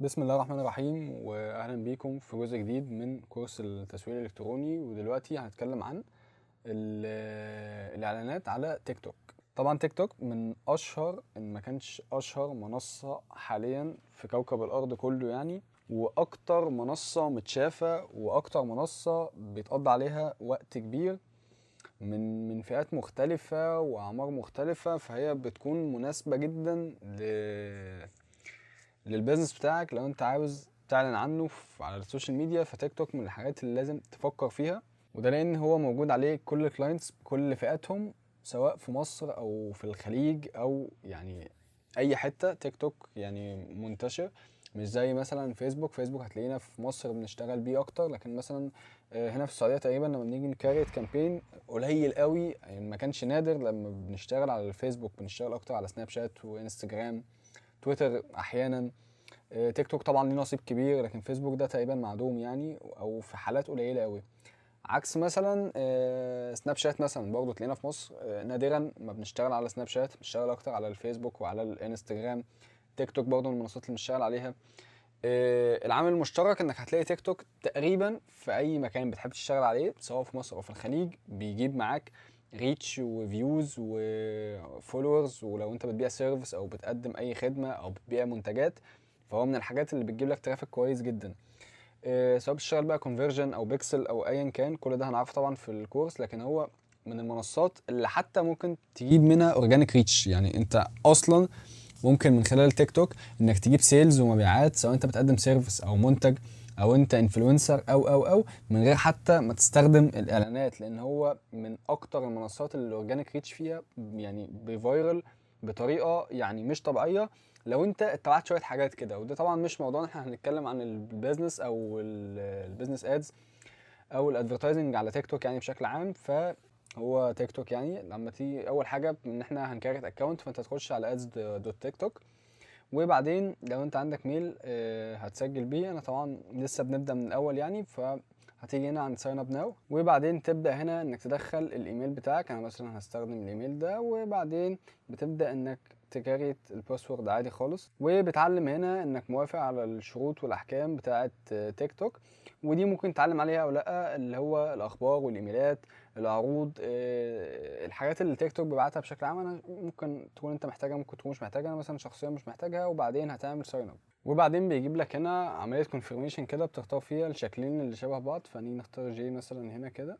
بسم الله الرحمن الرحيم، واهلا بيكم في جزء جديد من كورس التسويق الالكتروني. ودلوقتي هنتكلم عن الاعلانات على تيك توك. طبعا تيك توك من اشهر، ان ما كانش اشهر منصة حاليا في كوكب الارض كله يعني، واكتر منصة متشافة واكتر منصة بيتقضى عليها وقت كبير من فئات مختلفة واعمار مختلفة، فهي بتكون مناسبة جدا لل business بتاعك لو انت عاوز تعلن عنه على ال social media. فتيك توك من الحاجات اللي لازم تفكر فيها، وده لان هو موجود عليه كل ال clients بكل فئاتهم، سواء في مصر او في الخليج او اي حتة. تيك توك منتشر، مش زي مثلا فيسبوك. فيسبوك هتلاقينا في مصر بنشتغل بيه اكتر، لكن مثلا، هنا في السعودية تقريبا لما بنيجي ن create campaign قليل قوي، ما كانش نادر لما بنشتغل على الفيسبوك، بنشتغل اكتر على سناب شات وانستجرام، تويتر احيانا. تيك توك طبعا ليه نصيب كبير، لكن فيسبوك ده تقريبا معدوم او في حالات قليله قوي. عكس مثلا، سناب شات مثلا برضه تلاقينا في مصر، نادرا ما بنشتغل على سناب شات، بنشتغل اكتر على الفيسبوك وعلى الانستجرام. تيك توك برضه من المنصات اللي بنشتغل عليها. العامل المشترك انك هتلاقي تيك توك تقريبا في اي مكان بتحب تشتغل عليه، سواء في مصر او في الخليج، بيجيب معاك reach و views و followers. ولو انت بتبيع service او بتقدم اي خدمة او بتبيع منتجات، فهو من الحاجات اللي بتجيب لك traffic كويس جدا. سواء بتشتغل بقى conversion او بيكسل او ايا كان، كل ده هنعرفه طبعا في الكورس. لكن هو من المنصات اللي حتى ممكن تجيب منها organic reach، يعني انت اصلا ممكن من خلال تيك توك انك تجيب sales ومبيعات، سواء انت بتقدم service او منتج او انت influencer او او او، من غير حتى ما تستخدم الاعلانات، لان هو من اكتر المنصات اللي ال organic reach فيها ب viral بطريقة مش طبيعية لو انت اتبعت شوية حاجات كده. وده طبعا مش موضوعنا، احنا هنتكلم عن ال business او ال business ads او ال advertising على تيك توك بشكل عام. فهو تيك توك لما تيجي اول حاجة ان احنا هن create account، فانت تخش على ads dot تيك توك، وبعدين لو انت عندك mail، هتسجل بيه. انا طبعا لسه بنبدا من الاول فهتيجي هنا عند sign up now، وبعدين تبدا هنا انك تدخل الايميل بتاعك. انا مثلا هستخدم الايميل ده، وبعدين بتبدا انك ت create ال password عادي خالص، وبتعلم هنا انك موافق على الشروط والاحكام بتاعه تيك توك، ودي ممكن تعلم عليها او لا، اللي هو الاخبار والايميلات، العروض، الحاجات اللي تيك توك بيبعتها بشكل عام. انا ممكن تكون انت محتاجها، ممكن تكون مش محتاجها. انا مثلا شخصيا مش محتاجها. وبعدين هتعمل sign up، وبعدين بيجيب لك هنا عملية confirmation كده، بتختار فيها الشكلين اللي شبه بعض. فنيجي نختار J مثلا هنا كده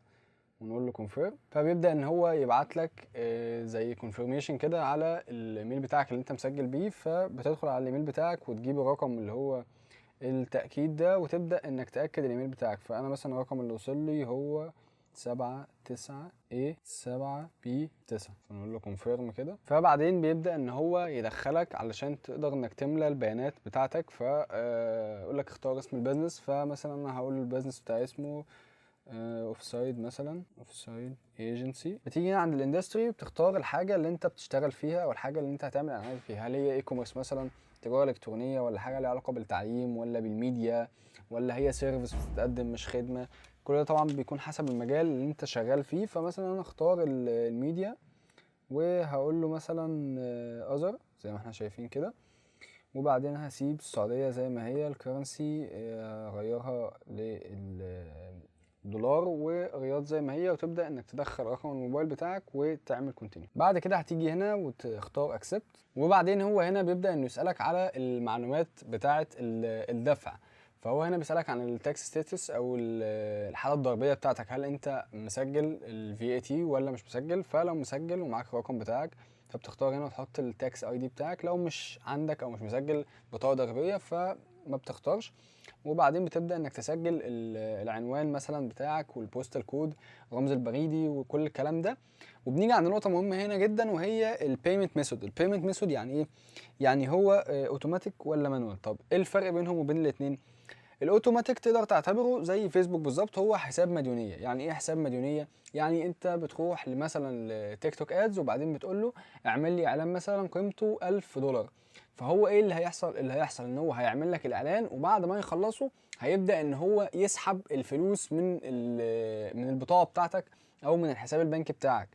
ونقول له confirm، فبيبدا ان هو يبعت لك، زي confirmation كده على الايميل بتاعك اللي انت مسجل بيه. فبتدخل على الايميل بتاعك وتجيب الرقم اللي هو التاكيد ده، وتبدا انك تاكد الايميل بتاعك. فانا مثلا الرقم اللي وصل لي هو 7 9 A 7 B 9، فنقول له confirm كده. فبعدين بيبدا ان هو يدخلك علشان تقدر انك تملى البيانات بتاعتك. يقول لك اختار اسم ال business، فمثلا انا هقول ال business بتاعي اسمه، offside مثلا، offside agency. بتيجي هنا عند ال industry بتختار الحاجة اللي انت بتشتغل فيها او الحاجة اللي انت هتعمل اعلانات فيها، هل هي e-commerce مثلا، تجارة الكترونية، ولا حاجة ليها علاقة بالتعليم ولا بالميديا، ولا هي service بتتقدم مش خدمة. كل ده طبعا بيكون حسب المجال اللي انت شغال فيه. فمثلا انا اختار الميديا، وهقول له مثلا، other زي ما احنا شايفين كده، وبعدين هسيب السعودية زي ما هي، ال currency، غيرها للدولار، ورياض زي ما هي، وتبدا انك تدخل رقم الموبايل بتاعك وتعمل continue. بعد كده هتيجي هنا وتختار accept، وبعدين هو هنا بيبدا انه يسالك على المعلومات بتاعه الدفع. فهو هنا بيسالك عن ال tax status او الحالة الضريبية بتاعتك، هل انت مسجل ال VAT ولا مش مسجل. فلو مسجل ومعاك الرقم بتاعك فبتختار هنا وتحط ال tax ID بتاعك. لو مش عندك او مش مسجل بطاقة ضريبية فما بتختارش. وبعدين بتبدا انك تسجل العنوان مثلا بتاعك وال postal code، الرمز البريدي وكل الكلام ده. وبنيجي عند نقطة مهمة هنا جدا، وهي ال payment method. ال payment method يعني ايه؟ يعني هو، اوتوماتيك ولا manual؟ طب ايه الفرق بينهم وبين الاثنين؟ الاوتوماتيك تقدر تعتبره زي فيسبوك بالظبط، هو حساب مديونية. يعني ايه حساب مديونية؟ يعني انت بتروح مثلا لتيك توك ads، وبعدين بتقول له اعمل لي اعلان مثلا قيمته 1000 دولار. فهو ايه اللي هيحصل؟ اللي هيحصل ان هو هيعمل لك الاعلان، وبعد ما يخلصه هيبدا ان هو يسحب الفلوس من البطاقة بتاعتك او من الحساب البنكي بتاعك.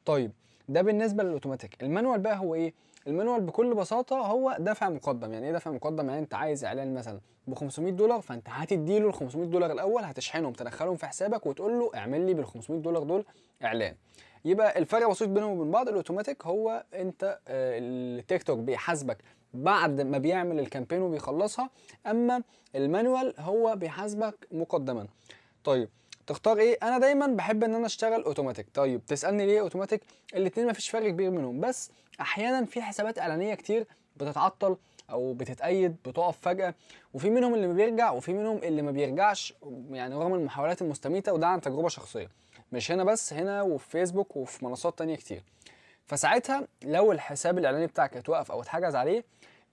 طيب ده بالنسبة لل automatic. ال manual بقى هو ايه؟ ال manual بكل بساطة هو دفع مقدم. يعني ايه دفع مقدم؟ يعني انت عايز اعلان مثلا ب $500، فانت هتديله ال $500 الاول، هتشحنهم تدخلهم في حسابك وتقول له اعمل لي بال $500 دول اعلان. يبقى الفرق بسيط بينهم وبين بعض. الاوتوماتيك هو انت التيك توك بيحاسبك بعد ما بيعمل ال campaign وبيخلصها، اما ال manual هو بيحاسبك مقدما. طيب تختار ايه؟ انا دايما بحب ان انا اشتغل اوتوماتيك. طيب تسالني ليه اوتوماتيك؟ الاتنين مفيش فرق كبير منهم، بس احيانا في حسابات اعلانية كتير بتتعطل او بتتقيد، بتقف فجاة، وفي منهم اللي بيرجع وفي منهم اللي ما بيرجعش، يعني رغم المحاولات المستميته، وده عن تجربه شخصية، مش هنا بس، هنا وفي فيسبوك وفي منصات تانية كتير. فساعتها لو الحساب الاعلاني بتاعك اتوقف او اتحجز عليه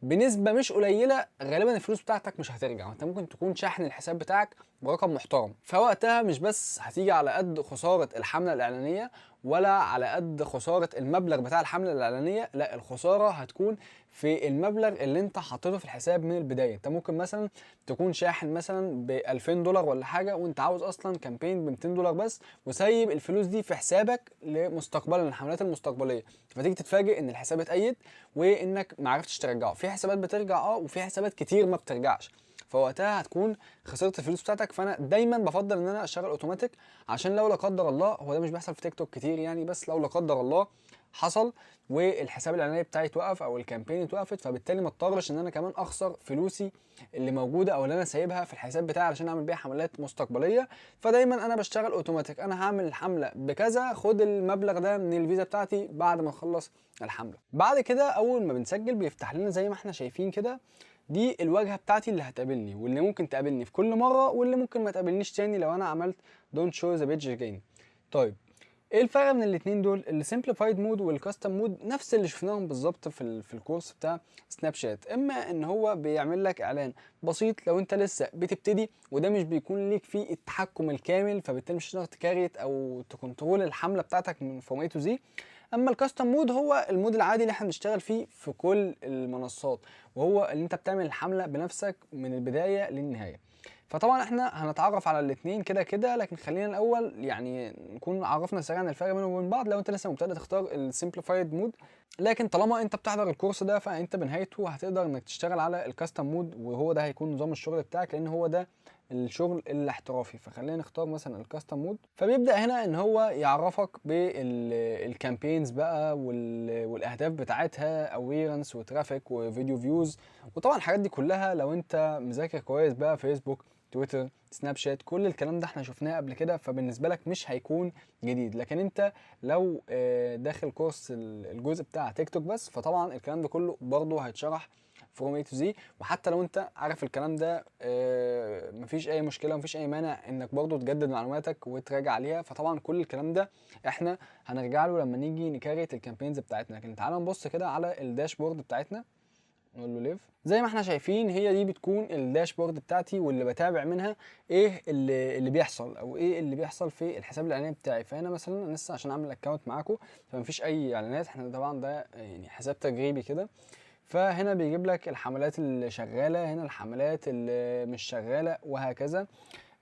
بنسبة مش قليله، غالبا الفلوس بتاعتك مش هترجع، وانت ممكن تكون شاحن الحساب بتاعك برقم محترم. فوقتها مش بس هتيجي على قد خسارة الحملة الاعلانية ولا على قد خسارة المبلغ بتاع الحملة الاعلانية، لا، الخسارة هتكون في المبلغ اللي انت حاططه في الحساب من البداية. انت ممكن مثلا تكون شاحن مثلا ب $2000 ولا حاجة، وانت عاوز اصلا campaign ب $200 بس، وسايب الفلوس دي في حسابك لمستقبلا، الحملات المستقبلية، فتيجي تتفاجئ ان الحساب اتقيد وانك ما عرفتش ترجعه. في حسابات بترجع وفي حسابات كتير ما بترجعش، فوقتها هتكون خسرت الفلوس بتاعتك. فانا دايما بفضل ان انا اشتغل اوتوماتيك، عشان لو لا قدر الله، هو ده مش بيحصل في تيك توك كتير يعني، بس لو لا قدر الله حصل والحساب الاعلاني بتاعي اتوقف او ال campaign اتوقفت، فبالتالي ما اضطرش ان انا كمان اخسر فلوسي اللي موجودة او اللي انا سايبها في الحساب بتاعي علشان اعمل بيها حملات مستقبلية. فدايما انا بشتغل اوتوماتيك، انا هعمل الحملة بكذا، خد المبلغ ده من الفيزا بتاعتي بعد ما اخلص الحملة. بعد كده اول ما بنسجل بيفتح لنا زي ما احنا شايفين كده، دي الواجهة بتاعتي اللي هتقابلني واللي ممكن تقابلني في كل مرة واللي ممكن ما تقابلنيش تاني لو انا عملت don't show the page again. طيب ايه الفرق من الاثنين دول؟ ال simplified mode وال custom mode نفس اللي شفناهم بالظبط في الكورس بتاع سناب شات، اما ان هو بيعمل لك اعلان بسيط لو انت لسه بتبتدي، وده مش بيكون ليك فيه التحكم الكامل، فبالتالي مش هتقدر ت create او ت control الحملة بتاعتك من from A to Z. اما ال custom mode هو ال mode العادي اللي احنا بنشتغل فيه في كل المنصات، وهو اللي انت بتعمل الحملة بنفسك من البداية للنهاية. فطبعا احنا هنتعرف على الاثنين كده كده، لكن خلينا الاول يعني نكون عرفنا سريعا الفرق بينهم وبين بعض. لو انت لسه مبتدئ تختار ال simplified mode، لكن طالما انت بتحضر الكورس ده فانت بنهايته هتقدر انك تشتغل على ال custom mode، وهو ده هيكون نظام الشغل بتاعك، لان هو ده الشغل الاحترافي. فخلينا نختار مثلا ال custom mode. فبيبدا هنا ان هو يعرفك بال campaigns بقى والاهداف بتاعتها، awareness و traffic و video views، وطبعا الحاجات دي كلها لو انت مذاكر كويس بقى فيسبوك، تويتر، سناب شات، كل الكلام ده احنا شفناه قبل كده، فبالنسبه لك مش هيكون جديد. لكن انت لو داخل كورس الجزء بتاع تيك توك بس، فطبعا الكلام ده كله برضه هيتشرح from A to Z. وحتى لو انت عارف الكلام ده مفيش اي مشكلة ومفيش اي مانع انك برضه تجدد معلوماتك وتراجع عليها. فطبعا كل الكلام ده احنا هنرجع له لما نيجي ن create ال campaigns بتاعتنا. لكن تعالى نبص كده على ال dashboard بتاعتنا، نقول له leave. زي ما احنا شايفين هي دي بتكون ال dashboard بتاعتي، واللي بتابع منها ايه اللي بيحصل او ايه اللي بيحصل في الحساب الاعلاني بتاعي. فهنا مثلا انا لسه عشان اعمل account معاكم فمفيش اي اعلانات، احنا طبعا ده يعني حساب تجريبي كده. فهنا بيجيب لك الحملات اللي شغالة، هنا الحملات اللي مش شغالة، وهكذا.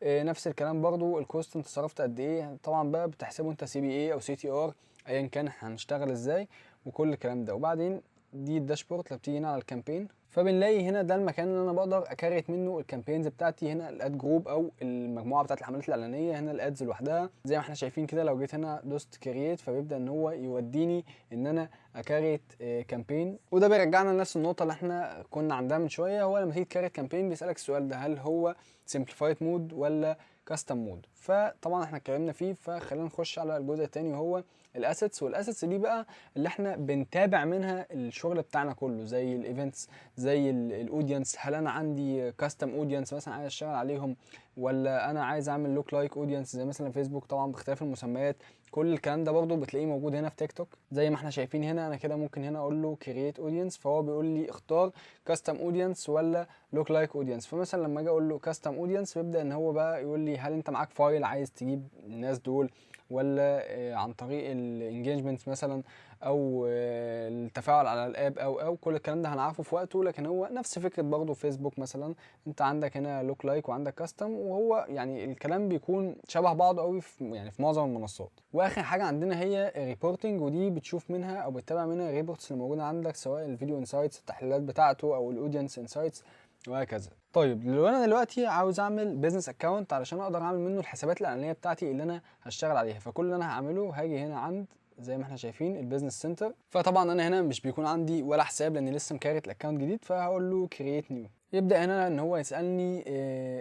نفس الكلام برضو ال cost انت صرفت قد ايه، طبعا بقى بتحسبه انت CPA او CTR ايا كان هنشتغل ازاي وكل الكلام ده. وبعدين دي ال dashboard، لو بتيجي هنا على ال campaign فبنلاقي هنا ده المكان اللي انا بقدر ا create منه ال campaigns بتاعتي. هنا ال ad group او المجموعة بتاعت الحملات الاعلانية، هنا ال ads لوحدها زي ما احنا شايفين كده. لو جيت هنا دوست create فبيبدا ان هو يوديني ان انا ا create campaign، وده بيرجعنا لنفس النقطة اللي احنا كنا عندها من شوية. هو لما تيجي ت create campaign بيسالك السؤال ده، هل هو simplified mode ولا custom mode؟ فطبعا احنا اتكلمنا فيه، فخلينا نخش على الجزء الثاني وهو ال assets. وال assets دي بقى اللي احنا بنتابع منها الشغل بتاعنا كله، زي ال events، زي ال audience، هل انا عندي custom audience مثلا عايز اشتغل عليهم، ولا انا عايز اعمل lookalike audience زي مثلا فيسبوك، طبعا باختلاف المسميات. كل الكلام ده برضو بتلاقيه موجود هنا في تيك توك زي ما احنا شايفين هنا. انا كده ممكن هنا اقول له create audience، فهو بيقول لي اختار custom audience ولا lookalike audience. فمثلا لما اجي اقول له custom audience بيبدا ان هو بقى يقول لي هل انت معاك file عايز تجيب الناس دول، ولا عن طريق ال engagement مثلا، او التفاعل على ال app، او كل الكلام ده هنعرفه في وقته. لكن هو نفس فكرة برضه فيسبوك مثلا، انت عندك هنا look like وعندك custom، وهو يعني الكلام بيكون شبه بعضه قوي في معظم المنصات. واخر حاجة عندنا هي ال reporting، ودي بتشوف منها او بتتابع منها ال reports اللي موجودة عندك، سواء ال video insights التحليلات بتاعته او ال audience insights وهكذا. طيب لو انا دلوقتي عاوز اعمل business account علشان اقدر اعمل منه الحسابات الاعلانية بتاعتي اللي انا هشتغل عليها، فكل اللي انا هعمله هاجي هنا عند زي ما احنا شايفين ال business center. فطبعا انا هنا مش بيكون عندي ولا حساب لاني لسه م create ال account جديد، فهقول له create new. يبدا هنا ان هو يسالني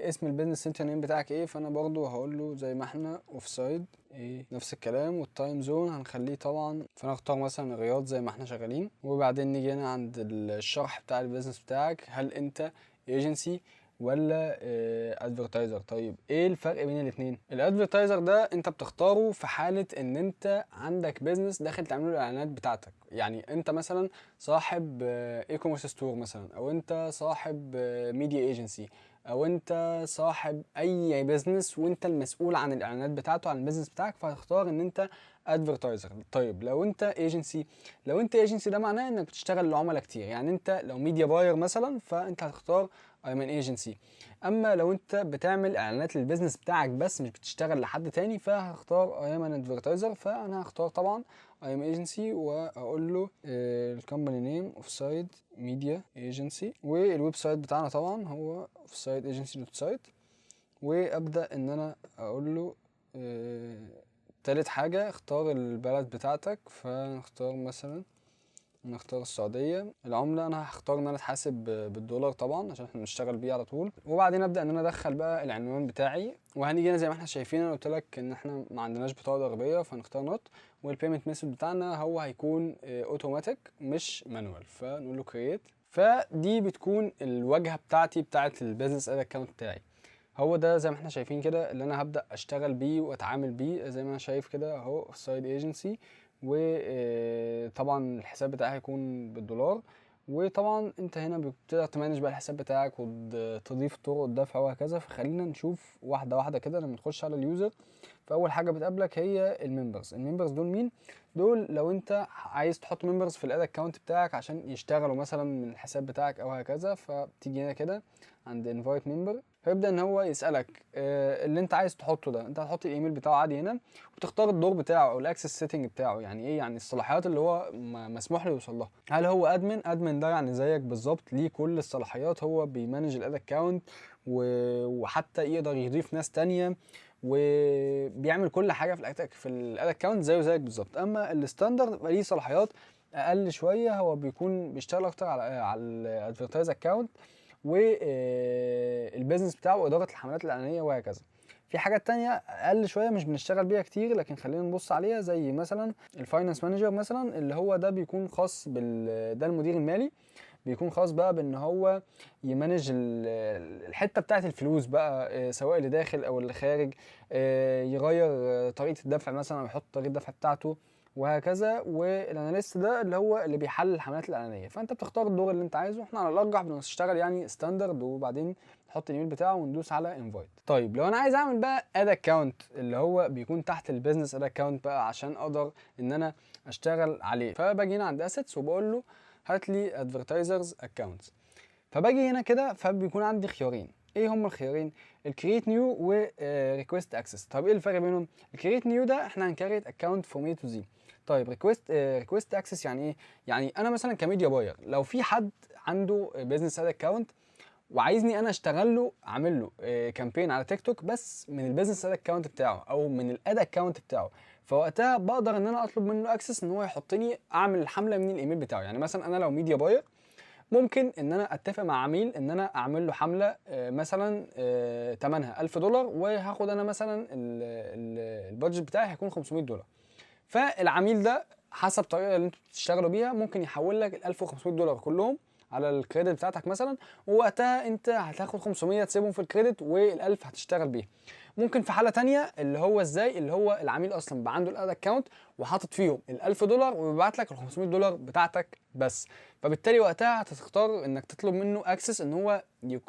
اسم ال business center name بتاعك ايه، فانا برضو هقول له زي ما احنا Offside ايه نفس الكلام، وال time zone هنخليه طبعا، فانا اختار مثلا الرياض زي ما احنا شغالين. وبعدين نيجي هنا عند الشرح بتاع ال business بتاعك، هل انت agency ولا advertiser؟ طيب ايه الفرق بين الاثنين؟ ال advertiser ده انت بتختاره في حاله ان انت عندك business داخل تعمله الاعلانات بتاعتك، يعني انت مثلا صاحب e-commerce store مثلا، او انت صاحب media agency، او انت صاحب اي business وانت المسؤول عن الاعلانات بتاعته عن ال business بتاعك، فهتختار ان انت advertiser. طيب لو انت agency، لو انت agency ده معناه انك بتشتغل لعملاء كتير، يعني انت لو media buyer مثلا فانت هتختار I'm an agency. اما لو انت بتعمل اعلانات لل business بتاعك بس مش بتشتغل لحد تاني فهختار I'm an advertiser. فانا هختار طبعا I'm agency واقول له ال company name Offside Media Agency، وال website بتاعنا طبعا هو Offside Agency dot site. وابدا ان انا اقول له تالت حاجة اختار البلد بتاعتك، فنختار مثلا نختار السعودية. العملة انا هختار ان انا اتحاسب بالدولار طبعا عشان احنا بنشتغل بيه على طول. وبعدين ابدا ان انا ادخل بقى العنوان بتاعي، وهنيجي هنا زي ما احنا شايفين انا قلت لك ان احنا ما عندناش بطاقة ضريبية فهنختار not، وال payment method بتاعنا هو هيكون اوتوماتيك مش manual، فنقول له create. فدي بتكون الواجهة بتاعتي بتاعت ال business ad account بتاعي. هو ده زي ما احنا شايفين كده اللي انا هبدا اشتغل بيه واتعامل بيه زي ما انا شايف كده اهو Offside Agency. وطبعا الحساب بتاعي هيكون بالدولار. وطبعا انت هنا بتقدر ت manage بقى الحساب بتاعك وتضيف طرق الدفع وهكذا. فخلينا نشوف واحدة واحدة كده. لما تخش على ال user فاول حاجة بتقابلك هي ال members. ال members دول مين؟ دول لو انت عايز تحط members في ال ad account بتاعك عشان يشتغلوا مثلا من الحساب بتاعك او هكذا، فبتيجي هنا كده عند invite member، فيبدا ان هو يسالك اللي انت عايز تحطه ده، انت هتحط الايميل بتاعه عادي هنا، وتختار الدور بتاعه او ال access setting بتاعه. يعني ايه؟ يعني الصلاحيات اللي هو مسموح له يوصل لها. هل هو admin؟ admin ده يعني زيك بالظبط، ليه كل الصلاحيات، هو بي manage ال ad account وحتى يقدر يضيف ناس تانية وبيعمل كل حاجة في ال ad account زيه زيك بالظبط. اما ال standard بيبقى ليه صلاحيات اقل شويه، هو بيكون بيشتغل اكتر على ال advertise account وال business بتاعه واداره الحملات الاعلانية وهكذا. في حاجات تانية اقل شوية مش بنشتغل بيها كتير لكن خلينا نبص عليها، زي مثلا ال finance manager مثلا، اللي هو ده بيكون خاص بال ده المدير المالي، بيكون خاص بقى بان هو ي manage الحتة بتاعه الفلوس بقى، سواء اللي داخل او اللي خارج، يغير طريقه الدفع مثلا او يحط طريقه الدفع بتاعته وهكذا. وال analyst ده اللي هو اللي بيحلل الحملات الاعلانيه. فانت بتختار الدور اللي انت عايزه. احنا على الارجح بنشتغل يعني standard، وبعدين نحط الايميل بتاعه وندوس على invite. طيب لو انا عايز اعمل بقى ad account اللي هو بيكون تحت ال business ad account بقى عشان اقدر ان انا اشتغل عليه، فباجي هنا عند assets وبقول له هات لي advertisers accounts. فباجي هنا كده فبيكون عندي خيارين. ايه هم الخيارين؟ ال create new و request access. طب ايه الفرق بينهم؟ ال create new ده احنا هن create account from A to Z. طيب request access يعني ايه؟ يعني انا مثلا ك media buyer لو في حد عنده business ad account وعايزني انا اشتغل له اعمل له campaign على تيك توك بس من ال business ad account بتاعه او من ال ad account بتاعه، فوقتها بقدر ان انا اطلب منه access ان هو يحطني اعمل الحملة من الايميل بتاعه. يعني مثلا انا لو media buyer ممكن ان انا اتفق مع عميل ان انا اعمل له حمله مثلا ثمنها 1000 دولار، وهاخد انا مثلا ال budget بتاعي هيكون 500 دولار. فالعميل ده حسب الطريقة اللي انتوا بتشتغلوا بيها ممكن يحول لك ال 1500 دولار كلهم على ال credit بتاعتك مثلا، ووقتها انت هتاخد 500 تسيبهم في ال credit وال 1000 هتشتغل بيها. ممكن في حاله تانية اللي هو ازاي، اللي هو العميل اصلا بقى عنده ال ad account وحاطط فيهم ال 1000 دولار وبيبعت لك ال 500 دولار بتاعتك بس، فبالتالي وقتها هتختار انك تطلب منه access ان هو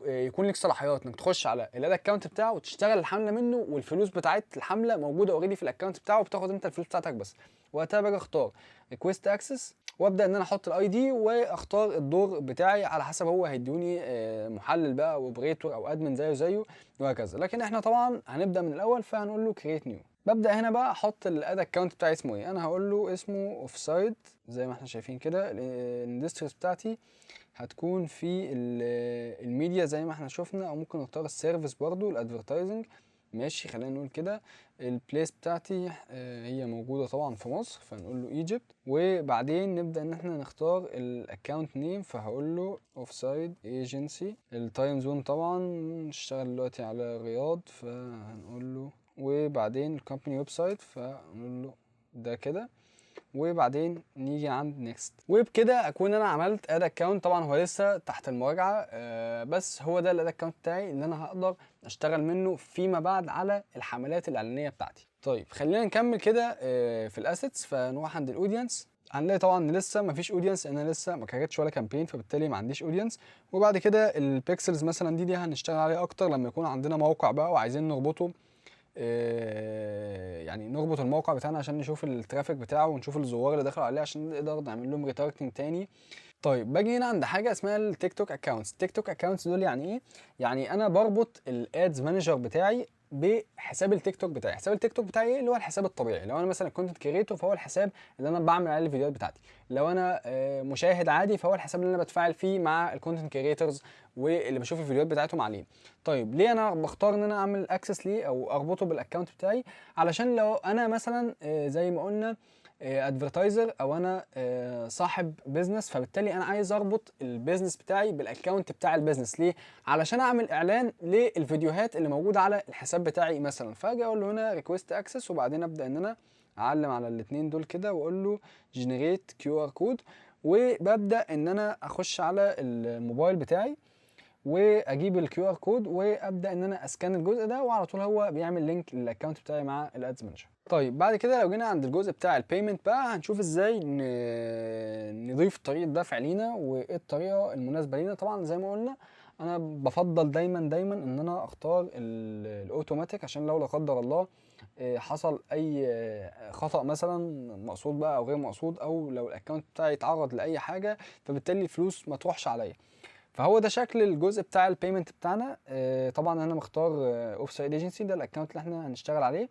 يكون لك صلاحيات انك تخش على ال ad account بتاعه وتشتغل الحملة منه، والفلوس بتاعت الحملة موجودة already في ال account بتاعه، وبتاخد انت الفلوس بتاعتك بس. وقتها باجي اختار request access وابدا ان انا احط ال ID واختار الدور بتاعي على حسب هو هيدوني محلل بقى operator او admin زيه زيه وهكذا. لكن احنا طبعا هنبدا من الاول، فهنقول له create new. ببدا هنا بقى احط ال ad account بتاعي اسمه ايه، انا هقول له اسمه offsite زي ما احنا شايفين كده. ال industries بتاعتي هتكون في الميديا زي ما احنا شفنا، او ممكن نختار ال service برضو ال advertising، ماشي خلينا نقول كده. ال place بتاعتي هي موجودة طبعا في مصر، فنقول له Egypt. وبعدين نبدأ ان احنا نختار ال account name، فهقول له offsite agency. ال time zone طبعا نشتغل دلوقتي على الرياض، فهنقول له، وبعدين ال company website فنقول له ده كده، وبعدين نيجي عند next. وبكده اكون انا عملت ad account. طبعا هو لسه تحت المراجعة، بس هو ده ال ad account بتاعي اللي انا هقدر اشتغل منه فيما بعد على الحملات الاعلانية بتاعتي. طيب خلينا نكمل كده في ال assets. فنروح عند ال audience، هنلاقي طبعا ان لسه مفيش audience، انا لسه ما كريتش ولا campaign، فبالتالي ما عنديش audience. وبعد كده ال pixels مثلا دي هنشتغل عليها اكتر لما يكون عندنا موقع بقى وعايزين نربطه، يعني نربط الموقع بتاعنا عشان نشوف ال traffic بتاعه ونشوف الزوار اللي دخلوا عليه عشان نقدر نعمل لهم retargeting تاني. طيب باجي هنا عند حاجة اسمها ال TikTok accounts. ال TikTok accounts دول يعني ايه؟ يعني انا بربط ال ads manager بتاعي بحساب التيك توك بتاعي. حساب التيك توك بتاعي ايه؟ اللي هو الحساب الطبيعي. لو انا مثلا content creator فهو الحساب اللي انا بعمل عليه الفيديوهات بتاعتي. لو انا مشاهد عادي فهو الحساب اللي انا بتفاعل فيه مع ال content creators واللي بشوف الفيديوهات بتاعتهم عليه. طيب ليه انا بختار ان انا اعمل access ليه او اربطه بال account بتاعي؟ علشان لو انا مثلا زي ما قلنا advertiser او انا صاحب business، فبالتالي انا عايز اربط ال business بتاعي بال account بتاع ال business. ليه؟ علشان اعمل اعلان للفيديوهات اللي موجودة على الحساب بتاعي مثلا. فاجي اقول له هنا request access، وبعدين ابدا ان انا اعلم على الاثنين دول كده واقول له generate QR code، وببدا ان انا اخش على الموبايل بتاعي واجيب ال QR code وابدا ان انا ا scan الجزء ده، وعلى طول هو بيعمل link لل account بتاعي مع ال ads manager. طيب بعد كده لو جينا عند الجزء بتاع ال payment بقى، هنشوف ازاي نضيف طريقه دفع لينا وايه الطريقة المناسبة لينا. طبعا زي ما قلنا انا بفضل دايما دايما ان انا اختار الاوتوماتيك، عشان لو لا قدر الله حصل اي خطأ مثلا مقصود بقى او غير مقصود، او لو ال account بتاعي اتعرض لاي حاجة، فبالتالي الفلوس ما تروحش عليا. فهو ده شكل الجزء بتاع ال payment بتاعنا. طبعا انا مختار offsite agency، ده ال account اللي احنا هنشتغل عليه.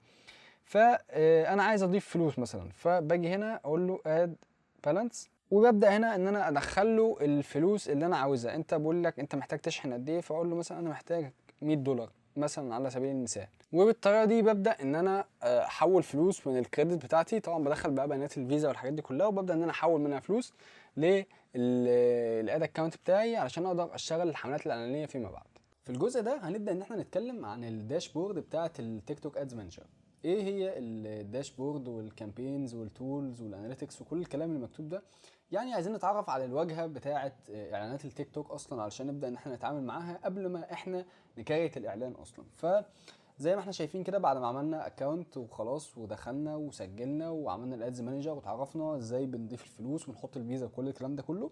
فانا عايز اضيف فلوس مثلا، فباجي هنا اقول له add balance، وببدا هنا ان انا ادخل له الفلوس اللي انا عاوزها. انت بقول لك انت محتاج تشحن قد ايه، فاقول له مثلا انا محتاج 100 دولار مثلا على سبيل المثال. وبالطريقه دي ببدا ان انا احول فلوس من ال credit بتاعتي. طبعا بدخل بقى بيانات الفيزا والحاجات دي كلها، وببدا ان انا احول منها فلوس لل ad account بتاعي علشان اقدر اشتغل الحملات الاعلانية فيما بعد. في الجزء ده هنبدا ان احنا نتكلم عن ال dashboard بتاعه ال TikTok Ads Manager. ايه هي ال dashboard وال campaigns وال tools وال analytics وكل الكلام اللي مكتوب ده؟ يعني عايزين نتعرف على الواجهة بتاعه اعلانات التيك توك اصلا علشان نبدا ان احنا نتعامل معاها قبل ما احنا ن create الاعلان اصلا. فزي ما احنا شايفين كده، بعد ما عملنا account وخلاص ودخلنا وسجلنا وعملنا ال ads manager وتعرفنا ازاي بنضيف الفلوس ونحط الفيزا وكل الكلام ده كله،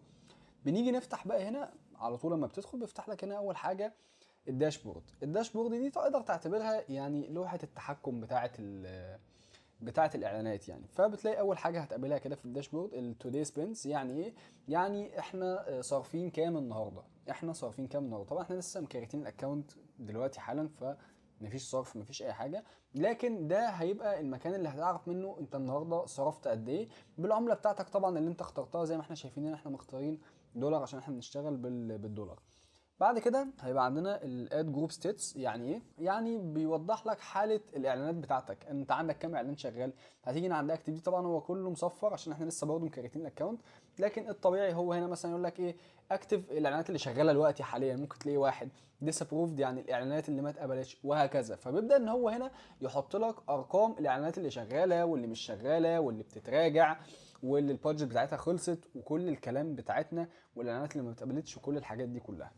بنيجي نفتح بقى هنا على طول. لما بتدخل بيفتح لك هنا اول حاجة ال dashboard. ال dashboard دي تقدر تعتبرها يعني لوحة التحكم بتاعه الاعلانات يعني. فبتلاقي اول حاجة هتقابلها كده في ال dashboard ال today spends. يعني ايه؟ يعني احنا صارفين كام النهارده، احنا صارفين كام النهارده. طبعا احنا لسه مكريتين ال account دلوقتي حالا، فمفيش صرف مفيش اي حاجة، لكن ده هيبقى المكان اللي هتعرف منه انت النهارده صرفت قد ايه بالعملة بتاعتك طبعا اللي انت اخترتها. زي ما احنا شايفين هنا احنا مختارين دولار عشان احنا بنشتغل بالدولار. بعد كده هيبقى عندنا ال ad group status. يعني ايه؟ يعني بيوضح لك حاله الاعلانات بتاعتك، انت عندك كام اعلان شغال. هتيجي هنا عند active دي، طبعا هو كله مصفر عشان احنا لسه برضه مكريتين ال account، لكن الطبيعي هو هنا مثلا يقول لك ايه active الاعلانات اللي شغالة دلوقتي حاليا، ممكن تلاقيه واحد disapproved يعني الاعلانات اللي ما اتقبلتش وهكذا. فبيبدا ان هو هنا يحط لك ارقام الاعلانات اللي شغالة واللي مش شغالة واللي بتتراجع واللي ال budget بتاعتها خلصت وكل الكلام بتاعتنا والاعلانات اللي ما اتقبلتش وكل الحاجات دي كلها.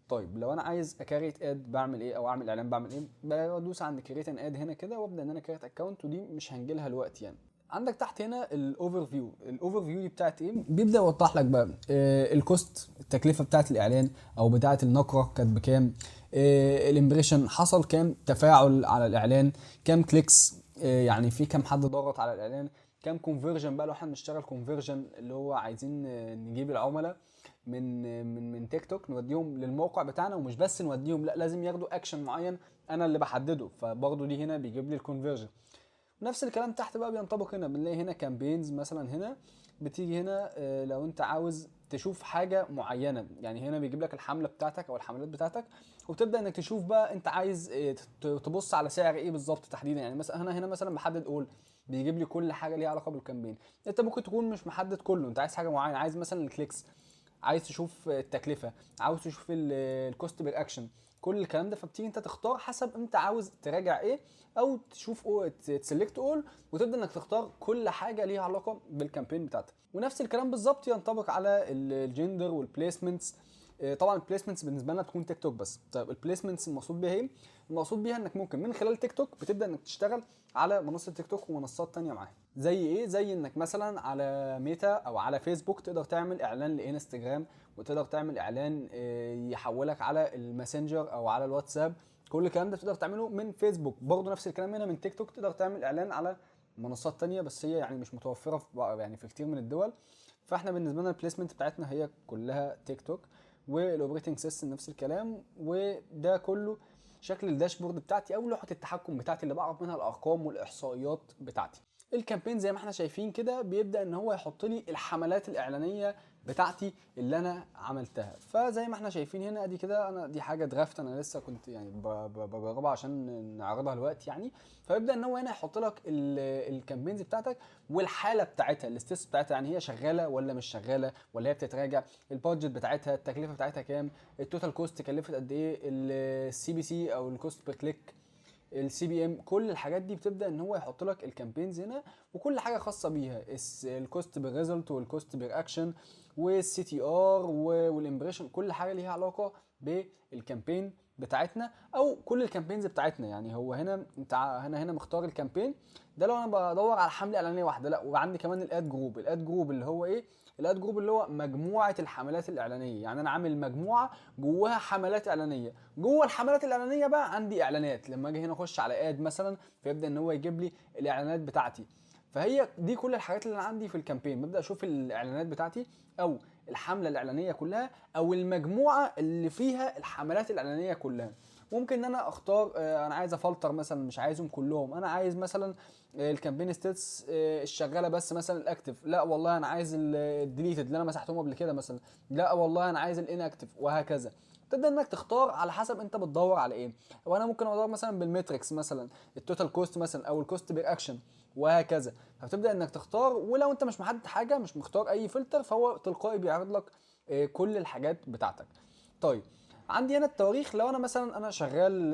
طيب لو انا عايز ا create ad بعمل ايه، او اعمل اعلان بعمل ايه؟ بدوس عند create an ad هنا كده، وابدا ان انا create account، ودي مش هنجيلها الوقت يعني. عندك تحت هنا ال overview. ال overview دي بتاعت ايه؟ بيبدا يوضح لك بقى ال cost، التكلفة بتاعت الاعلان او بتاعت النقره كانت بكام، ال impression حصل كام تفاعل على الاعلان، كام clicks، يعني في كام حد ضغط على الاعلان، كام conversion بقى لو احنا بنشتغل conversion اللي هو عايزين نجيب العملاء من تيك توك نوديهم للموقع بتاعنا، ومش بس نوديهم، لا لازم ياخدوا اكشن معين انا اللي بحدده، فبرضه دي هنا بيجيب لي ال conversion. نفس الكلام تحت بقى بينطبق هنا، بنلاقي هنا campaigns مثلا، هنا بتيجي هنا لو انت عاوز تشوف حاجة معينة، يعني هنا بيجيب لك الحملة بتاعتك او الحملات بتاعتك، وبتبدا انك تشوف بقى انت عايز تبص على سعر ايه بالظبط تحديدا. يعني مثلا هنا مثلا بحدد all، بيجيب لي كل حاجة ليها علاقة بال campaign. انت ممكن تكون مش محدد كله، انت عايز حاجة معينة، عايز مثلا ال clicks، عايز تشوف التكلفة، عاوز تشوف ال cost per action، كل الكلام ده. فبتيجي انت تختار حسب انت عاوز تراجع ايه، او تشوف ت select all، وتبدا انك تختار كل حاجة ليها علاقة بال campaign بتاعتك. ونفس الكلام بالظبط ينطبق على ال gender وال placements. طبعا ال placements بالنسبة لنا تكون تيك توك بس. طيب ال placements المقصود بيها ايه؟ المقصود بيها انك ممكن من خلال تيك توك بتبدا انك تشتغل على منصة تيك توك ومنصات تانية معاها. زي ايه؟ زي انك مثلا على ميتا او على فيسبوك تقدر تعمل اعلان لانستجرام، وتقدر تعمل اعلان يحولك على الماسنجر او على الواتساب. كل الكلام ده تقدر تعمله من فيسبوك. برضه نفس الكلام هنا من تيك توك تقدر تعمل اعلان على منصات تانية، بس هي يعني مش متوفرة في يعني في كتير من الدول. فاحنا بالنسبة لنا ال placement بتاعتنا هي كلها تيك توك، وال operating system نفس الكلام. وده كله شكل ال dashboard بتاعتي او لوحة التحكم بتاعتي اللي بعرف منها الارقام والاحصائيات بتاعتي. ال campaign زي ما احنا شايفين كده بيبدا ان هو يحط لي الحملات الاعلانية بتاعتي اللي انا عملتها. فزي ما احنا شايفين هنا ادي كده، انا دي حاجة draft، انا لسه كنت يعني بجربها عشان نعرضها دلوقتي يعني. فيبدا ان هو هنا يحط لك ال campaigns بتاعتك والحالة بتاعتها، ال status بتاعتها، يعني هي شغالة ولا مش شغالة، ولا هي بتتراجع، ال budget بتاعتها، التكلفة بتاعتها كام، ال total cost كلفت قد ايه، ال CPC او ال cost per click، ال CPM، كل الحاجات دي بتبدا ان هو يحط لك ال campaigns هنا وكل حاجة خاصة بيها، ال cost per result وال cost per action وال CTR وال impression، كل حاجة ليها علاقة بال campaign بتاعتنا او كل ال campaigns بتاعتنا. يعني هو هنا انت هنا مختار ال campaign ده لو انا بدور على حمله اعلانية واحدة، لا وعندي كمان ال ad group. ال ad group اللي هو ايه؟ ال ad group اللي هو مجموعة الحملات الاعلانية، يعني انا عامل مجموعة جواها حملات اعلانية، جوه الحملات الاعلانية بقى عندي اعلانات. لما اجي هنا اخش على ad مثلا فيبدا ان هو يجيب لي الاعلانات بتاعتي. فهي دي كل الحاجات اللي انا عندي في ال campaign. ببدا اشوف الاعلانات بتاعتي او الحملة الاعلانية كلها او المجموعة اللي فيها الحملات الاعلانية كلها. ممكن ان انا اختار، انا عايز افلتر مثلا، مش عايزهم كلهم، انا عايز مثلا ال campaign status الشغاله بس مثلا ال active، لا والله انا عايز ال deleted اللي انا مسحتهم قبل كده مثلا، لا والله انا عايز ال inactive، وهكذا. تبدا انك تختار على حسب انت بتدور على ايه. وانا ممكن ادور مثلا بال metrics مثلا، ال total cost مثلا او ال cost per action وهكذا. فبتبدا انك تختار، ولو انت مش محدد حاجة، مش مختار اي فلتر، فهو تلقائي بيعرض لك كل الحاجات بتاعتك. طيب عندي هنا التواريخ. لو انا مثلا انا شغال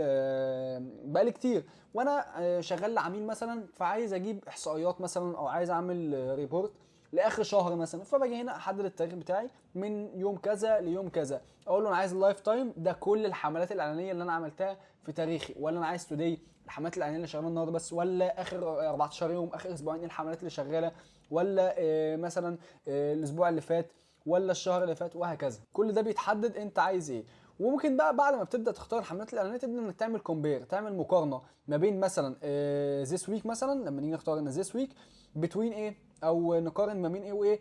بقالي كتير وانا شغال لعميل مثلا، فعايز اجيب احصائيات مثلا او عايز اعمل report لاخر شهر مثلا، فباجي هنا احدد التاريخ بتاعي من يوم كذا ليوم كذا، اقول له انا عايز ال lifetime ده كل الحملات الاعلانية اللي انا عملتها في تاريخي، ولا انا عايز today الحملات الاعلانية اللي شغالة النهارده بس، ولا اخر 14 يوم، اخر اسبوعين الحملات اللي شغالة، ولا مثلا الاسبوع اللي فات، ولا الشهر اللي فات، وهكذا. كل ده بيتحدد انت عايز ايه. وممكن بقى بعد ما بتبدا تختار الحملات الاعلانية تبدا انك تعمل compare، تعمل مقارنة ما بين مثلا this week مثلا، لما نيجي نختار ان this week between ايه، او نقارن ما بين ايه وايه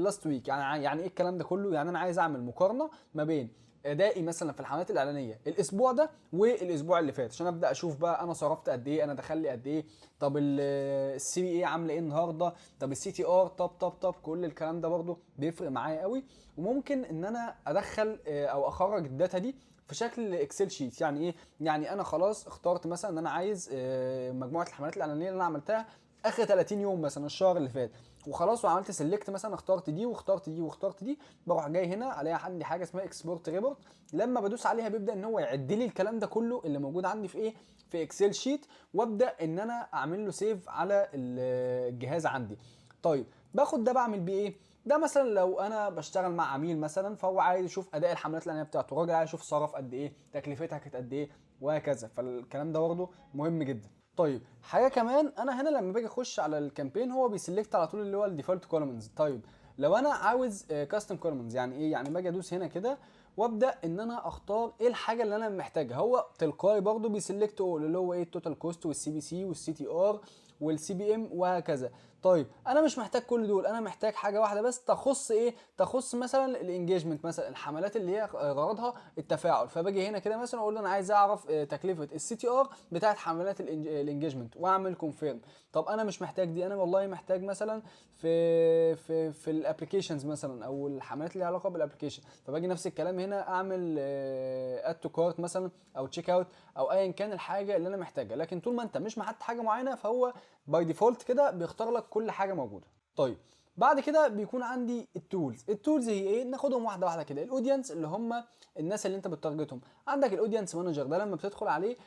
last week. يعني ايه الكلام ده كله؟ يعني انا عايز اعمل مقارنة ما بين ادائي مثلا في الحملات الاعلانية الاسبوع ده والاسبوع اللي فات، عشان ابدا اشوف بقى انا صرفت قد ايه، انا دخل لي قد ايه، طب ال CPA عامله ايه النهارده، طب ال CTR، طب كل الكلام ده برده بيفرق معايا قوي. وممكن ان انا ادخل او اخرج ال data دي في شكل Excel sheet. يعني ايه؟ يعني انا خلاص اخترت مثلا ان انا عايز مجموعة الحملات الاعلانية اللي انا عملتها اخر 30 يوم مثلا الشهر اللي فات، وخلاص وعملت select مثلا، اخترت دي واخترت دي واخترت دي، بروح جاي هنا الاقي عندي حاجة اسمها export report. لما بدوس عليها بيبدا ان هو يعد لي الكلام ده كله اللي موجود عندي في ايه، في Excel sheet، وابدا ان انا اعمل له save على الجهاز عندي. طيب باخد ده بعمل بيه ايه؟ ده مثلا لو انا بشتغل مع عميل مثلا، فهو عايز يشوف اداء الحملات الاعلانية بتاعته، الراجل عايز يشوف صرف قد ايه، تكلفتها كانت قد ايه، وهكذا. فالكلام ده برضه مهم جدا. طيب حاجة كمان، انا هنا لما باجي اخش على ال campaign هو بي select على طول اللي هو ال default columns. طيب لو انا عاوز custom columns يعني ايه؟ يعني باجي ادوس هنا كده وابدا ان انا اختار ايه الحاجة اللي انا محتاجها. هو تلقائي برضو بي select all اللي هو ايه ال total cost وال CPC وال CTR وال CPM وهكذا. طيب انا مش محتاج كل دول، انا محتاج حاجة واحدة بس تخص ايه؟ تخص مثلا ال engagement، مثلا الحملات اللي هي غرضها التفاعل. فباجي هنا كده مثلا اقول له انا عايز اعرف تكلفة ال CTR بتاعت حملات ال engagement واعمل confirm. طب انا مش محتاج دي، انا والله محتاج مثلا في ال applications مثلا او الحملات اللي ليها علاقة بال application. فباجي نفس الكلام هنا اعمل add to cart مثلا او check out او ايا كان الحاجة اللي انا محتاجها. لكن طول ما انت مش محدد حاجة معينة فهو by default كده بيختار لك كل حاجة موجودة. طيب بعد كده بيكون عندي ال tools. ال tools هي ايه؟ ناخدهم واحدة واحدة كده. ال audience اللي هم الناس اللي انت بت target هم. عندك ال audience manager، ده لما بتدخل عليه،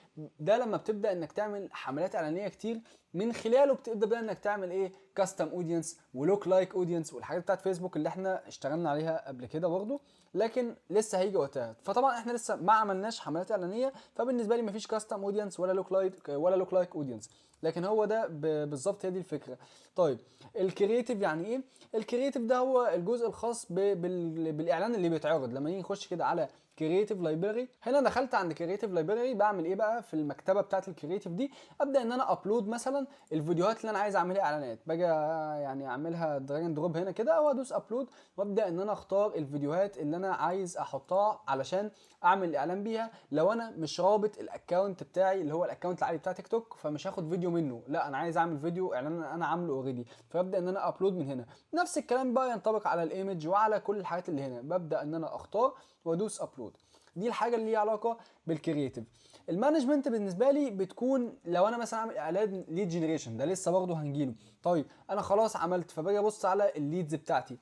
ده لما بتبدا انك تعمل حملات اعلانية كتير من خلاله بتبدا بقى انك تعمل ايه؟ custom audience و lookalike audience والحاجات بتاعت فيسبوك اللي احنا اشتغلنا عليها قبل كده برضه، لكن لسه هيجي وقتها. فطبعا احنا لسه ما عملناش حملات اعلانيه، فبالنسبه لي مفيش custom audience ولا lookalike ولا lookalike audience، لكن هو ده بالظبط هي دي الفكرة. طيب ال creative يعني ايه؟ ال creative ده هو الجزء الخاص بالاعلان اللي بيتعرض. لما نيجي نخش كده على creative library، هنا دخلت عند creative library، بعمل ايه بقى في المكتبة بتاعه ال creative دي؟ ابدا ان انا upload مثلا الفيديوهات اللي انا عايز اعملها اعلانات، باجي يعني اعملها drag and drop هنا كده وادوس upload، وابدا ان انا اختار الفيديوهات اللي انا عايز احطها علشان اعمل الاعلان بيها. لو انا مش رابط ال account بتاعي اللي هو ال account العادي بتاع تيك توك فمش هاخد فيديو منه، لا انا عايز اعمل فيديو اعلان انا عامله already، فابدا ان انا upload من هنا. نفس الكلام بقى ينطبق على ال image وعلى كل الحاجات اللي هنا، ببدا ان انا اختار وادوس upload. دي الحاجة اللي ليها علاقة بال creative. ال management بالنسبة لي بتكون لو انا مثلا عامل اعلان lead generation، ده لسه برضه هنجيله. طيب انا خلاص عملت، فباجي ابص على ال leads بتاعتي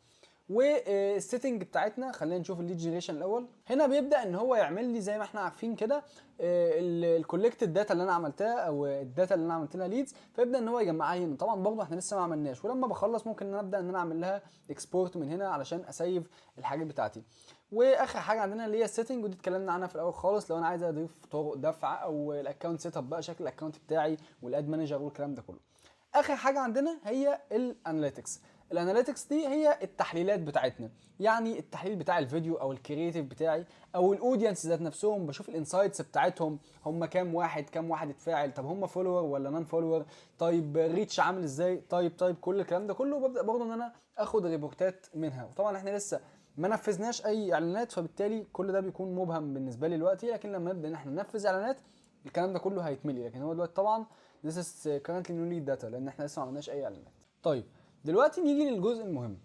وال setting بتاعتنا. خلينا نشوف ال lead generation الاول. هنا بيبدا ان هو يعمل لي زي ما احنا عارفين كده ال collected data اللي انا عملتها او ال data اللي انا عملت لها leads، فيبدا ان هو يجمعها هنا. طبعا برضه احنا لسه ما عملناش، ولما بخلص ممكن ان انا ابدا ان انا اعمل لها export من هنا علشان ا save الحاجات بتاعتي. واخر حاجة عندنا اللي هي ال setting، ودي اتكلمنا عنها في الاول خالص. لو انا عايز اضيف طرق دفع او ال account setup بقى، شكل ال account بتاعي وال ad manager والكلام ده كله. اخر حاجة عندنا هي ال analytics. ال analytics دي هي التحليلات بتاعتنا، يعني التحليل بتاع الفيديو او ال creative بتاعي او ال audience ذات نفسهم، بشوف ال insights بتاعتهم، هم كام واحد، كام واحد اتفاعل، طب هم follower ولا non follower، طيب reach عامل ازاي، طيب كل الكلام ده كله ببدا برضه ان انا اخد report ات منها. وطبعا احنا لسه ما نفذناش اي اعلانات، فبالتالي كل ده بيكون مبهم بالنسبة لي دلوقتي، لكن لما نبدا ان احنا ننفذ اعلانات الكلام ده كله هيتملي. لكن هو دلوقتي طبعا this is currently no lead data لان احنا لسه ما عملناش اي اعلانات. طيب دلوقتي نيجي للجزء المهم.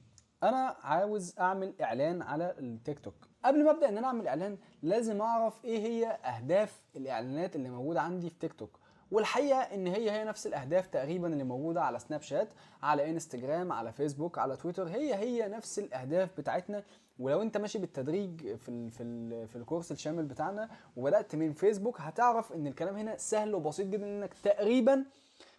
انا عاوز اعمل اعلان على التيك توك. قبل ما ابدا ان انا اعمل اعلان لازم اعرف ايه هي اهداف الاعلانات اللي موجودة عندي في تيك توك. والحقيقة ان هي هي نفس الاهداف تقريبا اللي موجودة على سناب شات، على انستجرام، على فيسبوك، على تويتر، هي هي نفس الاهداف بتاعتنا. ولو انت ماشي بالتدريج في الكورس الشامل بتاعنا وبدات من فيسبوك هتعرف ان الكلام هنا سهل وبسيط جدا، انك تقريبا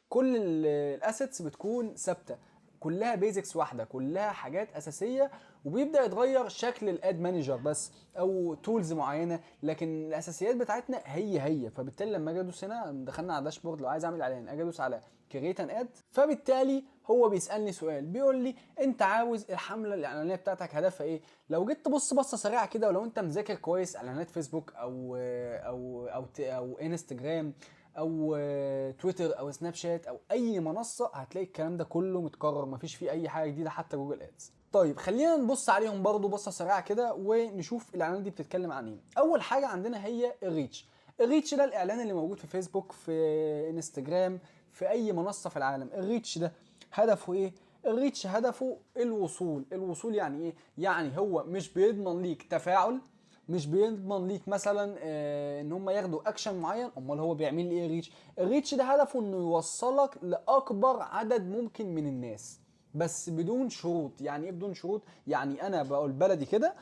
كل ال assets بتكون ثابتة، كلها basics واحده، كلها حاجات اساسيه، وبيبدا يتغير شكل ال ad manager بس او tools معينه، لكن الاساسيات بتاعتنا هي هي. فبالتالي لما اجي ادوس هنا، دخلنا على dashboard، لو عايز اعمل اعلان اجي ادوس على create an ad، فبالتالي هو بيسالني سؤال بيقول لي انت عاوز الحملة الاعلانية بتاعتك هدفها ايه؟ لو جيت تبص بصة سريعة كده، ولو انت مذاكر كويس اعلانات فيسبوك او انستجرام او تويتر او سناب شات او اي منصه، هتلاقي الكلام ده كله متكرر، مفيش فيه اي حاجة جديدة، حتى جوجل ادز. طيب خلينا نبص عليهم برضو بصة سريعة كده ونشوف الاعلانات دي بتتكلم عن ايه. اول حاجة عندنا هي ال reach. ال reach ده الاعلان اللي موجود في فيسبوك، في انستجرام، في اي منصة في العالم. ال reach ده هدفه ايه؟ ال reach هدفه الوصول. الوصول يعني ايه؟ يعني هو مش بيضمن ليك تفاعل، مش بيضمن ليك مثلا ان هم ياخدوا اكشن معين. امال هو بيعمل لي ايه ال reach؟ ال reach ده هدفه انه يوصلك لاكبر عدد ممكن من الناس، بس بدون شروط. يعني ايه بدون شروط؟ يعني انا بقول بلدي كده،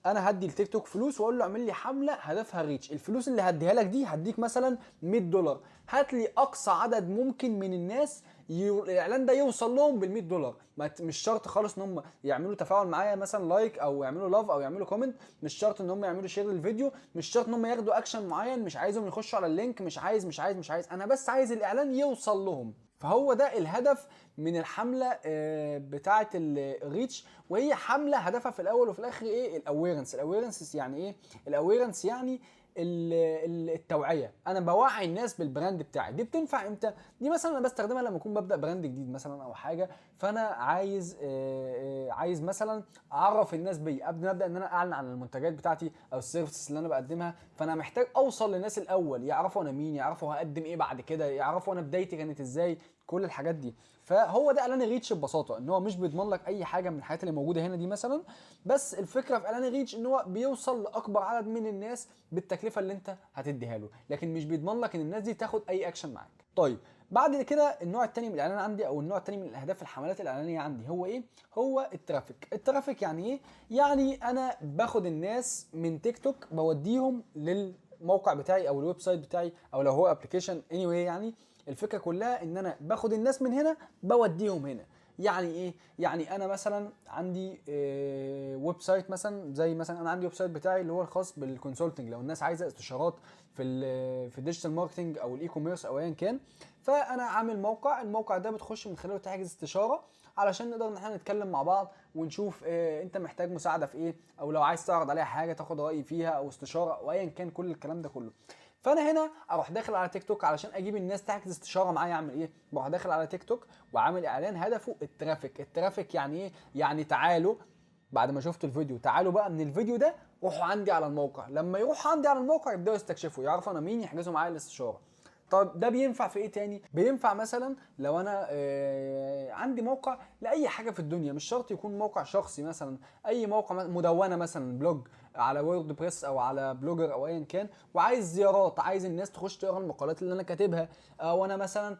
انا هدي التيك توك فلوس واقول له اعمل لي حمله هدفها reach، الفلوس اللي هديها لك دي هديك مثلا $100، هات لي اقصى عدد ممكن من الناس الاعلان ده يوصل لهم بال $100. مش شرط خالص ان هم يعملوا تفاعل معايا مثلا like او يعملوا love او يعملوا comment، مش شرط ان هم يعملوا share للفيديو، مش شرط ان هم ياخدوا اكشن معين، مش عايزهم يخشوا على ال link، مش عايز مش عايز مش عايز، انا بس عايز الاعلان يوصل لهم. فهو ده الهدف من الحملة بتاعه ال reach، وهي حمله هدفها في الاول وفي الاخر ايه؟ ال awareness. ال awareness يعني ايه؟ ال awareness يعني التوعيه، انا بوعي الناس بال brand بتاعي. دي بتنفع امتى؟ دي مثلا انا بستخدمها لما اكون ببدا brand جديد مثلا او حاجه، فانا عايز مثلا اعرف الناس بيا قبل ما ابدا ان انا اعلن عن المنتجات بتاعتي او ال services اللي انا بقدمها. فانا محتاج اوصل للناس الاول، يعرفوا انا مين، يعرفوا هقدم ايه بعد كده، يعرفوا انا بدايتي كانت ازاي، كل الحاجات دي. فهو ده اعلان ال reach ببساطه، ان هو مش بيضمن لك اي حاجة من الحاجات اللي موجودة هنا دي مثلا، بس الفكرة في اعلان ال reach ان هو بيوصل لاكبر عدد من الناس بالتكلفه اللي انت هتديها له، لكن مش بيضمن لك ان الناس دي تاخد اي اكشن معاك. طيب بعد كده النوع الثاني من الاعلان عندي، او النوع الثاني من الاهداف الحملات الاعلانية عندي هو ايه؟ هو ال traffic. ال traffic يعني ايه؟ يعني انا باخد الناس من تيك توك بوديهم للموقع بتاعي او ال website بتاعي، او لو هو application anyway. يعني الفكرة كلها ان انا باخد الناس من هنا بوديهم هنا. يعني ايه؟ يعني انا مثلا عندي website مثلا، زي مثلا انا عندي website بتاعي اللي هو الخاص بال consulting، لو الناس عايزه استشارات في ال digital marketing او ال e-commerce او ايا كان، فانا عامل موقع، الموقع ده بتخش من خلاله تحجز استشاره علشان نقدر ان احنا نتكلم مع بعض ونشوف انت محتاج مساعدة في ايه، او لو عايز تعرض عليها حاجة تاخد رايي فيها او استشاره او ايا كان كل الكلام ده كله. فانا هنا اروح داخل على تيك توك علشان اجيب الناس تحجز استشاره معايا. اعمل ايه؟ بروح داخل على تيك توك وعامل اعلان هدفه ال traffic. ال traffic يعني ايه؟ يعني تعالوا بعد ما شفتوا الفيديو، تعالوا بقى من الفيديو ده روحوا عندي على الموقع. لما يروحوا عندي على الموقع يبداوا يستكشفوا، يعرفوا انا مين، يحجزوا معايا الاستشارة. طب ده بينفع في ايه تاني؟ بينفع مثلا لو انا عندي موقع لاي حاجة في الدنيا، مش شرط يكون موقع شخصي، مثلا اي موقع مدونة مثلا، blog على WordPress او على Blogger او ايا كان، وعايز زيارات، عايز الناس تخش تقرا المقالات اللي انا كاتبها، او انا مثلا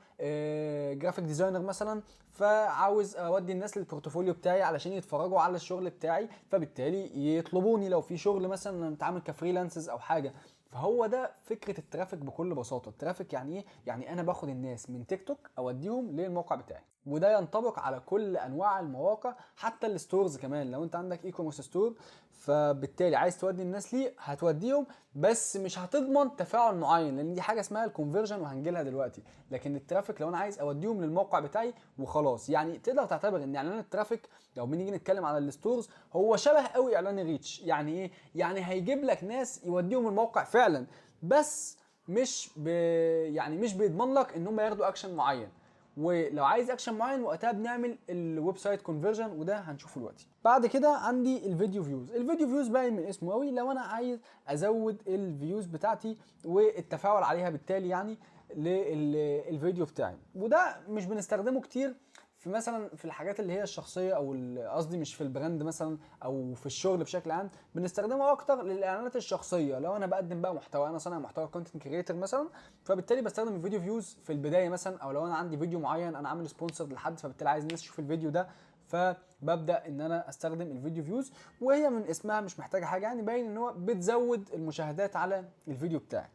graphic designer مثلا، فعاوز اودي الناس لل portfolio بتاعي علشان يتفرجوا على الشغل بتاعي، فبالتالي يطلبوني لو في شغل مثلا نتعامل ك freelancers او حاجة. فهو ده فكرة ال traffic بكل بساطه. ال traffic يعني ايه؟ يعني انا باخد الناس من تيك توك اوديهم للموقع بتاعي، وده ينطبق على كل انواع المواقع، حتى ال stores كمان. لو انت عندك e-commerce store فبالتالي عايز تودي الناس ليه، هتوديهم، بس مش هتضمن تفاعل معين، لان دي حاجة اسمها ال conversion وهنجيلها دلوقتي. لكن ال traffic لو انا عايز اوديهم للموقع بتاعي وخلاص، يعني تقدر تعتبر ان اعلان ال traffic لو بنيجي نتكلم على ال stores هو شبه قوي اعلان ال reach. يعني ايه؟ يعني هيجيب لك ناس يوديهم الموقع فعلا، بس مش ب... يعني مش بيضمن لك ان هم ياخدوا اكشن معين. ولو عايز اكشن معين وقتها بنعمل ال website conversion، وده هنشوفه دلوقتي. بعد كده عندي ال video views. ال video views باين من اسمه قوي، لو انا عايز ازود ال views بتاعتي والتفاعل عليها بالتالي يعني للفيديو بتاعي، وده مش بنستخدمه كتير في مثلا في الحاجات اللي هي الشخصيه، او قصدي مش في ال brand مثلا او في الشغل بشكل عام، بنستخدمه اكتر للاعلانات الشخصيه. لو انا بقدم بقى محتوى، انا صانع محتوى content creator مثلا، فبالتالي بستخدم ال video views في البداية مثلا، او لو انا عندي فيديو معين انا عامل sponsor لحد فبالتالي عايز الناس تشوف الفيديو ده، فببدا ان انا استخدم ال video views. وهي من اسمها مش محتاجه حاجه، يعني باين ان هو بتزود المشاهدات على الفيديو بتاعك.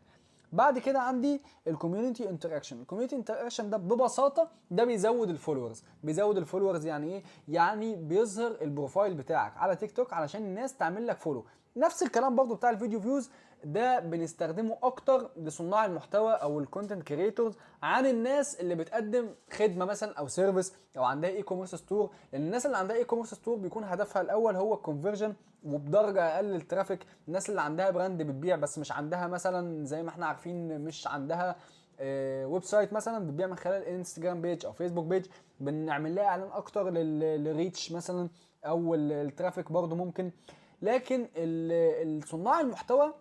بعد كده عندي ال community interaction. ال community interaction ده ببساطة ده بيزود ال followers. بيزود ال followers يعني ايه؟ يعني بيظهر ال profile بتاعك على تيك توك علشان الناس تعمل لك follow. نفس الكلام برضو بتاع ال video views، ده بنستخدمه اكتر لصناع المحتوى او ال content creators عن الناس اللي بتقدم خدمة مثلا او service او عندها e-commerce store، لان الناس اللي عندها e-commerce store بيكون هدفها الاول هو ال conversion وبدرجه اقل ال traffic. الناس اللي عندها brand بتبيع بس مش عندها مثلا زي ما احنا عارفين مش عندها website مثلا، بتبيع من خلال انستجرام page او فيسبوك page، بنعمل لها اعلان اكتر لل reach مثلا او ال traffic برضو ممكن. لكن صناع المحتوى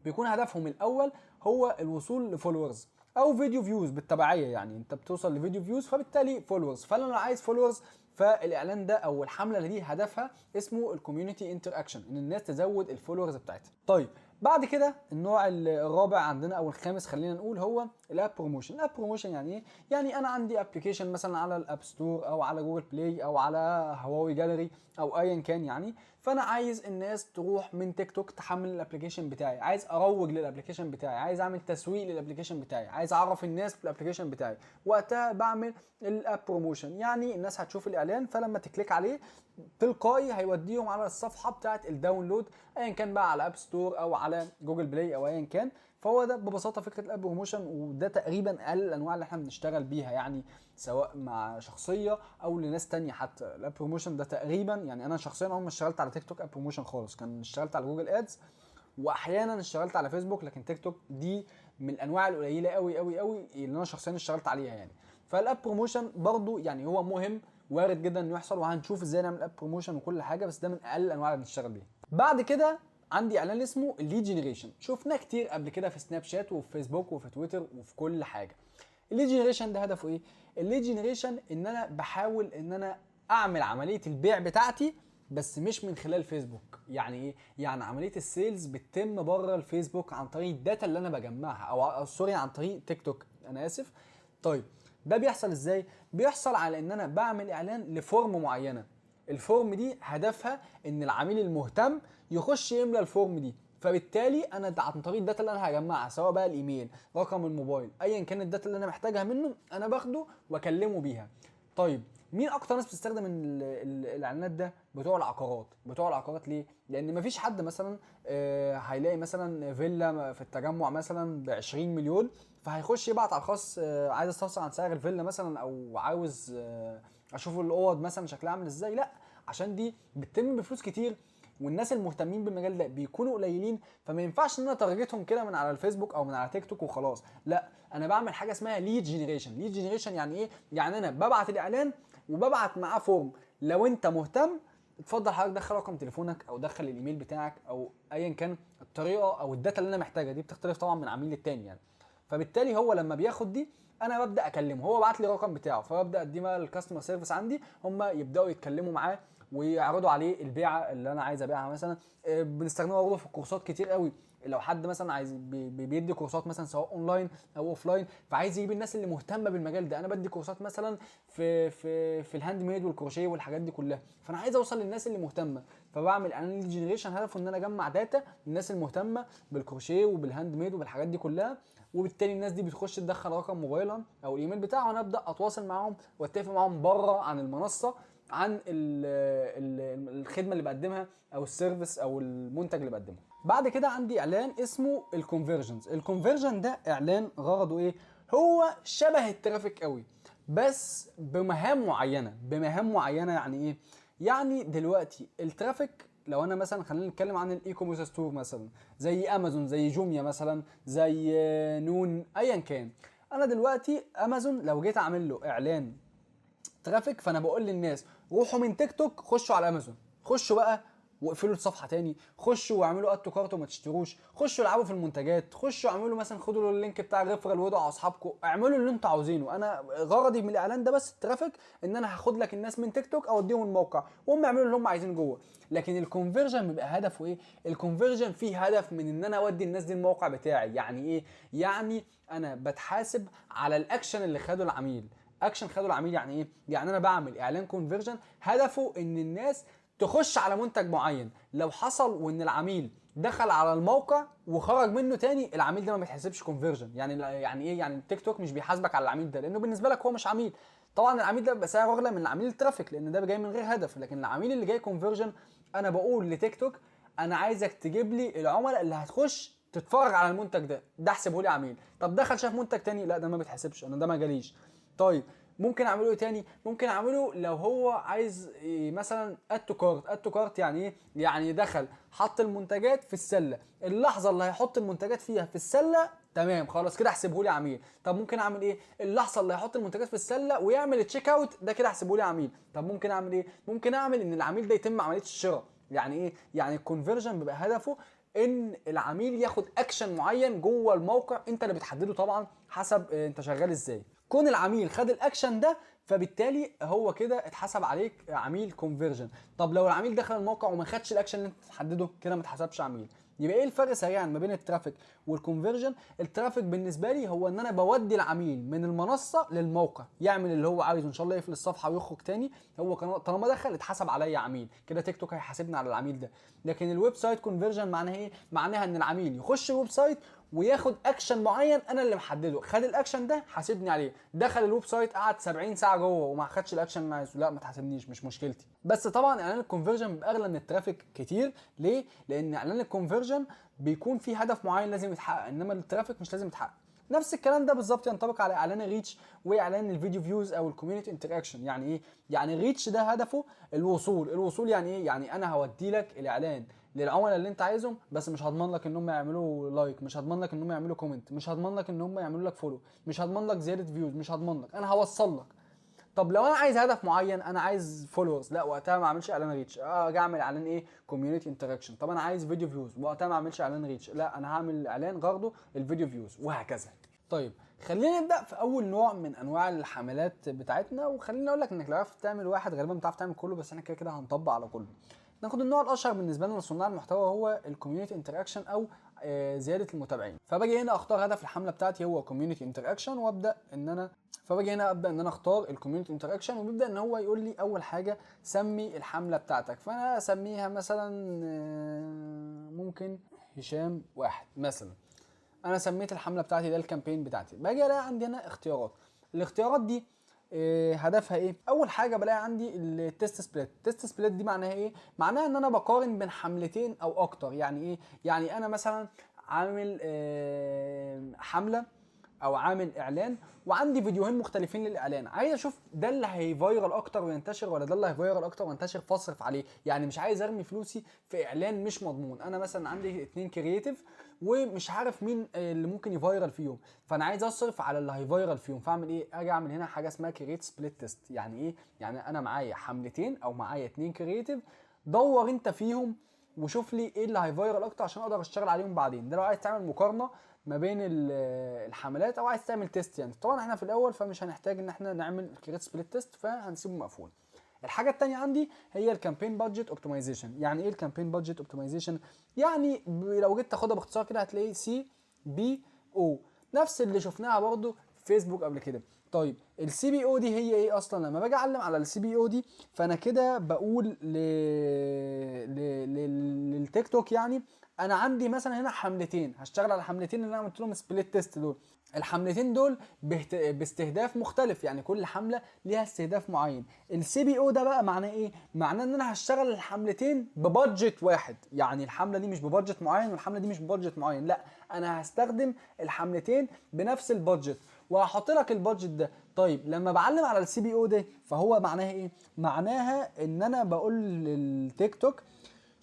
بيكون هدفهم الاول هو الوصول ل followers او video views بالتبعيه، يعني انت بتوصل ل video views فبالتالي followers. فانا لو عايز followers فالاعلان ده او الحملة اللي دي هدفها اسمه ال community interaction، ان الناس تزود ال followers بتاعتها. طيب بعد كده النوع الرابع عندنا او الخامس خلينا نقول هو ال app promotion. ال app promotion يعني ايه؟ يعني انا عندي application مثلا على ال App Store او على Google Play او على هواوي جاليري او ايا كان يعني، فانا عايز الناس تروح من تيك توك تحمل ال application بتاعي، عايز اروج لل application بتاعي، عايز اعمل تسويق لل application بتاعي، عايز اعرف الناس بال application بتاعي. وقتها بعمل ال app promotion، يعني الناس هتشوف الاعلان، فلما ت click عليه تلقائي هيوديهم على الصفحة بتاعه ال download، ايا كان بقى على App Store او على Google Play او ايا كان. فهو ده ببساطة فكرة ال app promotion، وده تقريبا اقل الانواع اللي احنا بنشتغل بيها، يعني سواء مع شخصية او لناس تانية. حتى ال app promotion ده تقريبا، يعني انا شخصيا عمري ما اشتغلت على تيك توك app promotion خالص، كان اشتغلت على Google Ads واحيانا اشتغلت على فيسبوك، لكن تيك توك دي من الانواع القليلة قوي قوي قوي اللي انا شخصيا اشتغلت عليها يعني. فال app promotion برضو يعني هو مهم، وارد جدا انه يحصل، وهنشوف ازاي نعمل app promotion وكل حاجه، بس ده من اقل الانواع اللي بنشتغل بيها. بعد كده عندي اعلان اسمه ال lead generation، شفناه كتير قبل كده في سناب شات وفي فيسبوك وفي تويتر وفي كل حاجة. ال lead generation ده هدفه ايه؟ ال lead generation ان انا بحاول ان انا اعمل عملية البيع بتاعتي بس مش من خلال فيسبوك. يعني ايه؟ يعني عملية ال sales بتتم بره الفيسبوك عن طريق ال data اللي انا بجمعها، او sorry عن طريق تيك توك، انا اسف. طيب ده بيحصل ازاي؟ بيحصل على ان انا بعمل اعلان ل form معينة، ال form دي هدفها ان العميل المهتم يخش يملى ال form دي، فبالتالي انا عن طريق ال data اللي انا هجمعها، سواء بقى الايميل، رقم الموبايل، ايا كان ال data اللي انا محتاجها منه، انا باخده واكلمه بيها. طيب مين اكتر ناس بتستخدم الاعلانات ده؟ بتوع العقارات. بتوع العقارات ليه؟ لان مفيش حد مثلا هيلاقي مثلا فيلا في التجمع مثلا ب 20 مليون، فهيخش يبعت على الخاص عايز استفسر عن سعر الفيلا مثلا، او عاوز اشوف الاوض مثلا شكلها عامل ازاي. لا، عشان دي بتتم بفلوس كتير، والناس المهتمين بالمجال ده بيكونوا قليلين، فما ينفعش ان انا ا target هم كده من على الفيسبوك او من على تيك توك وخلاص. لا، انا بعمل حاجة اسمها lead generation. lead generation يعني ايه؟ يعني انا ببعت الاعلان وببعت معاه form، لو انت مهتم اتفضل حضرتك دخل رقم تليفونك او دخل الايميل بتاعك او ايا كان الطريقة او ال data اللي انا محتاجها، دي بتختلف طبعا من عميل للتاني يعني. فبالتالي هو لما بياخد دي انا ببدا اكلمه، هو بعت لي الرقم بتاعه، فببدا اديه بقى ال customer service عندي، هم يبداوا يتكلموا معاه ويعرضوا عليه البيعة اللي انا عايز ابيعها مثلا. بنستخدمها برضه في الكورسات كتير قوي، لو حد مثلا عايز بيدي كورسات مثلا سواء اونلاين او offline، فعايز يجيب الناس اللي مهتمة بالمجال ده. انا بدي كورسات مثلا في ال handmade والكروشيه والحاجات دي كلها، فانا عايز اوصل للناس اللي مهتمة، فبعمل اعلان lead generation هدفه ان انا اجمع data للناس المهتمة بالكروشيه وبال handmade وبالحاجات دي كلها، وبالتالي الناس دي بتخش تدخل رقم موبايلها او الايميل بتاعها، وانا ابدا اتواصل معاهم واتفق معاهم بره عن المنصة، عن الخدمة اللي بقدمها او ال service او المنتج اللي بقدمه. بعد كده عندي اعلان اسمه ال conversions. ال conversion ده اعلان غرضه ايه؟ هو شبه ال traffic قوي بس بمهام معينة. بمهام معينة يعني ايه؟ يعني دلوقتي ال traffic لو انا مثلا خلينا نتكلم عن ال e-commerce store مثلا زي امازون، زي جوميا مثلا، زي نون، ايا كان. انا دلوقتي امازون لو جيت اعمل له اعلان traffic، فانا بقول للناس روحوا من تيك توك خشوا على امازون، خشوا بقى واقفلوا الصفحة تاني، خشوا واعملوا add to cart وما تشتروش، خشوا العبوا في المنتجات، خشوا اعملوا مثلا خدوا ال link بتاع ال referral وادعوا اصحابكم، اعملوا اللي انتوا عاوزينه. انا غرضي من الاعلان ده بس ال traffic، ان انا هاخد لك الناس من تيك توك اوديهم الموقع وهم يعملوا اللي هم عايزينه جوه. لكن ال conversion بيبقى هدفه ايه؟ ال conversion فيه هدف من ان انا اودي الناس دي الموقع بتاعي. يعني ايه؟ يعني انا بتحاسب على الاكشن اللي خده العميل. اكشن خده العميل يعني ايه؟ يعني انا بعمل اعلان conversion هدفه ان الناس تخش على منتج معين، لو حصل وان العميل دخل على الموقع وخرج منه تاني، العميل ده ما بيتحسبش conversion. يعني ايه؟ يعني التيك توك مش بيحاسبك على العميل ده لانه بالنسبة لك هو مش عميل. طبعا العميل ده بيبقى سعره اغلى من العميل ال traffic لان ده جاي من غير هدف، لكن العميل اللي جاي conversion انا بقول لتيك توك انا عايزك تجيب لي العملاء اللي هتخش تتفرج على المنتج ده، ده احسبه لي عميل. طب دخل شاف منتج تاني، لا ده ما بيتحسبش، انا ده ما جاليش. طيب ممكن اعمله ايه تاني؟ ممكن اعمله لو هو عايز إيه مثلا add to cart. add to cart يعني ايه؟ يعني دخل حط المنتجات في السلة، اللحظة اللي هيحط المنتجات فيها في السلة تمام خلاص كده احسبه لي عميل. طب ممكن اعمل ايه؟ اللحظة اللي هيحط المنتجات في السلة ويعمل check out، ده كده احسبه لي عميل. طب ممكن اعمل ايه؟ ممكن اعمل ان العميل ده يتم عملية الشراء. يعني ايه؟ يعني ال conversion بيبقى هدفه ان العميل ياخد اكشن معين جوه الموقع، انت اللي بتحدده طبعا حسب انت شغال ازاي. كون العميل خد الاكشن ده فبالتالي هو كده اتحسب عليك عميل conversion. طب لو العميل دخل الموقع وما خدش الاكشن اللي انت تحدده، كده ما اتحسبش عميل. يبقى ايه الفرق سريعا ما بين ال traffic وال conversion؟ ال traffic بالنسبة لي هو ان انا بودي العميل من المنصة للموقع، يعمل اللي هو عايزه، ان شاء الله يقفل الصفحة ويخرج تاني، هو طالما دخل اتحسب عليا عميل كده، تيك توك هيحاسبني على العميل ده. لكن ال website conversion معناها ايه؟ معناها ان العميل يخش ال website وياخد اكشن معين انا اللي محدده، خد الاكشن ده حاسبني عليه. دخل ال website قعد 70 ساعة جوه وما خدش الاكشن اللي انا عايزه، لا ما تحاسبنيش، مش مشكلتي. بس طبعا اعلان ال conversion بيبقى اغلى من ال traffic كتير. ليه؟ لان اعلان ال conversion بيكون فيه هدف معين لازم يتحقق، انما ال traffic مش لازم يتحقق. نفس الكلام ده بالظبط ينطبق على اعلان ال reach واعلان ال video views او ال community interaction. يعني ايه؟ يعني ال reach ده هدفه الوصول. الوصول يعني ايه؟ يعني انا هودي لك الاعلان للعملاء اللي انت عايزهم، بس مش هضمن لك ان هم يعملوا like، مش هضمن لك ان هم يعملوا comment، مش هضمن لك ان هم يعملوا لك follow، مش هضمن لك زيادة views، مش هضمن لك، انا هوصل لك. طب لو انا عايز هدف معين، انا عايز followers، لا وقتها ما اعملش اعلان reach، اجي اعمل اعلان ايه؟ community interaction. طب انا عايز video views، وقتها ما اعملش اعلان reach، لا انا هعمل اعلان غرضه ال video views، وهكذا. طيب خلينا نبدا في اول نوع من انواع الحملات بتاعتنا، وخليني اقول لك انك لو عرفت تعمل واحد غالبا بتعرف تعمل كله، بس احنا كده كده هنطبق على كله. ناخد النوع الاشهر بالنسبة لنا لصناع المحتوى، هو ال community interaction او زيادة المتابعين. فباجي هنا اختار هدف الحملة بتاعتي هو community interaction، وابدا ان انا فباجي هنا ابدا ان انا اختار ال community interaction، وبيبدا ان هو يقول لي اول حاجة سمي الحملة بتاعتك. فانا اسميها مثلا ممكن هشام واحد مثلا. انا سميت الحملة بتاعتي، ده ال campaign بتاعتي. باجي الاقي عندي هنا اختيارات. الاختيارات دي هدفها ايه؟ اول حاجة بلاقي عندي ال test split. ال test split دي معناها ايه؟ معناها ان انا بقارن بين حملتين او اكتر. يعني ايه؟ يعني انا مثلا عامل حمله او عامل اعلان وعندي فيديوهين مختلفين للاعلان، عايز اشوف ده اللي هي viral اكتر وينتشر ولا ده اللي هي viral اكتر وينتشر، فاصرف عليه. يعني مش عايز ارمي فلوسي في اعلان مش مضمون. انا مثلا عندي اتنين creative ومش عارف مين اللي ممكن ي viral فيهم، فانا عايز اصرف على اللي هي viral فيهم. فاعمل ايه؟ اجي اعمل هنا حاجة اسمها create split test. يعني ايه؟ يعني انا معايا حملتين او معايا اتنين creative، دور انت فيهم وشوف لي ايه اللي هي viral اكتر عشان اقدر اشتغل عليهم بعدين. ده لو عايز تعمل مقارنة ما بين الحملات او عايز تعمل test. يعني طبعا احنا في الاول فمش هنحتاج ان احنا نعمل create split test، فهنسيبه مقفول. الحاجة الثانية عندي هي ال campaign budget optimization. يعني ايه ال campaign budget optimization؟ يعني لو جيت تاخدها باختصار كده هتلاقي CBO، نفس اللي شفناها برضو في فيسبوك قبل كده. طيب ال CBO دي هي ايه اصلا؟ لما باجي اعلم على ال CBO دي فانا كده بقول للتيك توك يعني انا عندي مثلا هنا حملتين، هشتغل على حملتين اللي انا عملت لهم split test دول. الحملتين دول باستهداف مختلف، يعني كل حمله ليها استهداف معين. ال CBO ده بقى معناه ايه؟ معناه ان انا هشتغل الحملتين ب budget واحد، يعني الحملة دي مش ب budget معين والحمله دي مش ب budget معين، لا انا هستخدم الحملتين بنفس ال budget وهحط لك ال budget ده. طيب لما بعلم على ال CBO ده فهو معناها ايه؟ معناها ان انا بقول للتيك توك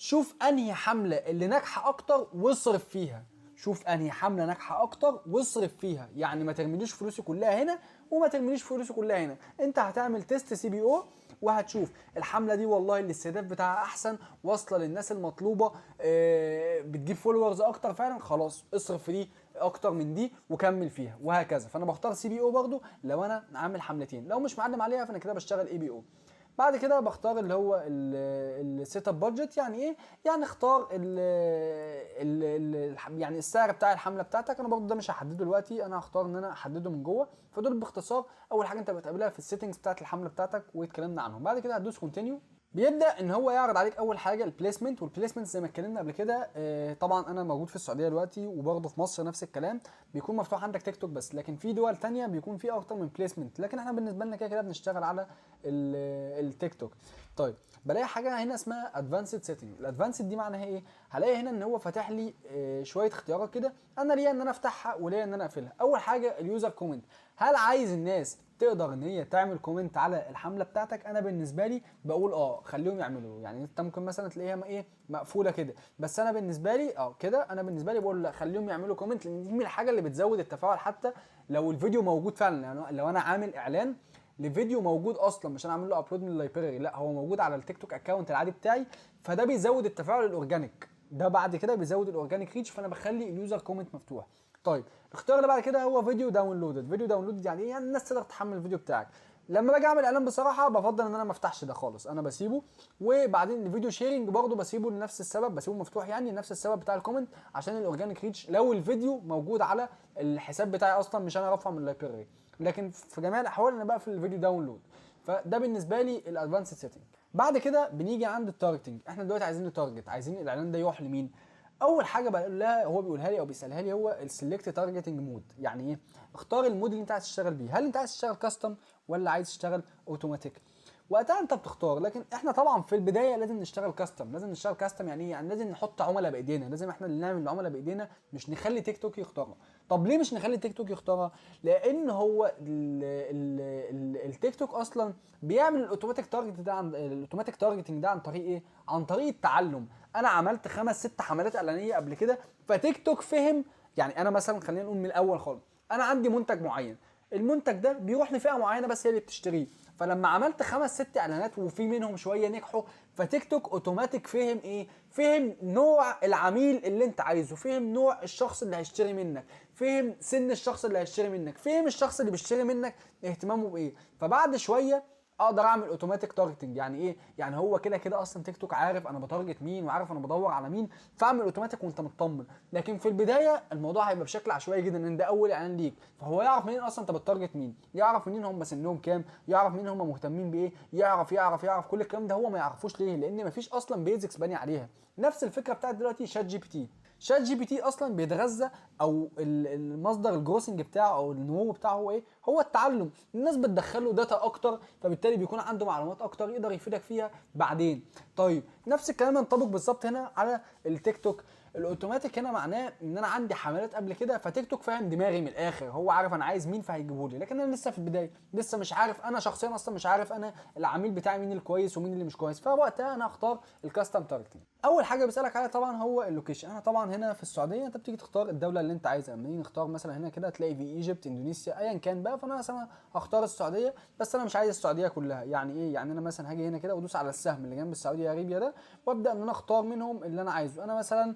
شوف انهي حمله اللي ناجحة اكتر واصرف فيها، شوف انهي حمله ناجحة اكتر واصرف فيها. يعني ما ترميليش فلوسي كلها هنا وما ترميليش فلوسي كلها هنا، انت هتعمل test CBO وهتشوف الحملة دي والله الاستهداف بتاعها احسن، واصله للناس المطلوبة، بتجيب followers اكتر فعلا، خلاص اصرف في دي اكتر من دي وكمل فيها وهكذا. فانا بختار CBO برضو لو انا عامل حملتين، لو مش معلم عليها فانا كده بشتغل ABO. بعد كده بختار اللي هو ال setup budget. يعني ايه؟ يعني اختار ال ال يعني السعر بتاع الحملة بتاعتك. انا برضو ده مش هحدده دلوقتي، انا هختار ان انا احدده من جوه. فدول باختصار اول حاجة انت بتقابلها في ال settings بتاعت الحملة بتاعتك واتكلمنا عنهم. بعد كده هتدوس continue، بيبدا ان هو يعرض عليك اول حاجة ال placement. وال placement زي ما اتكلمنا قبل كده، طبعا انا موجود في السعودية دلوقتي وبرضه في مصر نفس الكلام، بيكون مفتوح عندك تيك توك بس، لكن في دول تانية بيكون في اكتر من placement، لكن احنا بالنسبة لنا كده كده بنشتغل على التيك توك. طيب بلاقي حاجة هنا اسمها advanced setting. ال advanced دي معناها ايه؟ هلاقي هنا ان هو فاتح لي شوية اختيارات كده، انا ليا ان انا افتحها وليا ان انا اقفلها. اول حاجة ال user comment، هل عايز الناس تقدر ان هي تعمل comment على الحملة بتاعتك؟ انا بالنسبة لي بقول خليهم يعملوا. يعني انت ممكن مثلا تلاقيها ايه مقفولة كده، بس انا بالنسبة لي كده، انا بالنسبة لي بقول لا خليهم يعملوا comment، لان دي من الحاجة اللي بتزود التفاعل حتى لو الفيديو موجود فعلا. يعني لو انا عامل اعلان لفيديو موجود اصلا، مش انا عامل له upload من ال library، لا هو موجود على التيك توك account العادي بتاعي، فده بيزود التفاعل ال organic، ده بعد كده بيزود ال organic reach، فانا بخلي ال user comment مفتوح. طيب الاختيار اللي بعد كده هو video downloaded. video downloaded يعني ايه؟ يعني الناس تقدر تحمل الفيديو بتاعك. لما باجي اعمل اعلان بصراحة بفضل ان انا ما افتحش ده خالص، انا بسيبه. وبعدين ال video sharing برضه بسيبه لنفس السبب، بسيبه مفتوح يعني لنفس السبب بتاع ال comment، عشان ال organic reach لو الفيديو موجود على الحساب بتاعي اصلا مش انا رافعه من ال library. لكن في جميع الاحوال انا بقفل ال video download. فده بالنسبة لي ال advanced setting. بعد كده بنيجي عند ال targeting. احنا دلوقتي عايزين ن target، عايزين الاعلان ده يروح لمين. اول حاجة بقول لها هو بيقولها لي او بيسالها لي هو ال select targeting mode. يعني ايه؟ اختار ال mode اللي انت عايز تشتغل بيه، هل انت عايز تشتغل custom ولا عايز تشتغل اوتوماتيك؟ وقتها انت بتختار. لكن احنا طبعا في البداية لازم نشتغل custom. لازم نشتغل custom يعني ايه؟ يعني لازم نحط عملاء بايدينا، لازم احنا اللي نعمل العملاء بايدينا، مش نخلي تيك توك يختارها. طب ليه مش نخلي تيك توك يختارها؟ لان هو ال ال ال التيك توك اصلا بيعمل ال automatic target ده عن ال automatic targeting ده عن طريق ايه؟ عن طريق التعلم. انا عملت خمس ست حملات اعلانية قبل كده، فتيك توك فهم. يعني انا مثلا خلينا نقول من الاول خالص، انا عندي منتج معين، المنتج ده بيروح لفئة معينة بس هي اللي بتشتريه. فلما عملت خمس ست اعلانات وفي منهم شوية نجحوا، فتيك توك اوتوماتيك فهم ايه؟ فهم نوع العميل اللي انت عايزه، فهم نوع الشخص اللي هيشتري منك، فهم سن الشخص اللي هيشتري منك، فهم الشخص اللي بيشتري منك اهتمامه بايه. فبعد شوية اقدر اعمل automatic targeting. يعني ايه؟ يعني هو كده كده اصلا تيك توك عارف انا ب target مين وعارف انا بدور على مين، فاعمل اوتوماتيك وانت مطمن. لكن في البداية الموضوع هيبقى بشكل عشوائي جدا، ان ده اول اعلان ليك، فهو يعرف منين اصلا انت بت target مين، يعرف منين هم سنهم كام، يعرف منين هم مهتمين بايه، يعرف يعرف يعرف كل الكلام ده هو ما يعرفوش. ليه؟ لان مفيش اصلا basics باني عليها. نفس الفكرة بتاعت دلوقتي شات جي بي تي. شات جي بي تي اصلا بيتغذى او المصدر ال growing بتاعه او النمو بتاعه هو ايه؟ هو التعلم. الناس بتدخله data اكتر، فبالتالي بيكون عنده معلومات اكتر يقدر يفيدك فيها بعدين. طيب نفس الكلام ينطبق بالظبط هنا على التيك توك. الاوتوماتيك هنا معناه ان انا عندي حملات قبل كده، فتيك توك فاهم دماغي من الاخر، هو عارف انا عايز مين فهيجيبه لي. لكن انا لسه في البداية، لسه مش عارف، انا شخصيا اصلا مش عارف انا العميل بتاعي مين الكويس ومين اللي مش كويس، فوقتها انا هختار ال custom targeting. اول حاجة بيسالك عليها طبعا هو ال location. انا طبعا هنا في السعوديه، انت بتيجي تختار الدولة اللي انت عايزها. لما نيجي نختار مثلا هنا كده تلاقي في Egypt، اندونيسيا، ايا كان بقى. فانا مثلا هختار السعوديه، بس انا مش عايز السعودية كلها. يعني ايه؟ يعني انا مثلا هاجي هنا كده وادوس على السهم اللي جنب ال Saudi Arabia ده، وابدا ان انا اختار منهم اللي انا عايزه. انا مثلا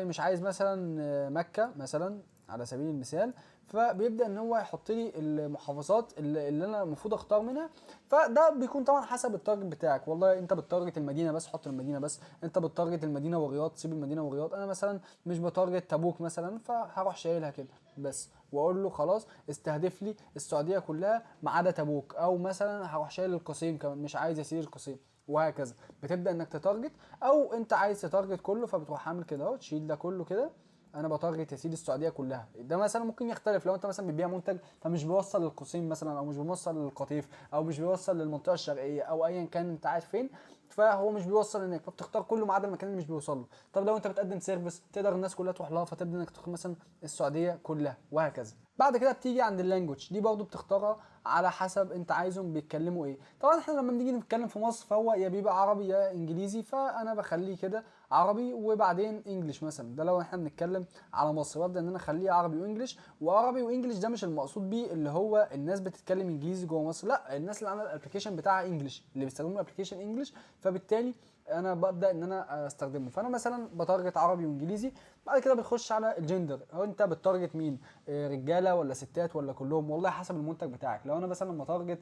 مش عايز مثلا مكة مثلا على سبيل المثال، فبيبدا ان هو يحط لي المحافظات اللي انا المفروض اختار منها. فده بيكون طبعا حسب ال target بتاعك. والله انت بت target المدينة بس، حط المدينة بس. انت بت target المدينة والرياض، سيب المدينة والرياض. انا مثلا مش ب target تبوك مثلا، فهروح شايلها كده بس واقول له خلاص استهدف لي السعودية كلها ما عدا تبوك. او مثلا هروح شايل القصيم كمان، مش عايز اسيب القصيم، وهكذا. بتبدا انك ت target، او انت عايز ت target كله فبتروح عامل كده اهو، تشيل ده كله كده. انا ب target يا سيدي السعودية كلها. ده مثلا ممكن يختلف لو انت مثلا بتبيع منتج فمش بيوصل للقصيم مثلا، او مش بيوصل للقطيف، او مش بيوصل للمنطقة الشرقية، او ايا كان انت عايز فين، فهو مش بيوصل هناك، فبتختار كله ما عدا المكان اللي مش بيوصل له. طب لو انت بتقدم service تقدر الناس كلها تروح لها، فتبدا انك تختار مثلا السعودية كلها، وهكذا. بعد كده بتيجي عند ال language، دي برضو بتختارها على حسب انت عايزهم بيتكلموا ايه. طبعا احنا لما بنيجي نتكلم في مصر فهو يا بيبقى عربي يا انجليزي، فانا بخليه كده عربي وبعدين English مثلا. ده لو احنا بنتكلم على مصر ببدا ان انا اخليه عربي و English. وعربي و English ده مش المقصود بيه اللي هو الناس بتتكلم انجليزي جوه مصر، لا، الناس اللي عامله ال application بتاعها English، اللي بيستخدموا ال application English، فبالتالي انا ببدا ان انا استخدمه. فانا مثلا ب target عربي وانجليزي. بعد كده بتخش على الجندر، هو انت بت target مين؟ رجاله ولا ستات ولا كلهم؟ والله حسب المنتج بتاعك. لو انا مثلا ب target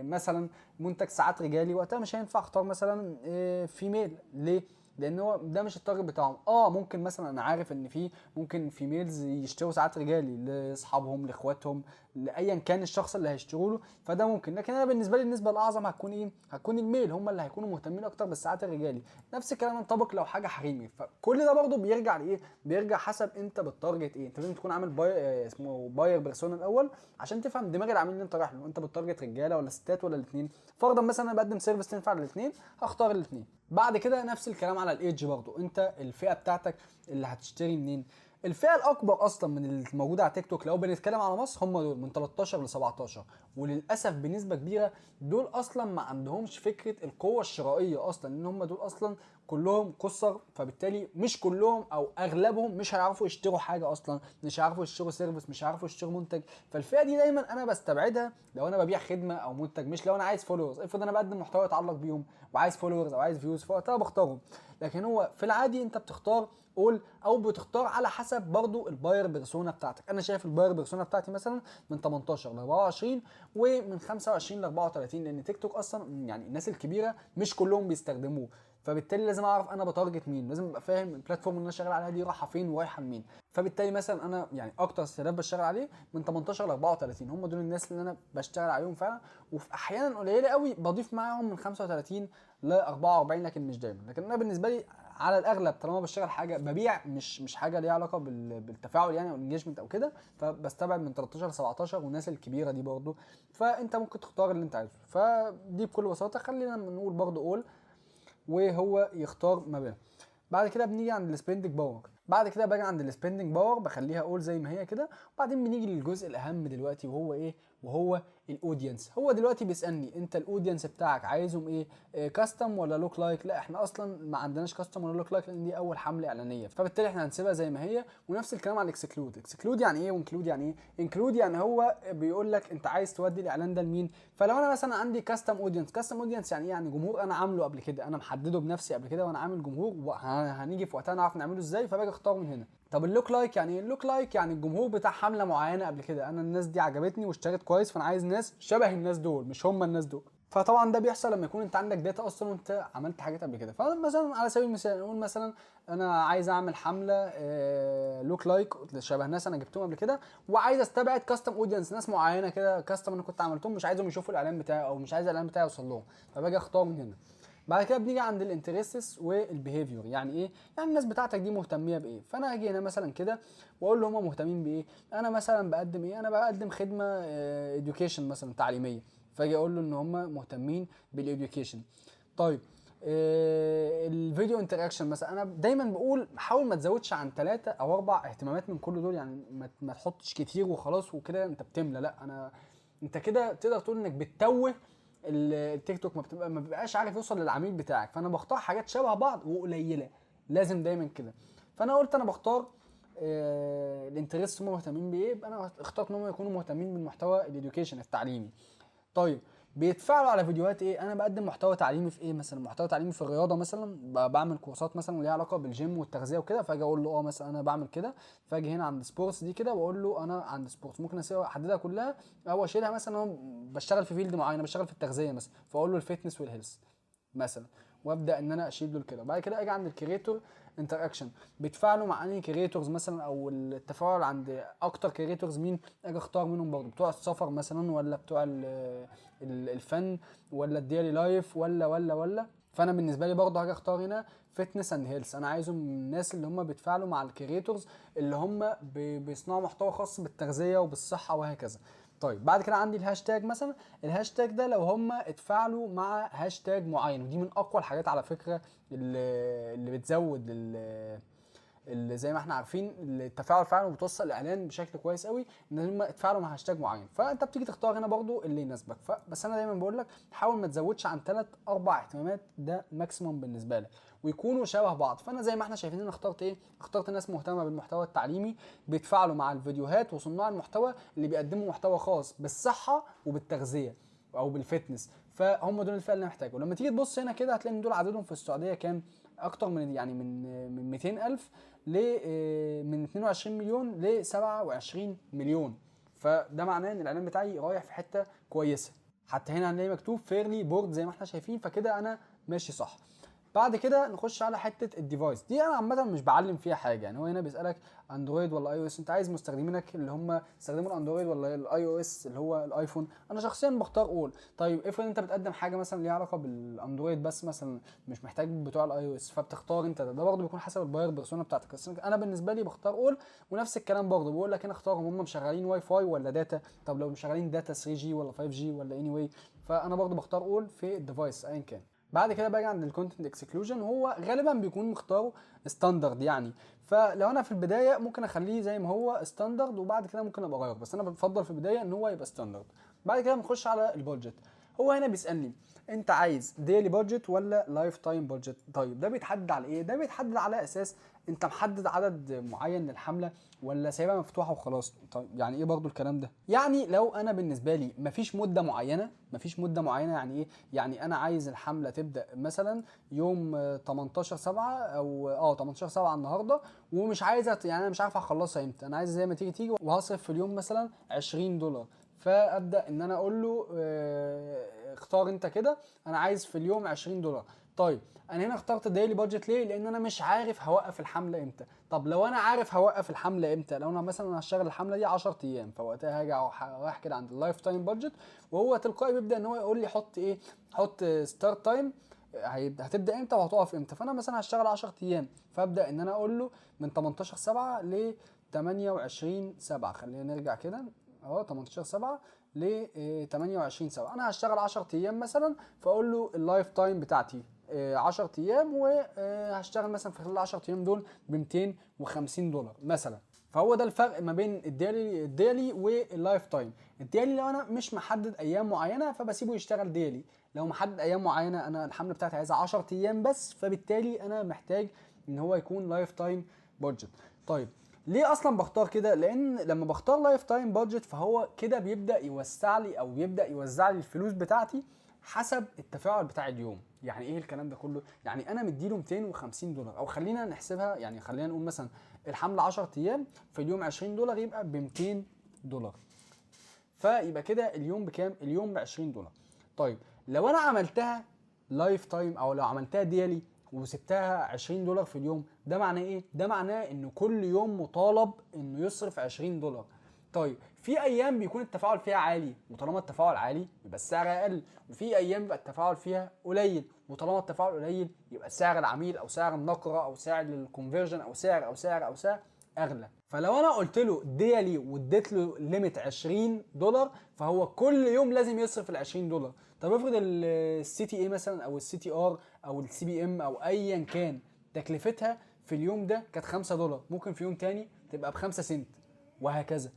مثلا منتج ساعات رجالي، وقتها مش هينفع اختار مثلا female. ليه؟ لان هو ده مش ال target بتاعهم. ممكن مثلا انا عارف ان في ممكن females يشتروا ساعات رجالي لاصحابهم، لاخواتهم، لايا كان الشخص اللي هيشتروا له، فده ممكن. لكن انا بالنسبة لي النسبة الاعظم هتكون ايه؟ هتكون ال male، هم اللي هيكونوا مهتمين اكتر بالساعات الرجالي. نفس الكلام ينطبق لو حاجة حريمي. فكل ده برضو بيرجع لايه؟ بيرجع حسب انت بت target ايه. انت لازم تكون عامل اسمه buyer persona الاول عشان تفهم دماغ العميل اللي انت رايح له. انت بت target رجاله ولا ستات ولا الاثنين؟ فرضا مثلا انا بقدم service تنفع للاثنين، هختار الاثنين. بعد كده نفس الكلام على ال age برضو، انت الفئة بتاعتك اللي هتشتري منين. الفئة الاكبر اصلا من الموجودة على تيك توك لو بنتكلم على مصر هم دول من 13 ل 17، وللاسف بنسبة كبيرة دول اصلا ما عندهمش فكرة القوة الشرائية اصلا، لان هم دول اصلا كلهم قصر، فبالتالي مش كلهم او اغلبهم مش هيعرفوا يشتروا حاجة اصلا، مش هيعرفوا يشتروا service، مش هيعرفوا يشتروا منتج. فالفئه دي دايما انا بستبعدها لو انا ببيع خدمة او منتج، مش لو انا عايز followers. افرض انا بقدم محتوى يتعلق بيهم وعايز followers او عايز views، فوقتها بختارهم. لكن هو في العادي انت بتختار all او بتختار على حسب برضو ال buyer persona بتاعتك. انا شايف ال buyer persona بتاعتي مثلا من 18 ل 24 ومن 25 ل 34، لان تيك توك اصلا يعني الناس الكبيرة مش كلهم بيستخدموه، فبالتالي لازم اعرف انا ب target مين، لازم ابقى فاهم ال platform اللي انا شغال عليها دي رايحة فين ورايحه لمين. فبالتالي مثلا انا يعني اكتر استهداف بشتغل عليه من 18 ل 34، هم دول الناس اللي انا بشتغل عليهم فعلا. وفي احيانا قليله قوي بضيف معاهم من 35 ل 44، لكن مش دايما. لكن انا بالنسبة لي على الاغلب طالما بشتغل حاجة ببيع، مش حاجة ليها علاقة بالتفاعل يعني او ال engagement او كده، فبستبعد من 13 ل 17 والناس الكبيرة دي برضو. فانت ممكن تختار اللي انت عايزه. فدي بكل بساطة خلينا نقول برضو all، وهو يختار ما بينهم. بعد كده بنيجي عند ال spending power. بعد كده باجي عند ال spending power بخليها all زي ما هي كده. وبعدين بنيجي للجزء الاهم دلوقتي، وهو ايه؟ وهو ال audience. هو دلوقتي بيسالني انت ال audience بتاعك عايزهم ايه؟ custom ولا look like؟ لا، احنا اصلا ما عندناش custom ولا look like، لان دي اول حمله اعلانيه، فبالتالي احنا هنسيبها زي ما هي. ونفس الكلام على ال exclude. exclude يعني ايه و include يعني ايه؟ include يعني هو بيقول لك انت عايز تودي الاعلان ده لمين. فلو انا مثلا عندي custom audience، custom audience يعني ايه؟ يعني جمهور انا عامله قبل كده، انا محددة بنفسي قبل كده، وانا عامل جمهور وهنيجي في وقتها نعرف نعمله ازاي، فباجي اختاره من هنا. طب ال look like يعني ايه؟ ال look like يعني الجمهور بتاع حمله معينة قبل كده، انا الناس دي عجبتني واشترت كويس، فانا عايز ناس شبه الناس دول، مش هم الناس دول. فطبعا ده بيحصل لما يكون انت عندك data اصلا وانت عملت حاجات قبل كده. فمثلا على سبيل المثال نقول مثلا انا عايز اعمل حمله look like شبه ناس انا جبتهم قبل كده، وعايز استبعد custom audience، ناس معينة كده custom انا كنت عملتهم، مش عايزهم يشوفوا الاعلان بتاعي او مش عايز الاعلان بتاعي يوصل لهم، فباجي اختار من هنا. بعد كده بنيجي عند ال interests وال behavior. يعني ايه؟ يعني الناس بتاعتك دي مهتميه بايه. فانا اجي هنا مثلا كده واقول له هم مهتمين بايه. انا مثلا بقدم ايه؟ انا بقدم خدمة education مثلا تعليميه، فاجي اقول له ان هم مهتمين بال education. طيب ال video interaction مثلا، انا دايما بقول حاول ما تزودش عن 3 او 4 اهتمامات من كل دول، يعني ما تحطش كتير وخلاص وكده انت بتملى. لا، انت كده تقدر تقول انك بتتوه التيك توك، ما بيبقاش عارف يوصل للعميل بتاعك. فانا بختار حاجات شبه بعض وقليله، لازم دايما كده. فانا قلت انا بختار ال interest، هم مهتمين بايه؟ يبقى انا اخترت ان هم يكونوا مهتمين بالمحتوى ال education التعليمي. طيب بيتفاعلوا على فيديوهات ايه؟ انا بقدم محتوى تعليمي في ايه مثلا؟ محتوى تعليمي في الرياضة مثلا، بعمل كورسات مثلا ليها علاقة بالجيم والتغذيه وكده، فاجي اقول له مثلا انا بعمل كده. فاجي هنا عند sports دي كده واقول له انا عند sports، ممكن احددها كلها او اشيلها. مثلا انا بشتغل في field معين، بشتغل في التغذية مثلا، فاقول له ال fitness وال health مثلا، وابدا ان انا اشيل دول كده. بعد كده اجي عند ال creator interaction، بيتفاعلوا مع انهي creators مثلا، او التفاعل عند اكتر creators مين، اجي اختار منهم برضه بتوع السفر مثلا، ولا بتوع الفن، ولا ال daily life، ولا ولا ولا. فانا بالنسبة لي برضه هاجي اختار هنا fitness and health، انا عايزهم من الناس اللي هم بيتفاعلوا مع ال creators اللي هم بيصنعوا محتوى خاص بالتغذية وبالصحه وهكذا. طيب بعد كده عندي الهاشتاج مثلا، الهاشتاج ده لو هم اتفاعلوا مع هاشتاج معين، ودي من اقوى الحاجات على فكرة اللي بتزود اللي زي ما احنا عارفين التفاعل فعلا وبتوصل الاعلان بشكل كويس قوي، ان هم اتفاعلوا مع هاشتاج معين. فانت بتيجي تختار هنا برضو اللي يناسبك. بس انا دايما بقول لك حاول ما تزودش عن 3 4 اهتمامات، ده maximum بالنسبة لك، ويكونوا شبه بعض. فانا زي ما احنا شايفين انا اخترت ايه؟ اخترت ناس مهتمة بالمحتوى التعليمي، بيتفاعلوا مع الفيديوهات وصناع المحتوى اللي بيقدموا محتوى خاص بالصحة وبالتغذيه او بال fitness، فهم دول الفئة اللي انا محتاجه. ولما تيجي تبص هنا كده هتلاقي ان دول عددهم في السعودية كام؟ اكتر من يعني من 200,000 ل من 22 مليون ل 27 مليون. فده معناه ان الاعلان بتاعي رايح في حتة كويسه. حتى هنا هنلاقي مكتوب fairly broad زي ما احنا شايفين، فكده انا ماشي صح. بعد كده نخش على حتة ال device. دي انا عامة مش بعلم فيها حاجه، يعني هو هنا بيسالك اندرويد ولا iOS، انت عايز مستخدمينك اللي هم استخدموا الاندرويد ولا ال iOS اللي هو الايفون. انا شخصيا بختار all. طيب افرض انت بتقدم حاجة مثلا ليها علاقة بالاندرويد بس مثلا، مش محتاج بتوع ال iOS، فبتختار انت ده برضه بيكون حسب ال buyer persona بتاعتك. بس انا بالنسبة لي بختار all. ونفس الكلام برضه بقول لك هنا اختارهم هم مشغلين واي فاي ولا data، طب لو مشغلين data 3G ولا 5G ولا anyway، فانا برضه بختار all في ال device ايا كان. بعد كده باجي عند ال content exclusion، هو غالبا بيكون مختاره standard يعني، فلو انا في البداية ممكن اخليه زي ما هو standard، وبعد كده ممكن ابقى اغيره، بس انا بفضل في البداية ان هو يبقى standard. بعد كده بنخش على ال budget. هو هنا بيسالني انت عايز daily budget ولا lifetime budget؟ طيب ده بيتحدد على ايه؟ ده بيتحدد على اساس انت محدد عدد معين للحملة ولا سايبها مفتوحة وخلاص. طيب يعني ايه برضو الكلام ده؟ يعني لو انا بالنسبة لي مفيش مده معينه، مفيش مده معينة يعني ايه؟ يعني انا عايز الحملة تبدا مثلا يوم 18/7 او 18/7 النهارده، ومش عايزه، يعني انا مش عارف هخلصها امتى، انا عايز زي ما تيجي تيجي، وهصرف في اليوم مثلا $20. فابدا ان انا اقول له اختار انت كده، انا عايز في اليوم $20. طيب انا هنا اخترت daily budget ليه؟ لان انا مش عارف هوقف الحملة امتى. طب لو انا عارف هوقف الحملة امتى، لو انا مثلا هشتغل الحملة دي 10 ايام، فوقتها هاجي رايح كده عند ال lifetime budget، وهو تلقائي بيبدا ان هو يقول لي حط ايه، حط start time، هتبدا امتى وهتقف امتى. فانا مثلا هشتغل 10 ايام، فابدا ان انا اقول له من 18/7 ل 28/7. خلينا نرجع كده اهو، 18/7 ل 28/7. انا هشتغل 10 ايام مثلا، فاقول له ال lifetime بتاعتي 10 ايام، وهشتغل مثلا في خلال 10 ايام دول ب $250 مثلا. فهو ده الفرق ما بين ال daily وال lifetime. ال daily لو انا مش محدد ايام معينة فبسيبه يشتغل daily، لو محدد ايام معينة انا الحملة بتاعتي عايزها 10 ايام بس، فبالتالي انا محتاج ان هو يكون lifetime budget. طيب ليه اصلا بختار كده؟ لان لما بختار lifetime budget فهو كده بيبدا يوسع لي او بيبدا يوزع لي الفلوس بتاعتي حسب التفاعل بتاع اليوم. يعني ايه الكلام ده كله؟ يعني انا مديله $250، او خلينا نحسبها، يعني خلينا نقول مثلا الحملة 10 ايام في اليوم $20، يبقى ب $200. فيبقى كده اليوم بكام؟ اليوم ب $20. طيب لو انا عملتها lifetime او لو عملتها daily وسبتها $20 في اليوم، ده معناه ايه؟ ده معناه انه كل يوم مطالب انه يصرف $20. طيب في ايام بيكون التفاعل فيها عالي، وطالما التفاعل عالي يبقى السعر اقل، وفي ايام بيبقى التفاعل فيها قليل، وطالما التفاعل قليل يبقى سعر العميل او سعر النقره او سعر ال conversion او سعر او سعر او سعر اغلى. فلو انا قلت له daily واديت له limit $20، فهو كل يوم لازم يصرف ال $20. طب افرض ال CTA مثلا او ال CTR او ال CPM او ايا كان تكلفتها في اليوم ده كانت $5، ممكن في يوم تاني تبقى ب 5 سنت وهكذا.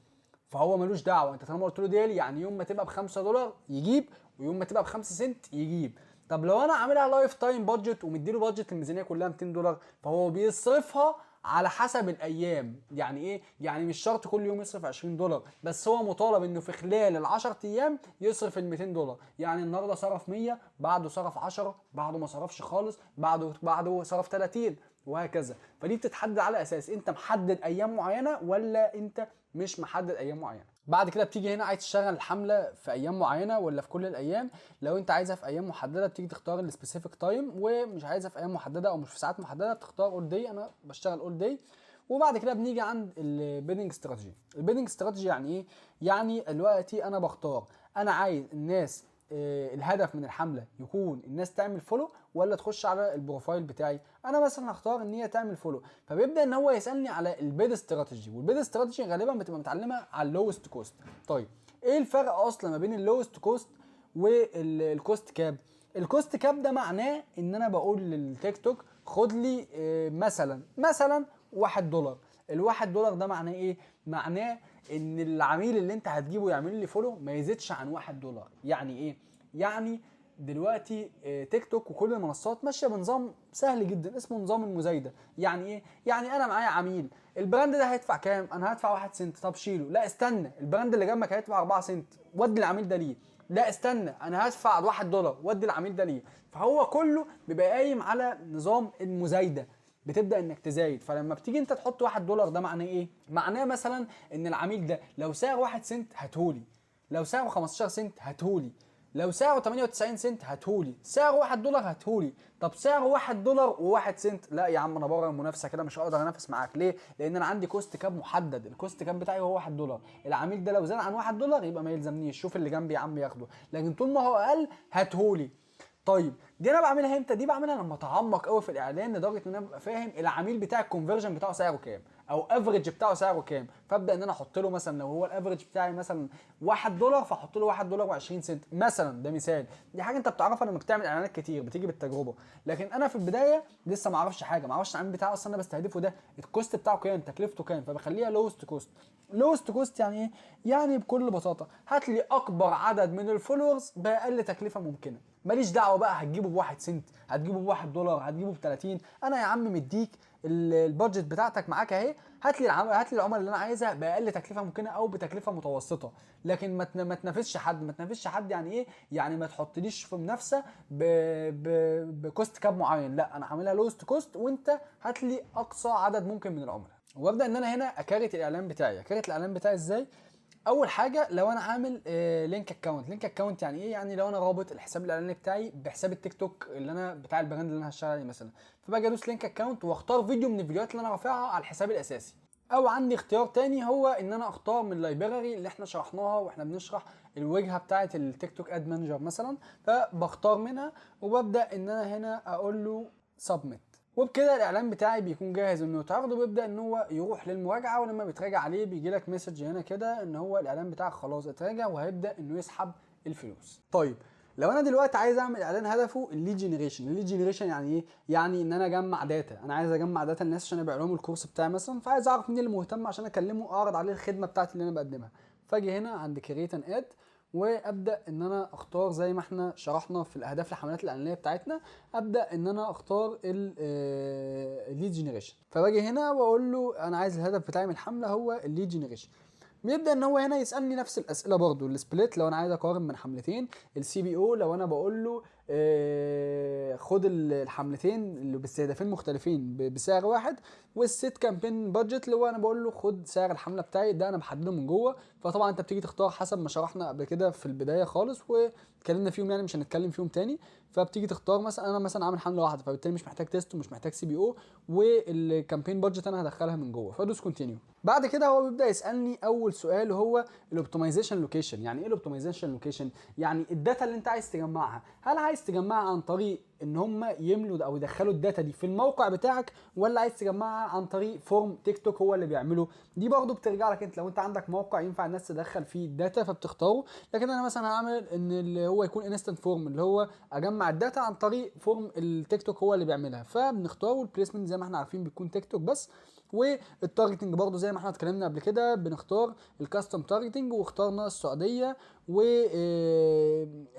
فهو ملوش دعوه، انت طالما قلت له daily يعني يوم ما تبقى ب $5 يجيب، ويوم ما تبقى ب 5 سنت يجيب. طب لو انا عاملها lifetime budget ومديله budget الميزانية كلها $200، فهو بيصرفها على حسب الايام. يعني ايه؟ يعني مش شرط كل يوم يصرف $20، بس هو مطالب انه في خلال ال 10 ايام يصرف ال $200. يعني النهارده صرف 100، بعده صرف 10، بعده ما صرفش خالص، بعده صرف 30 وهكذا. فدي بتتحدد على اساس انت محدد ايام معينة ولا انت مش محدد ايام معينة. بعد كده بتيجي هنا عايز تشتغل الحملة في ايام معينة ولا في كل الايام. لو انت عايزها في ايام محددة بتيجي تختار ال specific time، ومش عايزها في ايام محددة او مش في ساعات محددة بتختار all day. انا بشتغل all day. وبعد كده بنيجي عند ال bidding strategy. ال bidding strategy يعني ايه؟ يعني دلوقتي انا بختار انا عايز الناس، الهدف من الحملة يكون الناس تعمل follow ولا تخش على ال profile بتاعي. انا مثلا هختار ان هي تعمل follow، فبيبدا ان هو يسالني على ال bid strategy، وال bid strategy غالبا بتبقى متعلمة على ال lowest cost. طيب ايه الفرق اصلا ما بين ال lowest cost وال cost cap؟ ال cost cap ده معناه ان انا بقول للتيك توك خد لي مثلا $1. الواحد دولار ده معناه ايه؟ معناه ان العميل اللي انت هتجيبه يعمل لي follow ما يزيدش عن $1. يعني ايه؟ يعني دلوقتي تيك توك وكل المنصات ماشية بنظام سهل جدا اسمه نظام المزايده. يعني ايه؟ يعني انا معايا عميل، ال brand ده هيدفع كام؟ انا هدفع 1 سنت. طب شيله. لا استنى، ال brand اللي جنبك هيدفع 4 سنت، ودي العميل ده ليه. لا استنى، انا هدفع $1، ودي العميل ده ليه. فهو كله بيبقى قايم على نظام المزايده، بتبدا انك تزايد. فلما بتيجي انت تحط $1 ده معناه ايه؟ معناه مثلا ان العميل ده لو سعره 1 سنت هاتهولي، لو سعره 15 سنت هاتهولي، لو سعره 98 سنت هاتهولي، سعره $1 هاتهولي. طب سعره $1 و1 سنت، لا يا عم انا بره المنافسة كده، مش هقدر انافس معاك. ليه؟ لان انا عندي cost cap محدد، ال cost cap بتاعي هو $1. العميل ده لو زاد عن $1 يبقى ما يلزمنيش، شوف اللي جنبي يا عم ياخده، لكن طول ما هو اقل هاتهولي. طيب دي انا بعملها امتى؟ دي بعملها لما اتعمق قوي في الاعلان لدرجة ان انا ببقى فاهم العميل بتاع ال conversion بتاعه سعره كام. او average بتاعه سعره كام. فابدا ان انا احط له مثلا لو هو ال average بتاعي مثلا $1، فاحط له $1 و20 سنت مثلا. ده مثال، دي حاجة انت بتعرفها لما بتعمل اعلانات كتير، بتيجي بالتجربه. لكن انا في البداية لسه ما اعرفش حاجه، ما اعرفش العميل بتاعي اصلا انا بستهدفه ده ال cost بتاعه كام، تكلفته كام، فبخليها lowest cost. lowest cost يعني ايه؟ يعني بكل بساطة هات لي اكبر عدد من ال followers باقل تكلفة ممكنه. ماليش دعوه بقى هتجيبه ب1 سنت، هتجيبه ب$1، هتجيبه ب30، انا يا عم مديك ال budget بتاعتك معاك اهي، هات لي العملاء اللي انا عايزها باقل تكلفة ممكنة او بتكلفه متوسطه. لكن ما تنافسش حد. ما تنافسش حد يعني ايه؟ يعني ما تحطليش في منافسه ب cost cap معين، لا انا هعملها lowest cost وانت هات لي اقصى عدد ممكن من العملاء. وابدا ان انا هنا ا create الاعلان بتاعي. ا create الاعلان بتاعي ازاي؟ اول حاجة لو انا عامل link account. link account يعني ايه؟ يعني لو انا رابط الحساب الاعلاني بتاعي بحساب التيك توك اللي انا بتاع ال brand اللي انا هشتغل عليه مثلا، فباجي ادوس link account واختار فيديو من الفيديوهات اللي انا رافعها على الحساب الاساسي. او عندي اختيار تاني هو ان انا اختار من ال library اللي احنا شرحناها واحنا بنشرح الواجهة بتاعه التيك توك ad manager مثلا، فبختار منها وببدا ان انا هنا اقول له submit، وبكده الاعلان بتاعي بيكون جاهز انه يتعرض، وبيبدا ان هو يروح للمراجعه. ولما بيتراجع عليه بيجي لك message هنا كده ان هو الاعلان بتاعك خلاص اتراجع وهيبدا انه يسحب الفلوس. طيب لو انا دلوقتي عايز اعمل اعلان هدفه ال lead generation. ال lead generation يعني ايه؟ يعني ان انا اجمع data، انا عايز اجمع data الناس عشان ابيع لهم الكورس بتاعي مثلا، فعايز اعرف مين اللي مهتم عشان اكلمه اعرض عليه الخدمة بتاعتي اللي انا بقدمها. فاجي هنا عند create an ad وابدا ان انا اختار زي ما احنا شرحنا في الاهداف الحملات الاعلانية بتاعتنا، ابدا ان انا اختار ال lead generation. فباجي هنا واقول له انا عايز الهدف بتاعي من الحملة هو ال lead generation. بيبدا ان هو هنا يسالني نفس الاسئلة برضو، ال split لو انا عايز اقارن من حملتين، ال CPO لو انا بقول له خد الحملتين اللي باستهدافين مختلفين بسعر واحد، وال set campaign budget اللي هو انا بقول له خد سعر الحملة بتاعي ده انا بحدده من جوه. فطبعا انت بتيجي تختار حسب ما شرحنا قبل كده في البداية خالص واتكلمنا فيهم، يعني مش هنتكلم فيهم تاني. فبتيجي تختار مثلا انا مثلا عامل حمله واحدة، فبالتالي مش محتاج test ومش محتاج CPO، وال campaign budget انا هدخلها من جوه، فادوس continue. بعد كده هو بيبدا يسالني اول سؤال هو ال optimization location. يعني ايه ال optimization location؟ يعني ال data اللي انت عايز تجمعها، هل عايز تجمعها عن طريق ان هم يملوا او يدخلوا ال data دي في الموقع بتاعك، ولا عايز تجمعها عن طريق form تيك توك هو اللي بيعمله؟ دي برضو بترجع لك انت، لو انت عندك موقع ينفع الناس تدخل فيه ال data فبتختاره. لكن انا مثلا هعمل ان اللي هو يكون instant form، اللي هو اجمع ال data عن طريق form التيك توك هو اللي بيعملها، فبنختاره. ال placement زي ما احنا عارفين بيكون تيك توك بس، وال targeting برضو زي ما احنا اتكلمنا قبل كده بنختار ال custom targeting، واخترنا السعودية،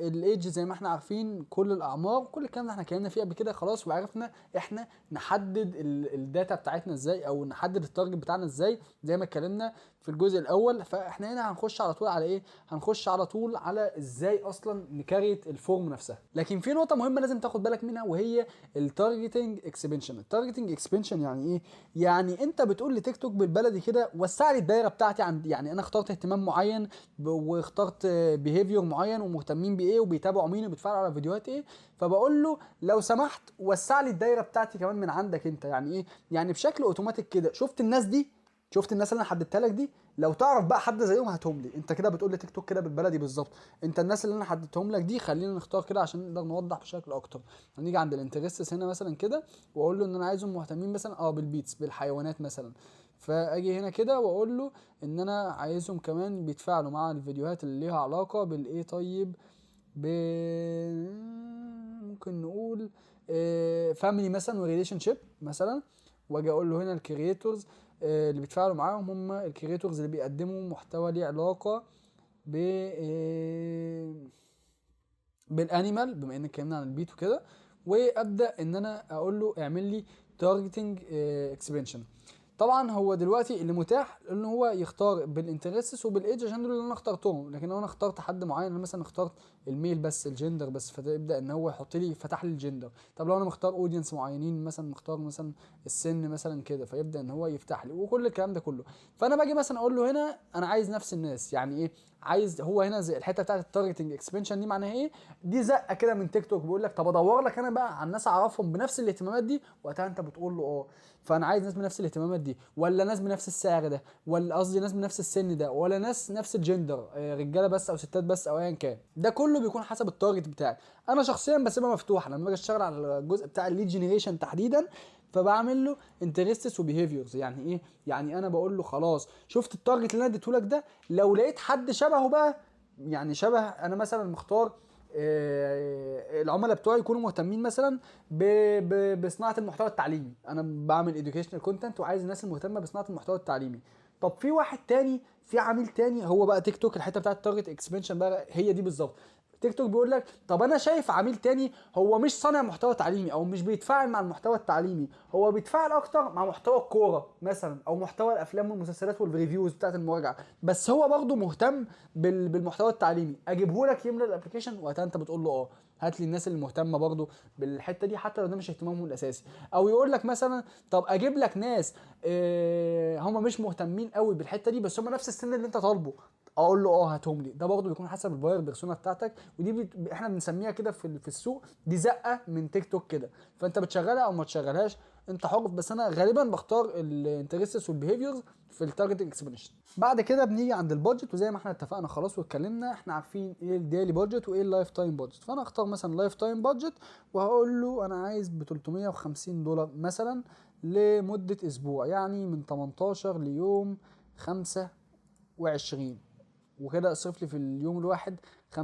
والايدج زي ما احنا عارفين كل الاعمار، كل الكلام اللي احنا اتكلمنا فيه قبل كده خلاص، وعرفنا احنا نحدد ال data بتاعتنا ازاي او نحدد ال target بتاعنا ازاي زي ما اتكلمنا في الجزء الاول. فاحنا هنا هنخش على طول على ايه؟ هنخش على طول على ازاي اصلا ن create ال form نفسها. لكن في نقطة مهمة لازم تاخد بالك منها وهي ال targeting expansion. ال targeting expansion يعني ايه؟ يعني انت بتقول لتيك توك بالبلدي كده وسع لي الدايرة بتاعتي، عند يعني انا اخترت اهتمام معين واخترت behavior معين ومهتمين بايه وبيتابعوا مين وبيتفرجوا على فيديوهات ايه، فبقول له لو سمحت وسع لي الدايرة بتاعتي كمان من عندك انت. يعني ايه؟ يعني بشكل اوتوماتيك كده، شفت الناس دي، شفت الناس اللي انا حددتها لك دي، لو تعرف بقى حد زيهم هاتهم لي. انت كده بتقول لتيك توك كده بالبلدي بالظبط، انت الناس اللي انا حددتهم لك دي. خلينا نختار كده عشان نقدر نوضح بشكل اكتر. هنيجي عند ال interests هنا مثلا كده واقول له ان انا عايزهم مهتمين مثلا بال pets، بالحيوانات مثلا، فاجي هنا كده واقول له ان انا عايزهم كمان بيتفاعلوا مع الفيديوهات اللي ليها علاقة بالايه، طيب ب ممكن نقول family مثلا و relationship مثلا، واجي اقول له هنا ال creators اللي بيتفاعلوا معاهم هم ال creators اللي بيقدموا محتوى ليه علاقة ب بال animal، بما ان اتكلمنا عن ال pet وكده، وابدا ان انا اقول له اعمل لي targeting expansion. طبعا هو دلوقتي اللي متاح ان هو يختار بال interests وبال age عشان دول اللي انا اخترتهم، لكن لو انا اخترت حد معين، انا مثلا اخترت ال male بس، الجندر بس، فتبدا ان هو يحط لي فتح لي الجندر. طب لو انا مختار audience معينين مثلا، مختار مثلا السن مثلا كده، فيبدا ان هو يفتح لي وكل الكلام ده كله. فانا باجي مثلا اقول له هنا انا عايز نفس الناس. يعني ايه عايز؟ هو هنا زي الحتة بتاعت ال targeting expansion دي معناها ايه؟ دي زقه كده من تيك توك بيقول لك طب ادور لك انا بقى على الناس اعرفهم بنفس الاهتمامات دي، وقتها انت بتقول له فانا عايز ناس بنفس الاهتمامات دي، ولا ناس بنفس السعر ده، ولا قصدي ناس بنفس السن ده، ولا ناس نفس الجندر، رجاله بس او ستات بس او ايا كان. ده كله بيكون حسب ال target بتاعك. انا شخصيا بسيبها مفتوحة لما باجي اشتغل على الجزء بتاع ال lead generation تحديدا، فبعمل له interests و behaviors. يعني ايه؟ يعني انا بقول له خلاص شفت ال target اللي انا اديته لك ده، لو لقيت حد شبهه بقى، يعني شبه انا مثلا مختار العملاء بتوعي يكونوا مهتمين مثلا بصناعة المحتوى التعليمي، انا بعمل educational content وعايز الناس المهتمة بصناعة المحتوى التعليمي. طب في واحد تاني، في عميل تاني، هو بقى تيك توك الحتة بتاعت ال target expansion بقى هي دي بالظبط. تيك توك بيقول لك طب انا شايف عميل تاني هو مش صانع محتوى تعليمي او مش بيتفاعل مع المحتوى التعليمي، هو بيتفاعل اكتر مع محتوى الكورة مثلا او محتوى الافلام والمسلسلات وال reviews بتاعت المراجعه، بس هو برضه مهتم بالمحتوى التعليمي، اجيبه لك يملى ال application. وقتها انت بتقول له هات لي الناس اللي مهتمة برضه بالحتة دي حتى لو ده مش اهتمامهم الاساسي. او يقول لك مثلا طب اجيب لك ناس هم مش مهتمين قوي بالحتة دي بس هم نفس السن اللي انت طالبه، اقول له هاتهم لي. ده برضه بيكون حسب ال buyer persona بتاعتك، ودي احنا بنسميها كده في السوق دي زقه من تيك توك كده، فانت بتشغلها او ما تشغلهاش انت حر، بس انا غالبا بختار ال interests وال behaviors في ال target expansion. بعد كده بنيجي عند ال budget، وزي ما احنا اتفقنا خلاص واتكلمنا احنا عارفين ايه ال daily budget وايه ال lifetime budget. فانا اختار مثلا lifetime budget وهقول له انا عايز ب $350 مثلا لمدة اسبوع، يعني من 18 ليوم 25، وكده اصرف لي في اليوم الواحد $50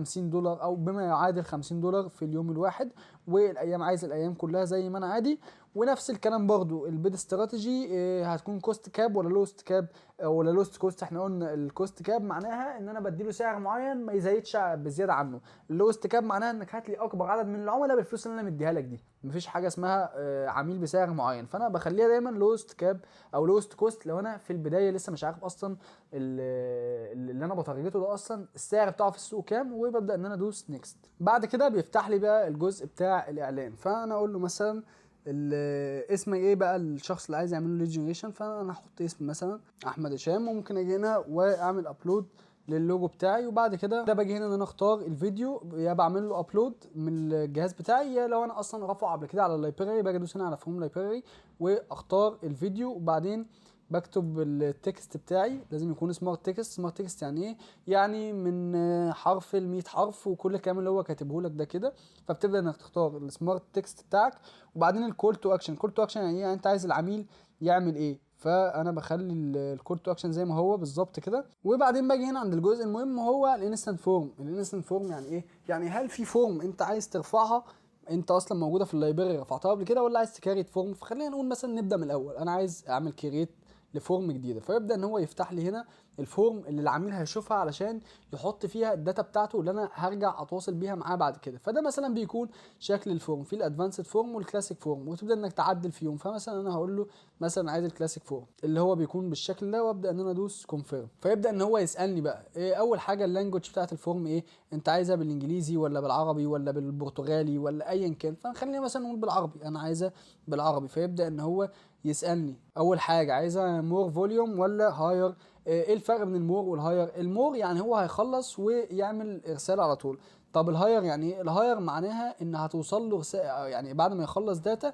او بما يعادل $50 في اليوم الواحد، والايام عايز الايام كلها زي ما انا عادي. ونفس الكلام برضو ال bid strategy، هتكون cost cap ولا lowest cap، ولا lowest cost. احنا قلنا ال cost cap معناها ان انا بديله سعر معين ما يزيدش بزيادة عنه، ال lowest cap معناها انك هات لي اكبر عدد من العملاء بالفلوس اللي انا مديها لك دي، مفيش حاجة اسمها عميل بسعر معين، فانا بخليها دايما lowest cap او lowest cost لو انا في البداية لسه مش عارف اصلا اللي انا ب target ه ده اصلا السعر بتاعه في السوق كام، وببدا ان انا ادوس next. بعد كده بيفتح لي بقى الجزء بتاع الاعلان، فانا اقول له مثلا اسم ايه بقى الشخص اللي عايز يعمل له lead generation، فانا هحط اسم مثلا احمد هشام، وممكن اجي هنا واعمل upload لل logo بتاعي. وبعد كده ده باجي هنا ان انا اختار الفيديو، يا بعمل له upload من الجهاز بتاعي، يا لو انا اصلا رافعه قبل كده على ال library باجي ادوس هنا على from library واختار الفيديو، وبعدين بكتب ال text بتاعي، لازم يكون smart text. smart text يعني ايه؟ يعني من حرف ل 100 حرف وكل الكلام اللي هو كاتبه لك ده كده. فبتبدا انك تختار ال smart text بتاعك، وبعدين ال call to action. call to action يعني ايه؟ يعني انت عايز العميل يعمل ايه، فانا بخلي ال call to action زي ما هو بالظبط كده. وبعدين باجي هنا عند الجزء المهم وهو ال instant form. ال instant form يعني ايه؟ يعني هل في form انت عايز ترفعها انت اصلا موجودة في ال library رفعتها قبل كده، ولا عايز ت create form؟ فخلينا نقول مثلا نبدا من الاول، انا عايز اعمل create ل form جديده، فيبدا ان هو يفتح لي هنا ال form اللي العميل هيشوفها علشان يحط فيها ال data بتاعته اللي انا هرجع اتواصل بيها معاه بعد كده. فده مثلا بيكون شكل ال form، في ال advanced form وال classic form، وتبدا انك تعدل فيهم. فمثلا انا هقول له مثلا عايز ال classic form اللي هو بيكون بالشكل ده، وابدا ان انا ادوس confirm. فيبدا ان هو يسالني بقى إيه اول حاجة ال language بتاعت ال form ايه، انت عايزها بالانجليزي ولا بالعربي ولا بالبرتغالي ولا ايا كان. فخلينا مثلا نقول بالعربي، انا عايزها بالعربي. فيبدا ان هو يسالني اول حاجة عايزها more volume ولا higher. ايه الفرق بين ال more وال higher؟ ال more يعني هو هيخلص ويعمل ارسال على طول. طب ال higher يعني ايه؟ ال higher معناها ان هتوصل له رسالة، يعني بعد ما يخلص data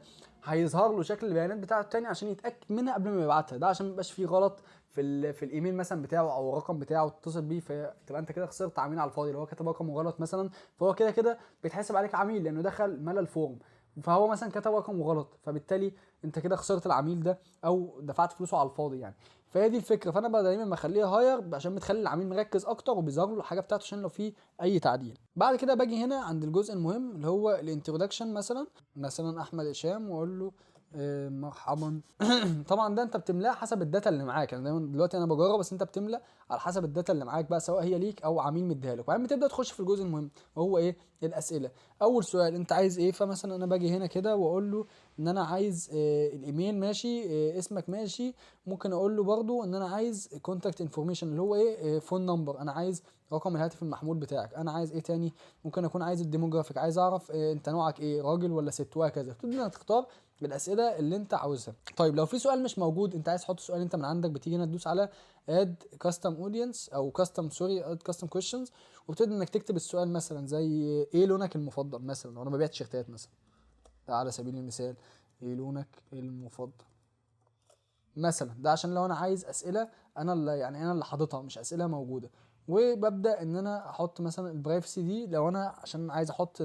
هيظهر له شكل البيانات بتاعته تاني عشان يتاكد منها قبل ما يبعتها، ده عشان ما يبقاش فيه غلط في الايميل مثلا بتاعه او الرقم بتاعه تتصل بيه، فتبقى انت كده خسرت عميل على الفاضي. لو هو كتب رقمه غلط مثلا فهو كده كده بيتحسب عليك عميل لانه دخل ملى ال form، فهو مثلا كتب رقمه غلط، فبالتالي انت كده خسرت العميل ده او دفعت فلوسه على الفاضي يعني. فهي دي الفكرة. فانا بقى دايما بخليها higher عشان بتخلي العميل مركز اكتر وبيظهر له الحاجة بتاعته عشان لو في اي تعديل. بعد كده باجي هنا عند الجزء المهم اللي هو ال introduction، مثلا احمد هشام، واقول له مرحبا. طبعا ده انت بتملاه حسب ال data اللي معاك، يعني دايما دلوقتي انا بجرب، بس انت بتملى على حسب ال data اللي معاك بقى، سواء هي ليك او عميل مديها لك. وبعدين بتبدا تخش في الجزء المهم وهو ايه؟ الاسئلة. اول سؤال انت عايز ايه؟ فمثلا انا باجي هنا كده واقول له ان انا عايز الايميل ماشي، اسمك ماشي، ممكن اقول له برضو ان انا عايز contact information اللي هو ايه؟ phone number، انا عايز رقم الهاتف المحمول بتاعك. انا عايز ايه تاني؟ ممكن اكون عايز ال demographic، عايز اعرف انت نوعك ايه، راجل ولا ست، وهكذا. تبدا انك تختار الاسئلة اللي انت عاوزها. طيب لو في سؤال مش موجود انت عايز تحط سؤال انت من عندك، بتيجي هنا تدوس على add custom audience او custom sorry add custom questions، وبتبدا انك تكتب السؤال مثلا زي ايه لونك المفضل مثلا، لو انا ببيع تيشيرتات مثلا، ده على سبيل المثال، ايه لونك المفضل مثلا، ده عشان لو انا عايز اسئلة انا اللي يعني انا اللي حاططها مش اسئلة موجودة. وببدا ان انا احط مثلا ال privacy دي لو انا عشان عايز احط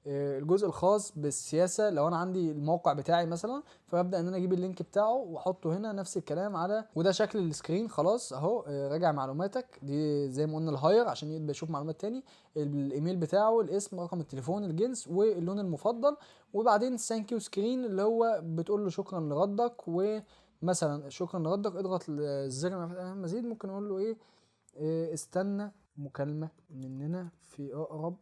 الجزء الخاص بالسياسه. لو انا عندي الموقع بتاعي مثلا، فببدا ان انا اجيب ال link بتاعه واحطه هنا. نفس الكلام على، وده شكل ال screen خلاص اهو. راجع معلوماتك دي زي ما قلنا ال hire عشان يبدا يشوف معلومات تاني، الايميل بتاعه، الاسم، رقم التليفون، الجنس، واللون المفضل. وبعدين thank you screen اللي هو بتقول له شكرا لردك، ومثلا شكرا لردك اضغط الزر مزيد. ممكن اقول له إيه؟ استنى مكالمة مننا في اقرب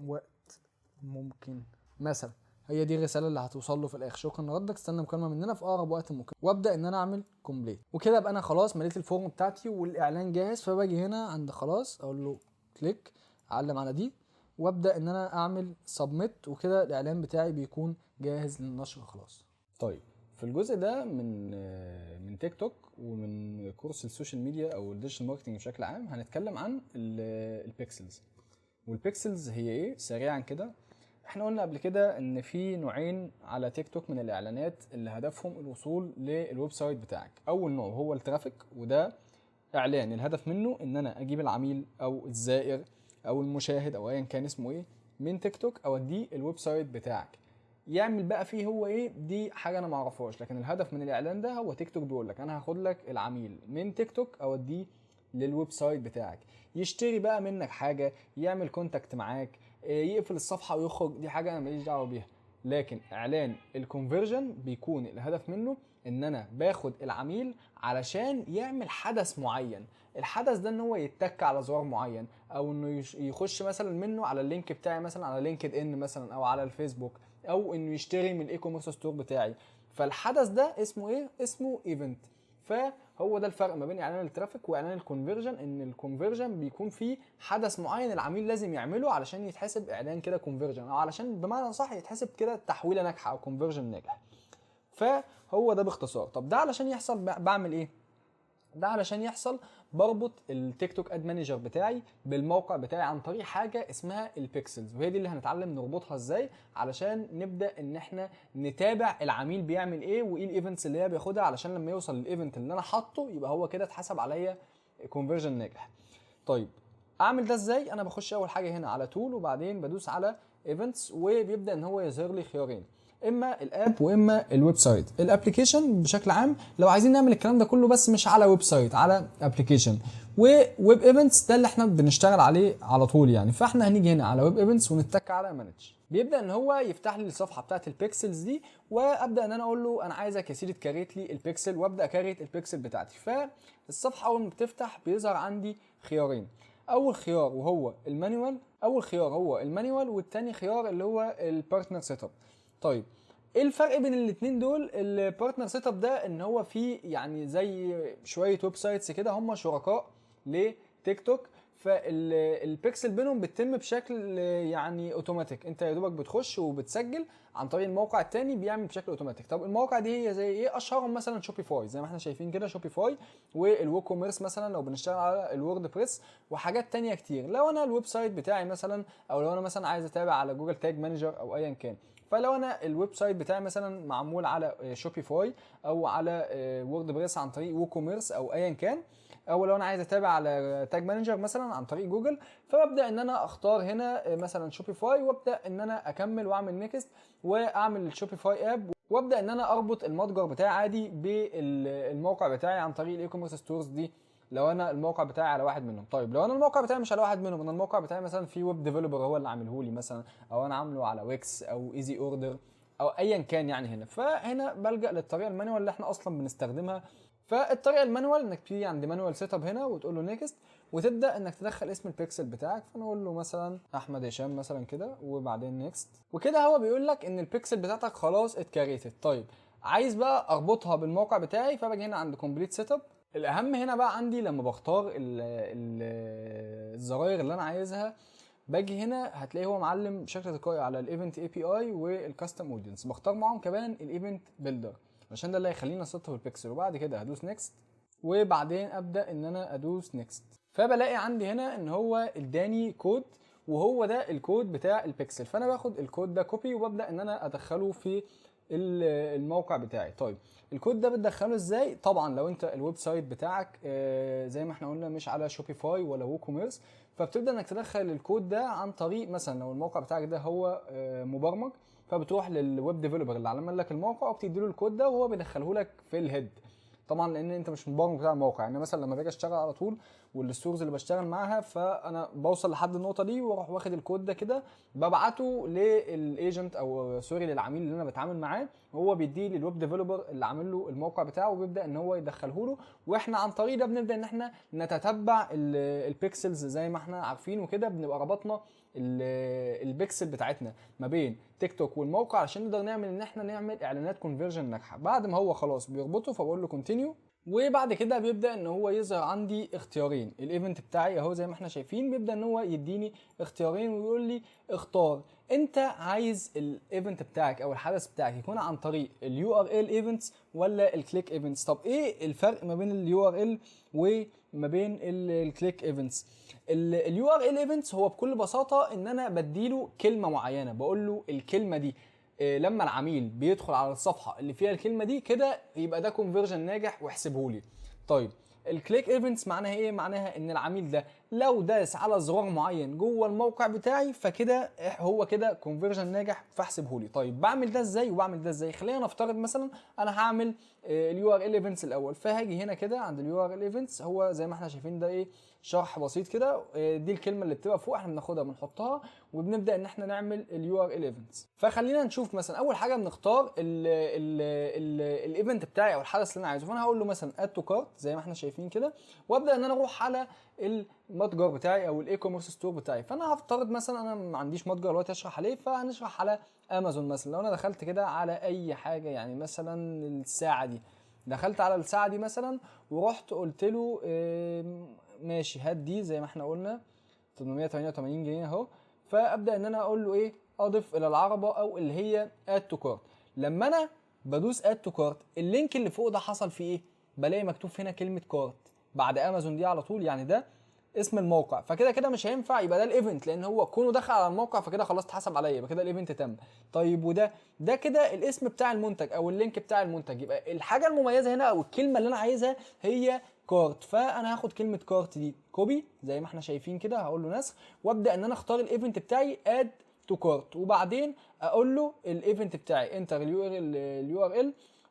وقت ممكن مثلا. هي دي الرسالة اللي هتوصل له في الاخر، شكرا لردك، استنى مكالمة مننا في اقرب وقت ممكن. وابدا ان انا اعمل complete، وكده ابقى انا خلاص مليت ال form بتاعتي والاعلان جاهز. فباجي هنا عند خلاص اقول له click، اعلم على دي، وابدا ان انا اعمل submit، وكده الاعلان بتاعي بيكون جاهز للنشر خلاص. طيب، في الجزء ده من تيك توك ومن كورس ال social media او ال digital marketing بشكل عام، هنتكلم عن ال pixels. وال pixels هي ايه؟ سريعا كده، احنا قلنا قبل كده ان في نوعين على تيك توك من الاعلانات اللي هدفهم الوصول لل website بتاعك. اول نوع هو ال traffic، وده اعلان الهدف منه ان انا اجيب العميل او الزائر او المشاهد او ايا كان اسمه ايه من تيك توك اوديه ال website بتاعك، يعمل بقى فيه هو ايه دي حاجة انا ما اعرفهاش، لكن الهدف من الاعلان ده هو تيك توك بيقول لك انا هاخد لك العميل من تيك توك اوديه لل website بتاعك، يشتري بقى منك حاجه، يعمل contact معاك، يقفل الصفحة ويخرج، دي حاجة انا ماليش دعوه بيها. لكن اعلان ال conversion بيكون الهدف منه ان انا باخد العميل علشان يعمل حدث معين. الحدث ده ان هو يتك على زرار معين، او انه يخش مثلا منه على ال link بتاعي مثلا على LinkedIn مثلا او على الفيسبوك، او انه يشتري من ال e-commerce store بتاعي. فالحدث ده اسمه ايه؟ اسمه event. فهو ده الفرق ما بين اعلان ال traffic واعلان ال conversion، ان ال conversion بيكون فيه حدث معين العميل لازم يعمله علشان يتحسب اعلان كده conversion، او علشان بمعنى صح يتحسب كده تحويله ناجحة او conversion ناجح. فهو ده باختصار. طب ده علشان يحصل بعمل ايه؟ ده علشان يحصل بربط ال TikTok Ad Manager بتاعي بالموقع بتاعي عن طريق حاجة اسمها ال pixels، وهي دي اللي هنتعلم نربطها ازاي علشان نبدا ان احنا نتابع العميل بيعمل ايه وايه ال events اللي هي بياخدها، علشان لما يوصل لل event اللي انا حاطه يبقى هو كده اتحسب عليا conversion ناجح. طيب اعمل ده ازاي؟ انا بخش اول حاجة هنا على tool، وبعدين بدوس على events، وبيبدا ان هو يظهر لي خيارين، اما ال app واما ال website. ال application بشكل عام لو عايزين نعمل الكلام ده كله بس مش على website، على application. و web events ده اللي احنا بنشتغل عليه على طول يعني. فاحنا هنيجي هنا على web events ونتك على manage، بيبدا ان هو يفتح لي الصفحة بتاعت ال pixels دي، وابدا ان انا اقول له انا عايزك يا سيدي ت create لي البيكسل، وابدا ا create ال pixel بتاعتي. فالصفحه اول ما بتفتح بيظهر عندي خيارين، اول خيار وهو ال manual، اول خيار هو ال manual، والتاني خيار اللي هو ال partner setup. طيب ايه الفرق بين الاثنين دول؟ ال partner setup ده ان هو فيه يعني زي شوية websites كده هم شركاء لتيك توك، فالبيكسل بينهم بتتم بشكل يعني اوتوماتيك، انت يا دوبك بتخش وبتسجل عن طريق الموقع التاني بيعمل بشكل اوتوماتيك. طب المواقع دي هي زي ايه؟ اشهرهم مثلا Shopify، زي ما احنا شايفين كده Shopify وال WooCommerce مثلا لو بنشتغل على ال WordPress، وحاجات تانية كتير. لو انا ال website بتاعي مثلا، او لو انا مثلا عايز اتابع على Google Tag Manager او ايا كان، فلو انا ال website بتاعي مثلا معمول على Shopify او على WordPress عن طريق WooCommerce او ايا كان، او لو انا عايز اتابع على Tag Manager مثلا عن طريق جوجل، فببدا ان انا اختار هنا مثلا Shopify، وابدا ان انا اكمل واعمل next واعمل ال Shopify app، وابدا ان انا اربط المتجر بتاعي عادي بالموقع بتاعي عن طريق ال e-commerce stores دي لو انا الموقع بتاعي على واحد منهم. طيب لو انا الموقع بتاعي مش على واحد منهم، انا الموقع بتاعي مثلا في web developer هو اللي عامله لي مثلا، او انا عامله على Wix او Easy Order او ايا كان يعني هنا، فهنا بلجا للطريقة ال manual اللي احنا اصلا بنستخدمها. فالطريقه ال manual انك تيجي عند manual setup هنا وتقول له next، وتبدا انك تدخل اسم البيكسل بتاعك، فنقول له مثلا احمد هشام مثلا كده، وبعدين next، وكده هو بيقول لك ان البيكسل بتاعتك خلاص ات created. طيب عايز بقى اربطها بالموقع بتاعي، فباجي هنا عند complete setup. الاهم هنا بقى عندي لما بختار الزراير اللي انا عايزها، باجي هنا هتلاقيه هو معلم بشكل تلقائي على ال event API وال custom audience، بختار معاهم كمان ال event builder عشان ده اللي هيخليني اسطب البيكسل، وبعد كده هدوس next، وبعدين ابدا ان انا ادوس next. فبلاقي عندي هنا ان هو اداني كود، وهو ده الكود بتاع البيكسل، فانا باخد الكود ده copy وببدا ان انا ادخله في الموقع بتاعي. طيب الكود ده بتدخله ازاي؟ طبعا لو انت ال website بتاعك زي ما احنا قلنا مش على Shopify ولا WooCommerce، فبتبدا انك تدخل الكود ده عن طريق مثلا لو الموقع بتاعك ده هو مبرمج، فبتروح لل web developer اللي عمل لك الموقع وبتدي له الكود ده وهو بيدخله لك في ال head. طبعا لان انت مش مبرمج بتاع الموقع، يعني مثلا لما باجي اشتغل على طول وال stores اللي بشتغل معاها، فانا بوصل لحد النقطة دي واروح واخد الكود ده كده ببعته لل agent او sorry للعميل اللي انا بتعامل معاه، وهو بيديه لل web developer اللي عامل له الموقع بتاعه وبيبدا ان هو يدخله له، واحنا عن طريق ده بنبدا ان احنا نتتبع ال pixels زي ما احنا عارفين وكده، بنبقى ربطنا البيكسل بتاعتنا ما بين تيك توك والموقع عشان نقدر نعمل ان احنا نعمل اعلانات conversion ناجحة. بعد ما هو خلاص بيربطه فبقول له continue، وبعد كده بيبدا ان هو يظهر عندي اختيارين. ال event بتاعي اهو زي ما احنا شايفين، بيبدا ان هو يديني اختيارين ويقول لي اختار انت عايز ال event بتاعك او الحدث بتاعك يكون عن طريق ال URL events ولا ال click events. طب ايه الفرق ما بين ال URL وما بين ال click events؟ ال URL events هو بكل بساطة ان انا بديله كلمة معينه، بقول له الكلمة دي لما العميل بيدخل على الصفحة اللي فيها الكلمة دي كده يبقى ده conversion ناجح واحسبه لي. طيب ال click events معناها ايه؟ معناها ان العميل ده لو داس على زرار معين جوه الموقع بتاعي فكده هو كده conversion ناجح فاحسبه لي. طيب بعمل ده ازاي وبعمل ده ازاي؟ خلينا نفترض مثلا انا هعمل ال URL events الاول، فهاجي هنا كده عند ال URL events، هو زي ما احنا شايفين ده ايه شرح بسيط كده، دي الكلمة اللي بتبقى فوق احنا بناخدها بنحطها وبنبدا ان احنا نعمل ال URL events. فخلينا نشوف مثلا اول حاجة بنختار ال event بتاعي او الحدث اللي انا عايزه، فانا هقول له مثلا add to cart زي ما احنا شايفين كده، وابدا ان انا اروح على المتجر بتاعي او ال e-commerce store بتاعي. فانا هفترض مثلا انا ما عنديش متجر دلوقتي اشرح عليه، فهنشرح على امازون مثلا. لو انا دخلت كده على اي حاجة، يعني مثلا الساعة دي، دخلت على الساعة دي مثلا ورحت قلت له ماشي هات دي زي ما احنا قلنا 888 جنيه اهو، فابدا ان انا اقول له ايه اضف الى العربة او اللي هي add to cart. لما انا بدوس add to cart ال link اللي فوق ده حصل فيه ايه؟ بلاقي مكتوب هنا كلمة cart بعد امازون دي على طول، يعني ده اسم الموقع، فكده كده مش هينفع يبقى ده ال event لان هو كونه دخل على الموقع فكده خلاص اتحسب عليا، يبقى كده ال event تم. طيب وده كده الاسم بتاع المنتج او ال link بتاع المنتج، يبقى الحاجة المميزة هنا او الكلمة اللي انا عايزها هي cart، فانا هاخد كلمة cart دي copy زي ما احنا شايفين كده، هقول له نسخ وابدا ان انا اختار ال event بتاعي add to cart، وبعدين اقول له ال event بتاعي enter ال URL،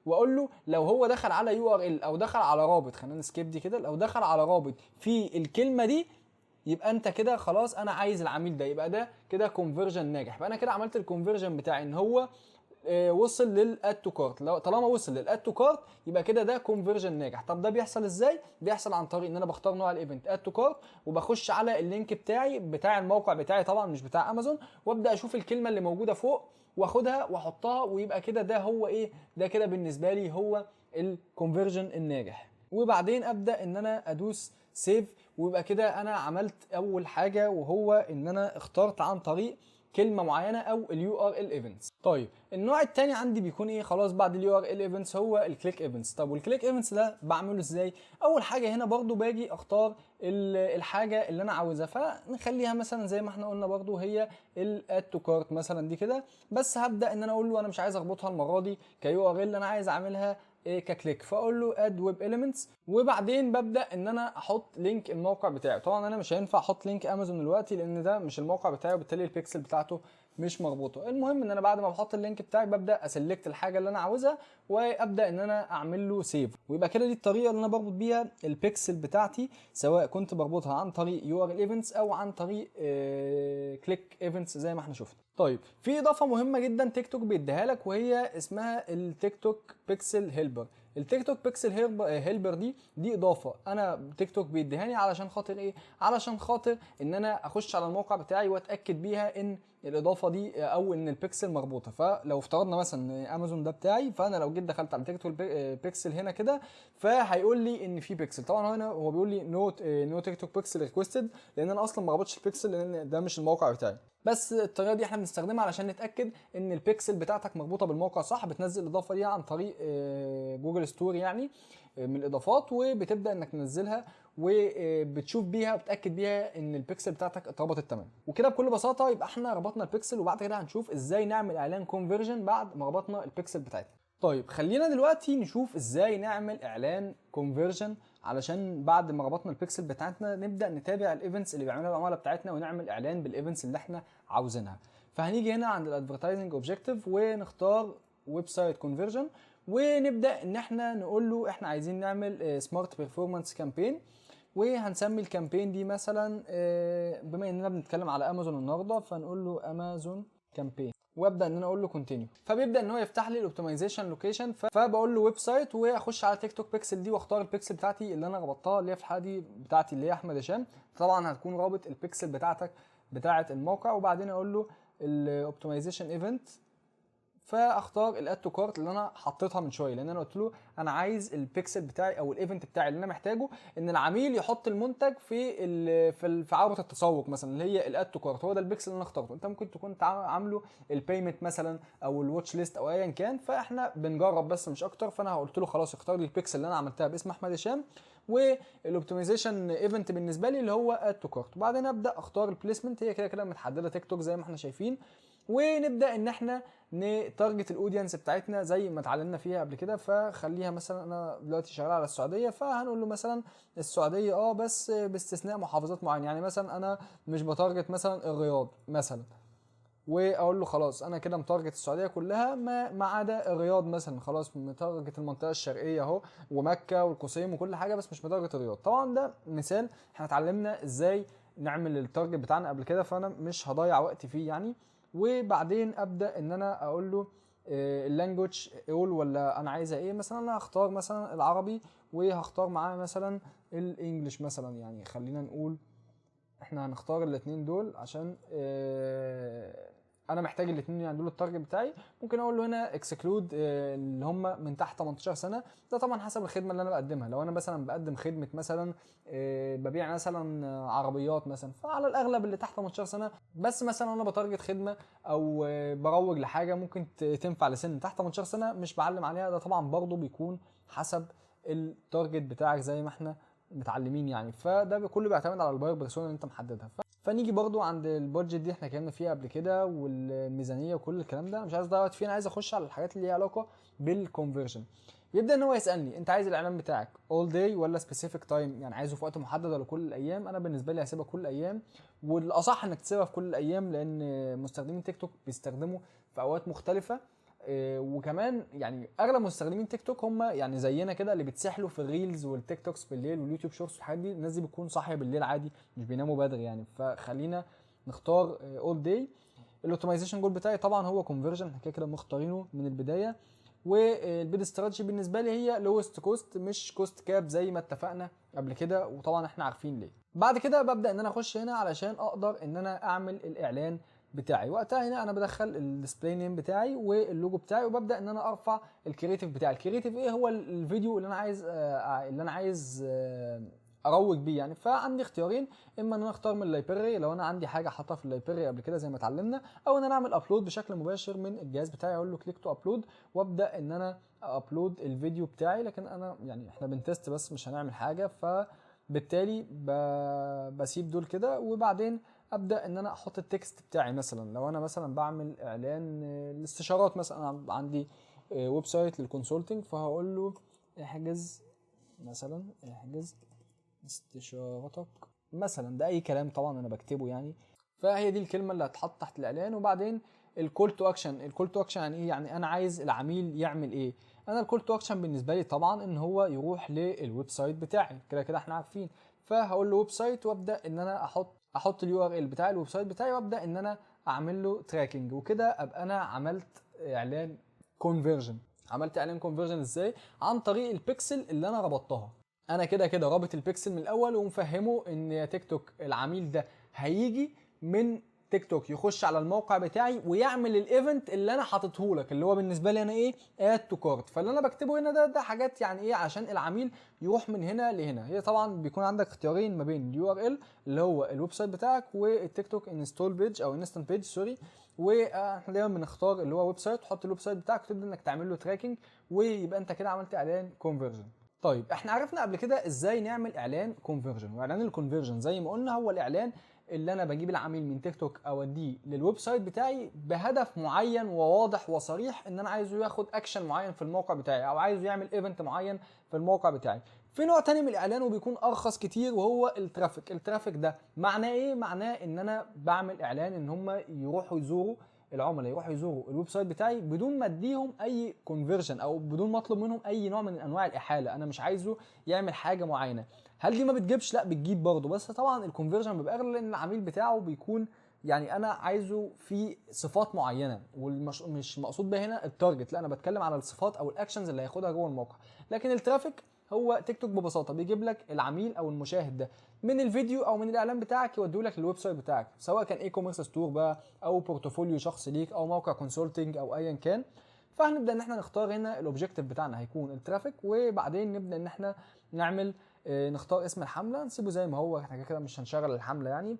واقول له لو هو دخل على URL او دخل على رابط، خلينا ن skip دي كده، لو دخل على رابط في الكلمة دي يبقى انت كده خلاص انا عايز العميل ده، يبقى ده كده conversion ناجح. فانا كده عملت ال conversion بتاعي ان هو وصل لل add to cart، لو طالما وصل لل add to cart يبقى كده ده conversion ناجح. طب ده بيحصل ازاي؟ بيحصل عن طريق ان انا بختار نوع ال event add to cart وبخش على ال link بتاعي بتاع الموقع بتاعي طبعا مش بتاع امازون، وابدا اشوف الكلمة اللي موجودة فوق واخدها واحطها، ويبقى كده ده هو ايه؟ ده كده بالنسبة لي هو ال conversion الناجح. وبعدين ابدا ان انا ادوس save، ويبقى كده انا عملت اول حاجة وهو ان انا اخترت عن طريق كلمة معينة او ال URL events. طيب النوع الثاني عندي بيكون ايه؟ خلاص بعد ال URL events هو ال click events. طب وال click events ده بعمله ازاي؟ اول حاجة هنا برضو باجي اختار الحاجة اللي انا عاوزها، فنخليها مثلا زي ما احنا قلنا برضو هي ال add to cart مثلا دي كده، بس هبدا ان انا اقول له انا مش عايز اربطها المرة دي ك URL، انا عايز اعملها إيه ك click، فاقول له add web elements، وبعدين ببدا ان انا احط link الموقع بتاعي. طبعا انا مش هينفع احط link امازون دلوقتي لان ده مش الموقع بتاعي، وبالتالي البيكسل بتاعته مش مربوطة. المهم ان انا بعد ما بحط ال link بتاعي ببدا ا select الحاجة اللي انا عاوزها وابدا ان انا اعمل له save، ويبقى كده دي الطريقة اللي انا بربط بيها البيكسل بتاعتي، سواء كنت بربطها عن طريق URL events او عن طريق click events زي ما احنا شفنا. طيب في اضافه مهمة جدا تيك توك بيديها لك وهي اسمها ال TikTok Pixel Helper. ال TikTok Pixel Helper دي اضافه انا تيك توك بيديهاني علشان خاطر ايه؟ علشان خاطر ان انا اخش على الموقع بتاعي واتاكد بيها ان الاضافة دي او ان البيكسل مربوطة. فلو افترضنا مثلا ان امازون ده بتاعي، فانا لو جيت دخلت على TikTok Pixel هنا كده فهيقول لي ان في بيكسل. طبعا هنا هو بيقول لي no TikTok Pixel requested لان انا اصلا ما ربطتش البيكسل لان ده مش الموقع بتاعي. بس الطريقة دي احنا بنستخدمها علشان نتاكد ان البيكسل بتاعتك مربوطة بالموقع صح. بتنزل الاضافة دي عن طريق Google Store يعني من الاضافات، وبتبدا انك تنزلها وبتشوف بيها وبتاكد بيها ان البيكسل بتاعتك اتربطت تمام. وكده بكل بساطة يبقى احنا ربطنا البيكسل، وبعد كده هنشوف ازاي نعمل اعلان conversion بعد ما ربطنا البيكسل بتاعتنا. طيب خلينا دلوقتي نشوف ازاي نعمل اعلان conversion، علشان بعد ما ربطنا البيكسل بتاعتنا نبدا نتابع ال events اللي بيعملها العملاء بتاعتنا ونعمل اعلان بال events اللي احنا عاوزينها. فهنيجي هنا عند ال advertising objective ونختار website conversion، ونبدا ان احنا نقول له احنا عايزين نعمل smart performance campaign، وهنسمي ال campaign دي مثلا بما اننا بنتكلم على امازون النهارده فنقول له امازون campaign، وابدا ان انا اقول له continue. فبيبدا ان هو يفتح لي ال optimization location، فبقول له website، واخش على تيك توك بيكسل دي واختار البيكسل بتاعتي اللي انا ربطتها، اللي هي في الحالة دي بتاعتي اللي هي احمد هشام. طبعا هتكون رابط البيكسل بتاعتك بتاعه الموقع. وبعدين اقول له ال optimization event، فاختار ال add to cart اللي انا حطيتها من شويه، لان انا قلت له انا عايز البيكسل بتاعي او ال event بتاعي اللي انا محتاجه ان العميل يحط المنتج في عربه التسوق مثلا، اللي هي ال add to cart. هو ده البيكسل اللي انا اخترته. انت ممكن تكون عامله ال payment مثلا او ال watch list او ايا كان، فاحنا بنجرب بس مش اكتر. فانا قلت له خلاص اختار لي البيكسل اللي انا عملتها باسم احمد هشام، وال optimization event بالنسبة لي اللي هو add to cart. وبعدين ابدا اختار ال placement، هي كده كده متحدده تيك توك زي ما احنا شايفين، ونبدا ان احنا ن target ال audience بتاعتنا زي ما اتعلمنا فيها قبل كده. فخليها مثلا انا دلوقتي شغال على السعوديه، فهنقول له مثلا السعودية بس باستثناء محافظات معينه، يعني مثلا انا مش ب target مثلا الرياض مثلا، واقول له خلاص انا كده م target السعودية كلها ما عدا الرياض مثلا، خلاص م target المنطقة الشرقية اهو ومكة والقصيم وكل حاجه، بس مش م target الرياض. طبعا ده مثال، احنا اتعلمنا ازاي نعمل ال target بتاعنا قبل كده، فانا مش هضيع وقت فيه يعني. وبعدين ابدا ان انا اقول له ال language all ولا انا عايزه ايه، مثلا انا هختار مثلا العربي وهختار معاه مثلا ال English مثلا، يعني خلينا نقول احنا هنختار الاتنين دول عشان انا محتاج الاتنين، يعني دول ال target بتاعي. ممكن اقول له هنا exclude اللي هم من تحت 18 سنه، ده طبعا حسب الخدمة اللي انا بقدمها. لو انا مثلا بقدم خدمة مثلا ببيع مثلا عربيات مثلا، فعلى الاغلب اللي تحت 18 سنه. بس مثلا انا ب target خدمة او بروج لحاجة ممكن تنفع لسن تحت 18 سنة مش بعلم عليها، ده طبعا برضو بيكون حسب ال target بتاعك زي ما احنا متعلمين يعني. فده كله بيعتمد على ال buyer persona اللي انت محددها. فنيجي برضو عند ال budget دي احنا اتكلمنا فيها قبل كده، والميزانيه وكل الكلام ده، انا مش عايز اضيع وقت فيه، انا عايز اخش على الحاجات اللي ليها علاقة بال conversion. بيبدا ان هو يسالني انت عايز الاعلان بتاعك all day ولا specific time، يعني عايزه في وقت محدد ولا كل الايام. انا بالنسبة لي هسيبها كل الايام، والاصح انك تسيبها في كل الايام لان مستخدمين تيك توك بيستخدموا في اوقات مختلفه. وكمان يعني اغلب مستخدمين تيك توك هم يعني زينا كده اللي بيتسحلوا في ال reels وال TikToks بالليل واليوتيوب shorts والحاجات دي، الناس دي بتكون صاحية بالليل عادي مش بيناموا بدري يعني. فخلينا نختار all day. ال optimization goal بتاعي طبعا هو conversion، احنا كده كده مختارينه من البداية. وال bid strategy بالنسبة لي هي lowest cost مش cost cap زي ما اتفقنا قبل كده، وطبعا احنا عارفين ليه. بعد كده ببدا ان انا اخش هنا علشان اقدر ان انا اعمل الاعلان بتاعي. وقتها هنا انا بدخل ال display name بتاعي واللوجو بتاعي، وببدا ان انا ارفع ال creative بتاعي. ال creative ايه؟ هو الفيديو اللي انا عايز اروج بيه يعني. فعندي اختيارين، اما ان انا اختار من ال library لو انا عندي حاجة حاطها في ال library قبل كده زي ما اتعلمنا، او ان انا اعمل upload بشكل مباشر من الجهاز بتاعي، اقول له click to upload وابدا ان انا upload الفيديو بتاعي. لكن انا يعني احنا بن test بس مش هنعمل حاجه، فبالتالي بسيب دول كده. وبعدين ابدا ان انا احط ال text بتاعي. مثلا لو انا مثلا بعمل اعلان الاستشارات مثلا، انا عندي website لل consulting، فهقول له احجز مثلا، احجز استشارتك مثلا، ده اي كلام طبعا انا بكتبه يعني. فهي دي الكلمة اللي هتحط تحت الاعلان. وبعدين ال call to action. ال call to action يعني ايه؟ يعني انا عايز العميل يعمل ايه؟ انا ال call to action بالنسبة لي طبعا ان هو يروح لل website بتاعي، كده كده احنا عارفين. فهقول له website، وابدا ان انا احط ال URL بتاع ال website بتاعي، وابدا ان انا اعمل له tracking، وكده ابقى انا عملت اعلان conversion. عملت اعلان conversion ازاي؟ عن طريق البيكسل اللي انا ربطتها. انا كده كده رابط البيكسل من الاول ومفهمه ان يا تيك توك العميل ده هيجي من تيك توك يخش على الموقع بتاعي ويعمل ال event اللي انا حاطته لك، اللي هو بالنسبة لي انا ايه؟ add to cart. فاللي انا بكتبه هنا ده حاجات يعني ايه؟ عشان العميل يروح من هنا لهنا. هي طبعا بيكون عندك اختيارين ما بين ال URL اللي هو ال website بتاعك والتيك توك install page او instant page sorry، واحنا دايما بنختار اللي هو website. تحط ال website بتاعك وتبدا انك تعمل له tracking، ويبقى انت كده عملت اعلان conversion. طيب احنا عرفنا قبل كده ازاي نعمل اعلان conversion، واعلان ال conversion زي ما قلنا هو الاعلان اللي انا بجيب العميل من تيك توك اوديه لل website بتاعي بهدف معين وواضح وصريح، ان انا عايزه ياخد اكشن معين في الموقع بتاعي او عايزه يعمل event معين في الموقع بتاعي. في نوع تاني من الاعلان وبيكون ارخص كتير وهو ال traffic. ال traffic ده معناه ايه؟ معناه ان انا بعمل اعلان ان هم يروحوا يزوروا العملاء، يروحوا يزوروا ال website بتاعي بدون ما اديهم اي conversion او بدون ما اطلب منهم اي نوع من انواع الاحاله. انا مش عايزه يعمل حاجة معينة. هل دي ما بتجيبش؟ لا بتجيب برضه، بس طبعا ال conversion بيبقى اغلى لان العميل بتاعه بيكون يعني انا عايزه في صفات معينة، والمش مش مقصود بها هنا ال target، لا انا بتكلم على الصفات او ال actions اللي هياخدها جوه الموقع. لكن ال traffic هو تيك توك ببساطة بيجيب لك العميل او المشاهد ده من الفيديو او من الاعلان بتاعك، يوديه لك لل website بتاعك، سواء كان e-commerce store بقى او portfolio شخصي ليك او موقع consulting او ايا كان. فهنبدا ان احنا نختار هنا ال objective بتاعنا هيكون ال traffic، وبعدين نبدا ان احنا نعمل نختار اسم الحملة، نسيبه زي ما هو، احنا كده كده مش هنشغل الحملة يعني.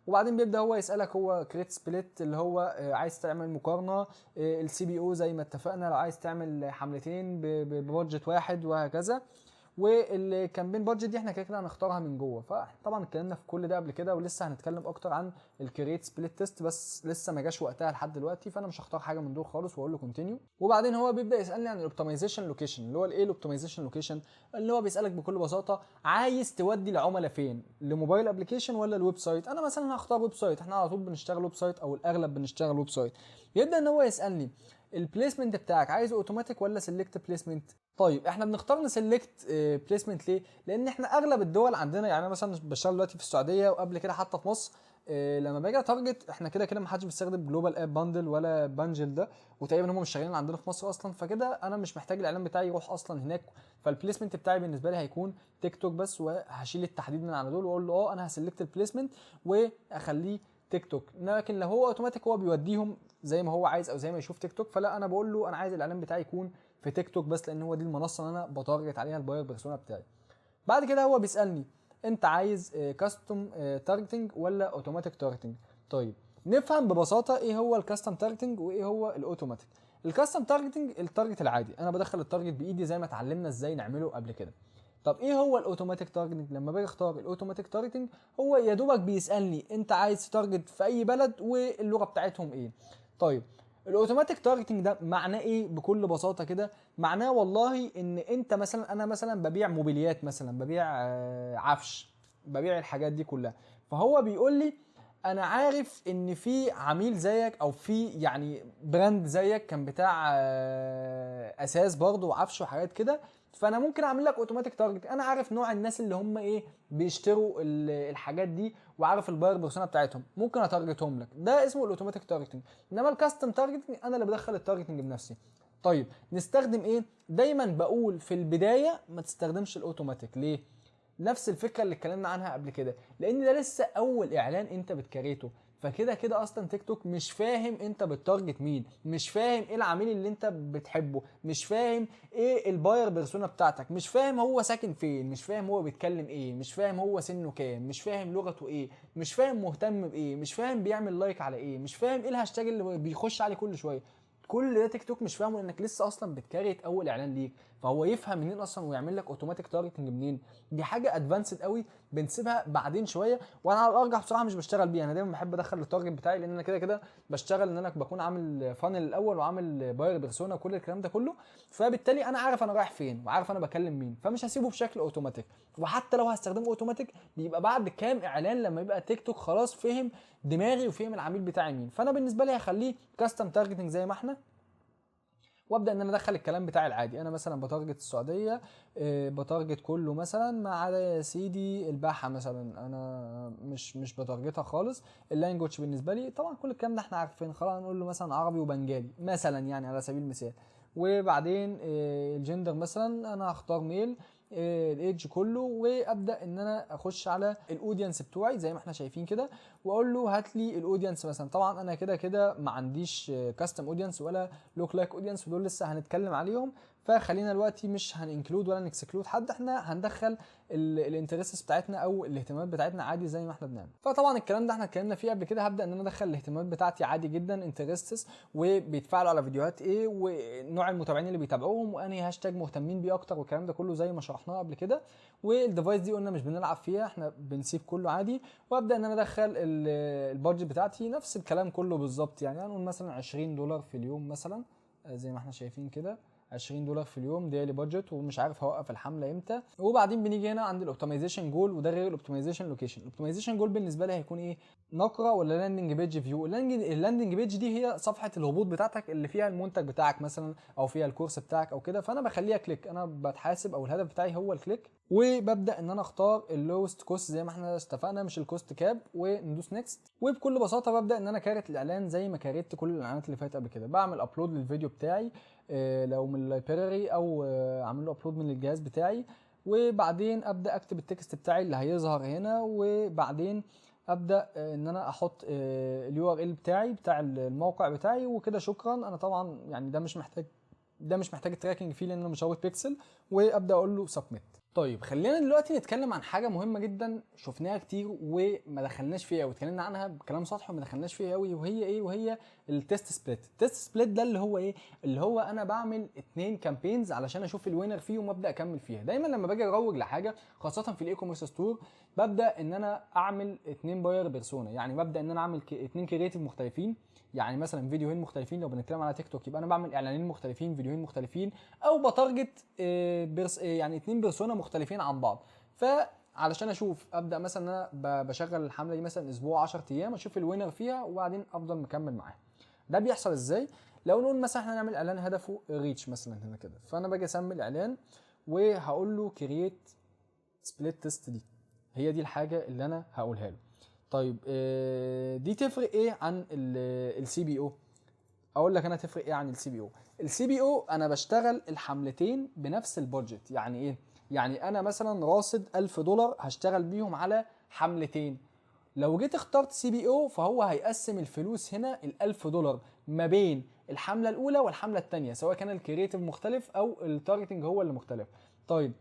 وبعدين بيبدا هو يسالك هو create split اللي هو عايز تعمل مقارنة، ال CPO زي ما اتفقنا لو عايز تعمل حملتين ب budget واحد وهكذا. وال campaign budget دي احنا كده كده هنختارها من جوه. فطبعا اتكلمنا في كل ده قبل كده، ولسه هنتكلم اكتر عن ال create split test، بس لسه ما جاش وقتها لحد دلوقتي، فانا مش هختار حاجة من دول خالص واقول له continue. وبعدين هو بيبدا يسالني عن ال optimization location، اللي هو الايه ال optimization location؟ اللي هو بيسالك بكل بساطة عايز تودي العملاء فين، ل mobile application ولا ال website؟ انا مثلا هختار website، احنا على طول بنشتغل website او الاغلب بنشتغل website. يبدا ان هو يسالني ال placement بتاعك عايزه اوتوماتيك ولا select placement. طيب احنا بنختار ن select placement ليه؟ لان احنا اغلب الدول عندنا، يعني انا مثلا بشتغل دلوقتي في السعودية وقبل كده حتى في مصر، لما باجي ا target احنا كده كده ما حدش بيستخدم Global App Bundle ولا بانجل ده، وتقريبا هم مش شغالين عندنا في مصر اصلا، فكده انا مش محتاج الاعلان بتاعي يروح اصلا هناك. فال placement بتاعي بالنسبة لي هيكون تيك توك بس، وهشيل التحديد من على دول واقول له انا ه select ال placement واخليه تيك توك. لكن لو هو اوتوماتيك هو بيوديهم زي ما هو عايز او زي ما يشوف تيك توك، فلا انا بقول له انا عايز الاعلان بتاعي يكون في تيك توك بس، لان هو دي المنصة اللي انا ب target عليها ال buyer persona بتاعي. بعد كده هو بيسالني انت عايز custom targeting ولا automatic targeting. طيب نفهم ببساطة ايه هو ال custom targeting وايه هو ال automatic. ال custom targeting ال target العادي، انا بدخل ال target بايدي زي ما اتعلمنا ازاي نعمله قبل كده. طب ايه هو ال automatic targeting؟ لما باجي اختار ال automatic targeting هو يا دوبك بيسالني انت عايز target في اي بلد واللغة بتاعتهم ايه. طيب ال automatic targeting ده معناه ايه بكل بساطة كده؟ معناه والله ان انت مثلا، انا مثلا ببيع موبيليات مثلا، ببيع عفش، ببيع الحاجات دي كلها، فهو بيقول لي انا عارف ان في عميل زيك او في يعني brand زيك كان بتاع اساس برضه وعفش وحاجات كده، فانا ممكن اعمل لك automatic target. انا عارف نوع الناس اللي هم ايه بيشتروا الحاجات دي، وعارف ال buyer persona بتاعتهم، ممكن ا target هم لك. ده اسمه ال automatic targeting. انما ال custom targeting انا اللي بدخل ال targeting بنفسي. طيب نستخدم ايه؟ دايما بقول في البداية ما تستخدمش الاوتوماتيك. ليه؟ نفس الفكرة اللي اتكلمنا عنها قبل كده، لان ده لسه اول اعلان انت بت create ه، فكده كده اصلا تيك توك مش فاهم انت بت target مين، مش فاهم ايه العميل اللي انت بتحبه، مش فاهم ايه ال buyer persona بتاعتك، مش فاهم هو ساكن فين، مش فاهم هو بيتكلم ايه، مش فاهم هو سنة كام، مش فاهم لغته ايه، مش فاهم مهتم بايه، مش فاهم بيعمل like على ايه، مش فاهم ايه الهاشتاج اللي بيخش عليه كل شوية. كل ده تيك توك مش فاهمه، لانك لسه اصلا بت create اول اعلان ليك، فهو يفهم منين اصلا ويعمل لك automatic targeting منين؟ دي حاجة advanced قوي بنسيبها بعدين شويه، وانا على الارجح بصراحة مش بشتغل بيها. انا دايما بحب ادخل ال target بتاعي، لان انا كده كده بشتغل ان انا بكون عامل funnel الاول وعامل buyer persona وكل الكلام ده كله، فبالتالي انا عارف انا رايح فين وعارف انا بكلم مين، فمش هسيبه بشكل اوتوماتيك. وحتى لو هستخدمه اوتوماتيك بيبقى بعد كام اعلان لما يبقى تيك توك خلاص فهم دماغي وفهم العميل بتاعي مين. فانا بالنسبة لي هخليه custom targeting زي ما احنا، وابدا ان انا ادخل الكلام بتاعي العادي. انا مثلا ب target السعوديه، ب target كله مثلا ما عدا يا سيدي الباحة مثلا، انا مش ب target ها خالص. ال language بالنسبة لي طبعا كل الكلام ده احنا عارفين، خلاص نقول له مثلا عربي وبنجالي مثلا يعني على سبيل المثال. وبعدين الجندر مثلا انا هختار male، ال age كله، وابدا ان انا اخش على ال audience بتوعي زي ما احنا شايفين كده، واقول له هات لي ال audience مثلا. طبعا انا كده كده ما عنديش custom audience ولا lookalike audience، ودول لسه هنتكلم عليهم، فخلينا دلوقتي مش هن include ولا ن exclude حد، احنا هندخل ال interests بتاعتنا او الاهتمامات بتاعتنا عادي زي ما احنا بنعمل. فطبعا الكلام ده احنا اتكلمنا فيه قبل كده. هبدا ان انا ادخل الاهتمامات بتاعتي عادي جدا، interests، وبيتفاعلوا على فيديوهات ايه، ونوع المتابعين اللي بيتابعوهم، وانهي هاشتاج مهتمين بيه اكتر، والكلام ده كله زي ما شرحناه قبل كده. وال device دي قلنا مش بنلعب فيها، احنا بنسيب كله عادي. وابدا ان انا ادخل ال budget بتاعتي، نفس الكلام كله بالظبط. يعني هنقول مثلا 20 دولار في اليوم مثلا، زي ما احنا شايفين كده 20 دولار في اليوم daily budget، ومش عارف هوقف الحملة امتى. وبعدين بنيجي هنا عند ال optimization goal، وده غير ال optimization location. ال optimization goal بالنسبة لي هيكون ايه؟ نقره ولا landing page view؟ ال landing page دي هي صفحة الهبوط بتاعتك اللي فيها المنتج بتاعك مثلا، او فيها الكورس بتاعك او كده. فانا بخليها click، انا بتحاسب او الهدف بتاعي هو ال click. وببدا ان انا اختار ال lowest cost زي ما احنا اتفقنا، مش ال cost cap، وندوس next. وبكل بساطة ببدا ان انا create الاعلان زي ما create كل الاعلانات اللي فاتت قبل كده. بعمل upload للفيديو بتاعي، لو من ال library او اعمل له upload من الجهاز بتاعي، وبعدين ابدا اكتب ال text بتاعي اللي هيظهر هنا، وبعدين ابدا ان انا احط ال URL بتاعي بتاع الموقع بتاعي وكده. شكرا. انا طبعا يعني ده مش محتاج tracking فيه لان انا مش رابط بيكسل، وابدا اقول له submit. طيب، خلينا دلوقتي نتكلم عن حاجة مهمة جدا شفناها كتير وما دخلناش فيها، واتكلمنا عنها بكلام سطحي وما دخلناش فيها قوي. وهي ايه؟ وهي ال test split. ال test split ده اللي هو ايه؟ اللي هو انا بعمل اتنين campaigns علشان اشوف ال winner فيهم وابدا اكمل فيها. دايما لما باجي اروج لحاجه، خاصة في ال e-commerce store، ببدا ان انا اعمل اتنين buyer persona، يعني ببدا ان انا اعمل اتنين creative مختلفين، يعني مثلا فيديوهين مختلفين. لو بنتكلم على تيك توك يبقى انا بعمل اعلانين مختلفين، فيديوهين مختلفين، او ب target pers يعني اتنين persona مختلفين عن بعض. فعلشان اشوف، ابدا مثلا ان انا بشغل الحملة دي مثلا اسبوع، 10 ايام، اشوف ال winner فيها وبعدين افضل مكمل معاها. ده بيحصل ازاي؟ لو نقول مثلا احنا نعمل اعلان هدفه reach مثلا هنا كده، فانا باجي اسمي الاعلان وهقول له create split test. دي هي دي الحاجة اللي انا هقولها له. طيب، دي تفرق ايه عن ال CBO؟ اقول لك انا تفرق ايه عن ال CBO. ال CBO انا بشتغل الحملتين بنفس ال budget. يعني ايه؟ يعني انا مثلا راصد 1000 دولار هشتغل بيهم على حملتين. لو جيت اخترت CBO فهو هيقسم الفلوس هنا ال 1000 دولار ما بين الحملة الاولى والحمله الثانيه، سواء كان ال creative مختلف او ال targeting هو اللي مختلف. طيب،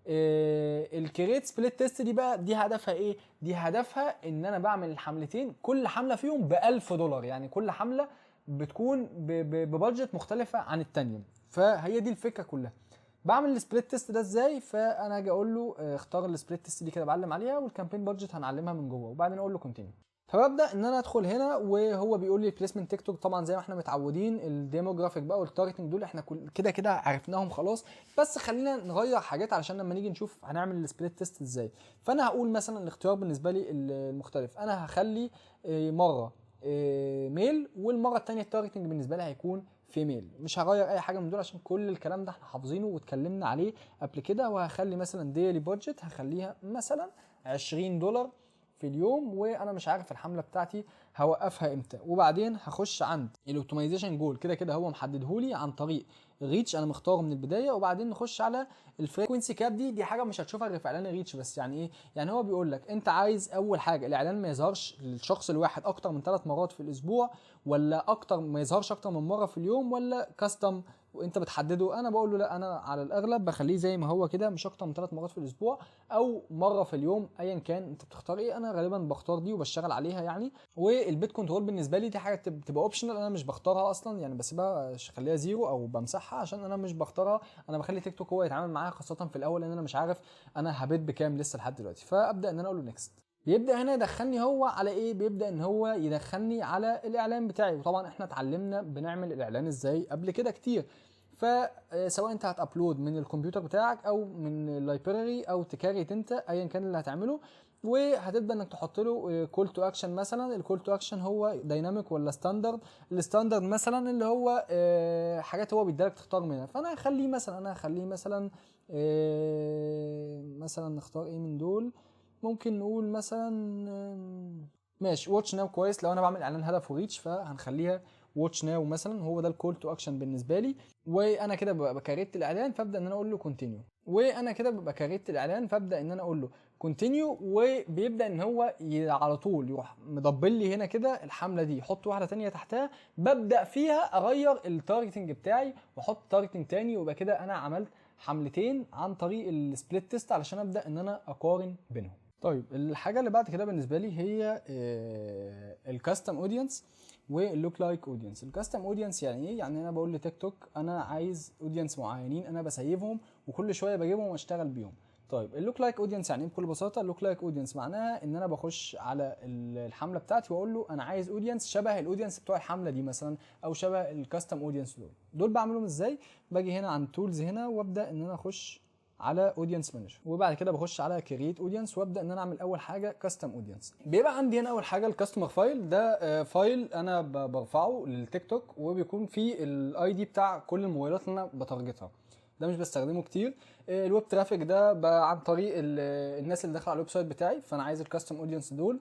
ال create split test دي بقى دي هدفها ايه؟ دي هدفها ان انا بعمل الحملتين كل حمله فيهم ب 1000 دولار، يعني كل حمله بتكون ب budget مختلفة عن الثانيه. فهي دي الفكرة كلها. بعمل ال split test ده ازاي؟ فانا اجي اقول له اختار ال split test دي كده، بعلم عليها، وال campaign budget هنعلمها من جوه، وبعدين اقول له continue. فببدا ان انا ادخل هنا وهو بيقول لي placement تيك توك، طبعا زي ما احنا متعودين. ال demographic بقى وال targeting دول احنا كل كده كده عرفناهم خلاص، بس خلينا نغير حاجات علشان لما نيجي نشوف هنعمل ال split test ازاي. فانا هقول مثلا الاختيار بالنسبة لي المختلف، انا هخلي مرة male والمرة الثانية ال targeting بالنسبة لي هيكون female. مش هغير اي حاجة من دول عشان كل الكلام ده احنا حافظينه واتكلمنا عليه قبل كده. وهخلي مثلا daily budget هخليها مثلا 20 دولار في اليوم، وانا مش عارف الحملة بتاعتي هوقفها امتى. وبعدين هخش عند ال optimization goal، كده كده هو محددهولي عن طريق ال reach، انا مختاره من البدايه. وبعدين نخش على ال frequency cap. دي حاجة مش هتشوفها غير في اعلان ال reach بس. يعني ايه؟ يعني هو بيقول لك انت عايز اول حاجة الاعلان ما يظهرش للشخص الواحد اكتر من 3 مرات في الاسبوع، ولا اكتر ما يظهرش اكتر من مرة في اليوم، ولا custom وانت بتحدده. انا بقول له لا، انا على الاغلب بخليه زي ما هو كده، مش اكتر من 3 مرات في الاسبوع او مرة في اليوم، ايا كان انت بتختار ايه. انا غالبا بختار دي وبشتغل عليها يعني. وال bid control بالنسبة لي دي حاجة بتبقى optional، انا مش بختارها اصلا، يعني بسيبها خليها zero او بمسحها عشان انا مش بختارها. انا بخلي تيك توك هو يتعامل معاها، خاصة في الاول لان انا مش عارف انا ه bid بكام لسه لحد دلوقتي. فابدا ان انا اقول له next. بيبدا هنا يدخلني هو على ايه؟ بيبدا ان هو يدخلني على الاعلان بتاعي. وطبعا احنا اتعلمنا بنعمل الاعلان ازاي قبل كده كتير. فسواء انت هت upload من الكمبيوتر بتاعك او من ال library او ت create انت، ايا كان اللي هتعمله، وهتبدا انك تحط له call to action. مثلا ال call to action هو dynamic ولا standard؟ ال standard مثلا اللي هو حاجات هو بيديلك تختار منها. فانا هخليه مثلا، انا هخليه مثلا مثلا نختار ايه من دول؟ ممكن نقول مثلا ماشي watch now كويس. لو انا بعمل اعلان هدفه reach فهنخليها watch now مثلا، هو ده ال call to action بالنسبة لي. وانا كده ببقى create الاعلان، فابدا ان انا اقول له continue. وانا كده ببقى create الاعلان، فابدا ان انا اقول له continue، وبيبدا ان هو على طول يروح مدبل لي هنا كده الحملة دي، يحط واحدة تانية تحتها، ببدا فيها اغير ال targeting بتاعي واحط targeting تاني، ويبقى كده انا عملت حملتين عن طريق ال split test علشان ابدا ان انا اقارن بينهم. طيب، الحاجة اللي بعد كده بالنسبة لي هي ال custom audience وال lookalike audience. ال custom audience يعني ايه؟ يعني انا بقول لتيك توك انا عايز audience معينين، انا بسيفهم وكل شوية بجيبهم واشتغل بيهم. طيب، ال lookalike audience يعني ايه؟ بكل بساطة ال lookalike audience معناها ان انا بخش على الحملة بتاعتي واقول له انا عايز audience شبه ال audience بتوع الحملة دي مثلا، او شبه ال custom audience دول. دول بعملهم ازاي؟ باجي هنا عند tools هنا، وابدا ان انا اخش على audience manager، وبعد كده بخش على create audience، وابدا ان انا اعمل اول حاجة custom audience. بيبقى عندي هنا اول حاجة ال customer file، ده file انا برفعه للتيك توك وبيكون فيه ال ID بتاع كل الموبايلات اللي انا ب target ها، ده مش بستخدمه كتير. ال web traffic ده عن طريق الناس اللي داخله على ال website بتاعي، فانا عايز ال custom audience دول.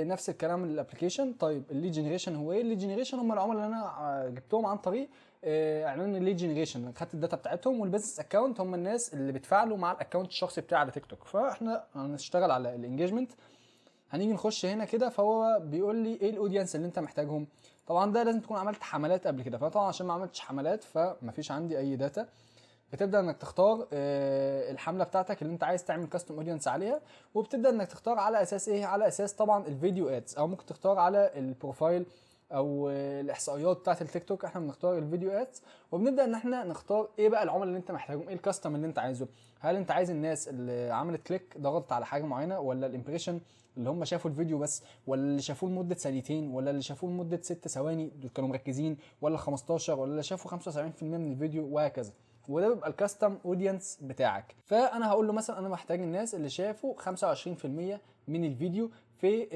نفس الكلام لل application. طيب، ال lead generation هو ايه؟ ال lead generation هم العملاء اللي انا جبتهم عن طريق اعلان ال lead generation، خدت ال data بتاعتهم. وال business account هم الناس اللي بيتفاعلوا مع ال account الشخصي بتاعي على تيك توك. فاحنا هنشتغل على ال engagement. هنيجي نخش هنا كده، فهو بيقول لي ايه ال audience اللي انت محتاجهم. طبعا ده لازم تكون عملت حملات قبل كده، فطبعا عشان ما عملتش حملات فمفيش عندي اي data. بتبدا انك تختار الحملة بتاعتك اللي انت عايز تعمل custom audience عليها، وبتبدا انك تختار على اساس ايه؟ على اساس طبعا ال video ads، او ممكن تختار على ال profile او الاحصائيات بتاعت التيك توك. احنا بنختار ال video ads، وبنبدا ان احنا نختار ايه بقى العملاء اللي انت محتاجهم، ايه ال custom اللي انت عايزه. هل انت عايز الناس اللي عملت click، ضغطت على حاجة معينه، ولا ال impression اللي هم شافوا الفيديو بس، ولا اللي شافوه لمدة ثانيتين، ولا اللي شافوه لمدة 6 ثواني دول كانوا مركزين، ولا 15، ولا اللي شافوا 75% من الفيديو، وهكذا. وده بيبقى ال custom audience بتاعك. فانا هقول له مثلا انا محتاج الناس اللي شافوا 25% من الفيديو في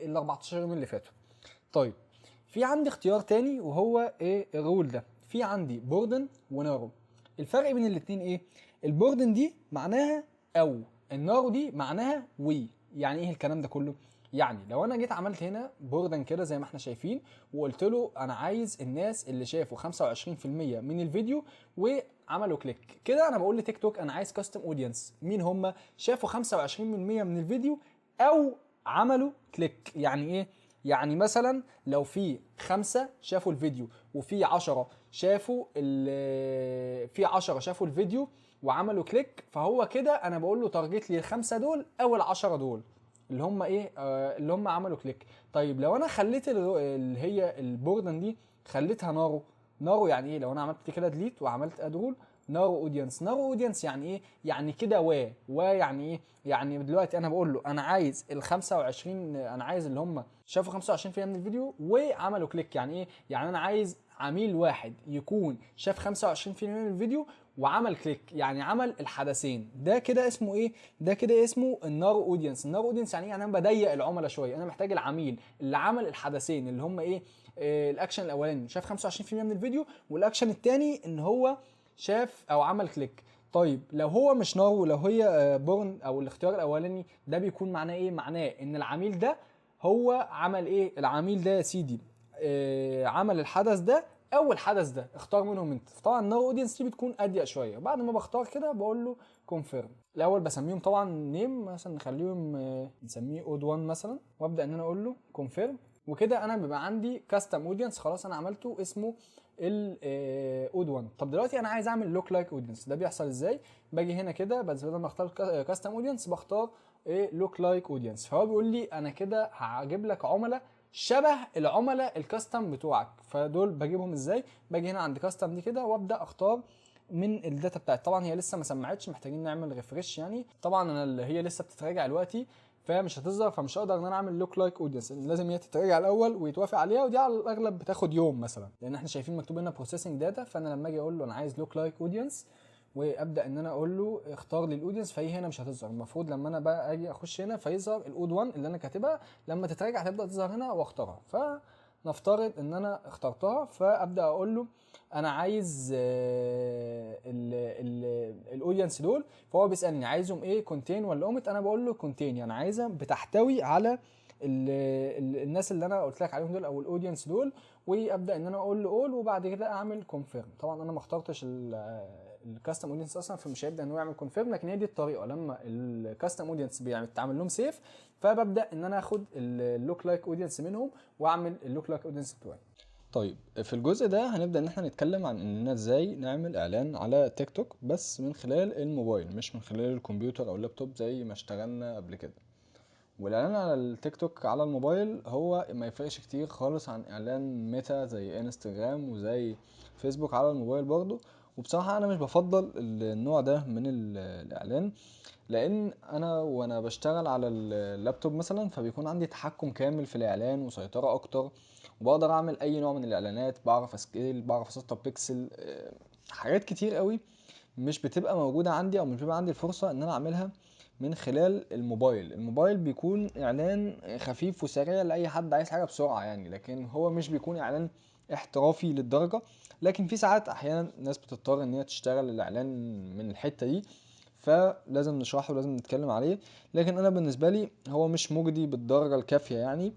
ال 14 يوم اللي فاتوا. طيب، في عندي اختيار تاني وهو ايه؟ ال rule ده. في عندي broaden و narrow. الفرق بين الاتنين ايه؟ ال broaden دي معناها او، ال narrow دي معناها وي. يعني ايه الكلام ده كله؟ يعني لو انا جيت عملت هنا broaden كده زي ما احنا شايفين، وقلت له انا عايز الناس اللي شافوا 25% من الفيديو وعملوا click، كده انا بقول لتيك توك انا عايز custom audience مين هم؟ شافوا 25% من الفيديو او عملوا click. يعني ايه؟ يعني مثلا لو في 5 شافوا الفيديو وفي 10 شافوا في 10 شافوا الفيديو وعملوا click، فهو كده انا بقول له target لي الخمسة دول او ال10 دول اللي هم ايه؟ اللي هم عملوا click. طيب، لو انا خليت اللي هي ال broaden دي خليتها narrow. narrow يعني ايه؟ لو انا عملت كده delete وعملت add rule narrow audience. narrow audience يعني ايه؟ يعني كده و يعني ايه؟ يعني دلوقتي انا بقول له انا عايز ال 25، انا عايز اللي هم شافوا 25% من الفيديو وعملوا click. يعني ايه؟ يعني انا عايز عميل واحد يكون شاف 25% من الفيديو وعمل click، يعني عمل الحدثين. ده كده اسمه ايه؟ ده كده اسمه ال narrow audience. ال narrow audience يعني ايه؟ يعني انا بضيق العملاء شويه. انا محتاج العميل اللي عمل الحدثين، اللي هم ايه؟ الاكشن الاولاني شاف 25% من الفيديو، والاكشن الثاني ان هو شاف او عمل click. طيب، لو هو مش narrow، لو هي broaden او الاختيار الاولاني، ده بيكون معناه ايه؟ معناه ان العميل ده هو عمل ايه؟ العميل ده يا سيدي عمل الحدث ده او الحدث ده، اختار منهم انت. طبعا ال narrow audience دي بتكون اضيق شويه. بعد ما بختار كده بقول له confirm. الاول بسميهم طبعا name، مثلا نخليهم نسميه aud 1 مثلا، وابدا ان انا اقول له confirm. وكده انا بيبقى عندي custom audience خلاص انا عملته اسمه ال aud 1. طب دلوقتي انا عايز اعمل lookalike audience، ده بيحصل ازاي؟ باجي هنا كده، بس بدل ما اختار custom audience بختار ايه؟ lookalike audience. فهو بيقول لي انا كده هجيب لك عملاء شبه العملاء ال custom بتوعك. فدول بجيبهم ازاي؟ باجي هنا عند custom دي كده وابدا اختار من ال data بتاعتي. طبعا هي لسه ما سمعتش، محتاجين نعمل refresh. يعني طبعا انا اللي هي لسه بتتراجع دلوقتي فمش هتظهر، فمش هقدر ان انا اعمل lookalike audience. لازم هي تتراجع الاول ويتوافق عليها، ودي على الاغلب بتاخد يوم مثلا، لان احنا شايفين مكتوب هنا processing data. فانا لما اجي اقول له انا عايز lookalike audience وابدا ان انا اقول له اختار لي ال audience، فهي هنا مش هتظهر. المفروض لما انا بقى اجي اخش هنا فيظهر ال aud 1 اللي انا كاتبها، لما تتراجع هتبدا تظهر هنا واختارها. فنفترض ان انا اخترتها، فابدا اقول له انا عايز ال audience دول. فهو بيسالني عايزهم ايه؟ كونتين ولا اومت؟ انا بقول له contain، يعني عايزها بتحتوي على ال ال الناس اللي انا قلت لك عليهم دول او ال audience دول، وابدا ان انا اقول له all، وبعد كده اعمل confirm. طبعا انا ما اخترتش ال custom audience اصلا، فمش هيبدا ان هو يعمل confirm، لكن هي دي الطريقة لما ال custom audience بيتعمل لهم save، فببدا ان انا اخد ال lookalike audience منهم واعمل ال lookalike audience بتوعي. طيب، في الجزء ده هنبدأ ان احنا نتكلم عن اننا ازاي نعمل اعلان على تيك توك بس من خلال الموبايل، مش من خلال الكمبيوتر او اللابتوب زي ما اشتغلنا قبل كده. والاعلان على التيك توك على الموبايل هو ما يفرقش كتير خالص عن اعلان ميتا زي انستجرام وزي فيسبوك على الموبايل برضو. وبصراحة انا مش بفضل النوع ده من الاعلان، لان انا وانا بشتغل على اللابتوب مثلا فبيكون عندي تحكم كامل في الاعلان وسيطرة اكتر، وبقدر اعمل اي نوع من الاعلانات، بعرف ا scale، بعرف اسطب بيكسل، حاجات كتير قوي مش بتبقى موجودة عندي او مش بيبقى عندي الفرصة ان انا اعملها من خلال الموبايل. الموبايل بيكون اعلان خفيف وسريع لاي حد عايز حاجة بسرعة يعني، لكن هو مش بيكون اعلان احترافي للدرجة. لكن في ساعات احيانا ناس بتضطر ان هي تشتغل الاعلان من الحتة دي، فلازم نشرحه ولازم نتكلم عليه. لكن انا بالنسبة لي هو مش مجدي بالدرجة الكافية يعني.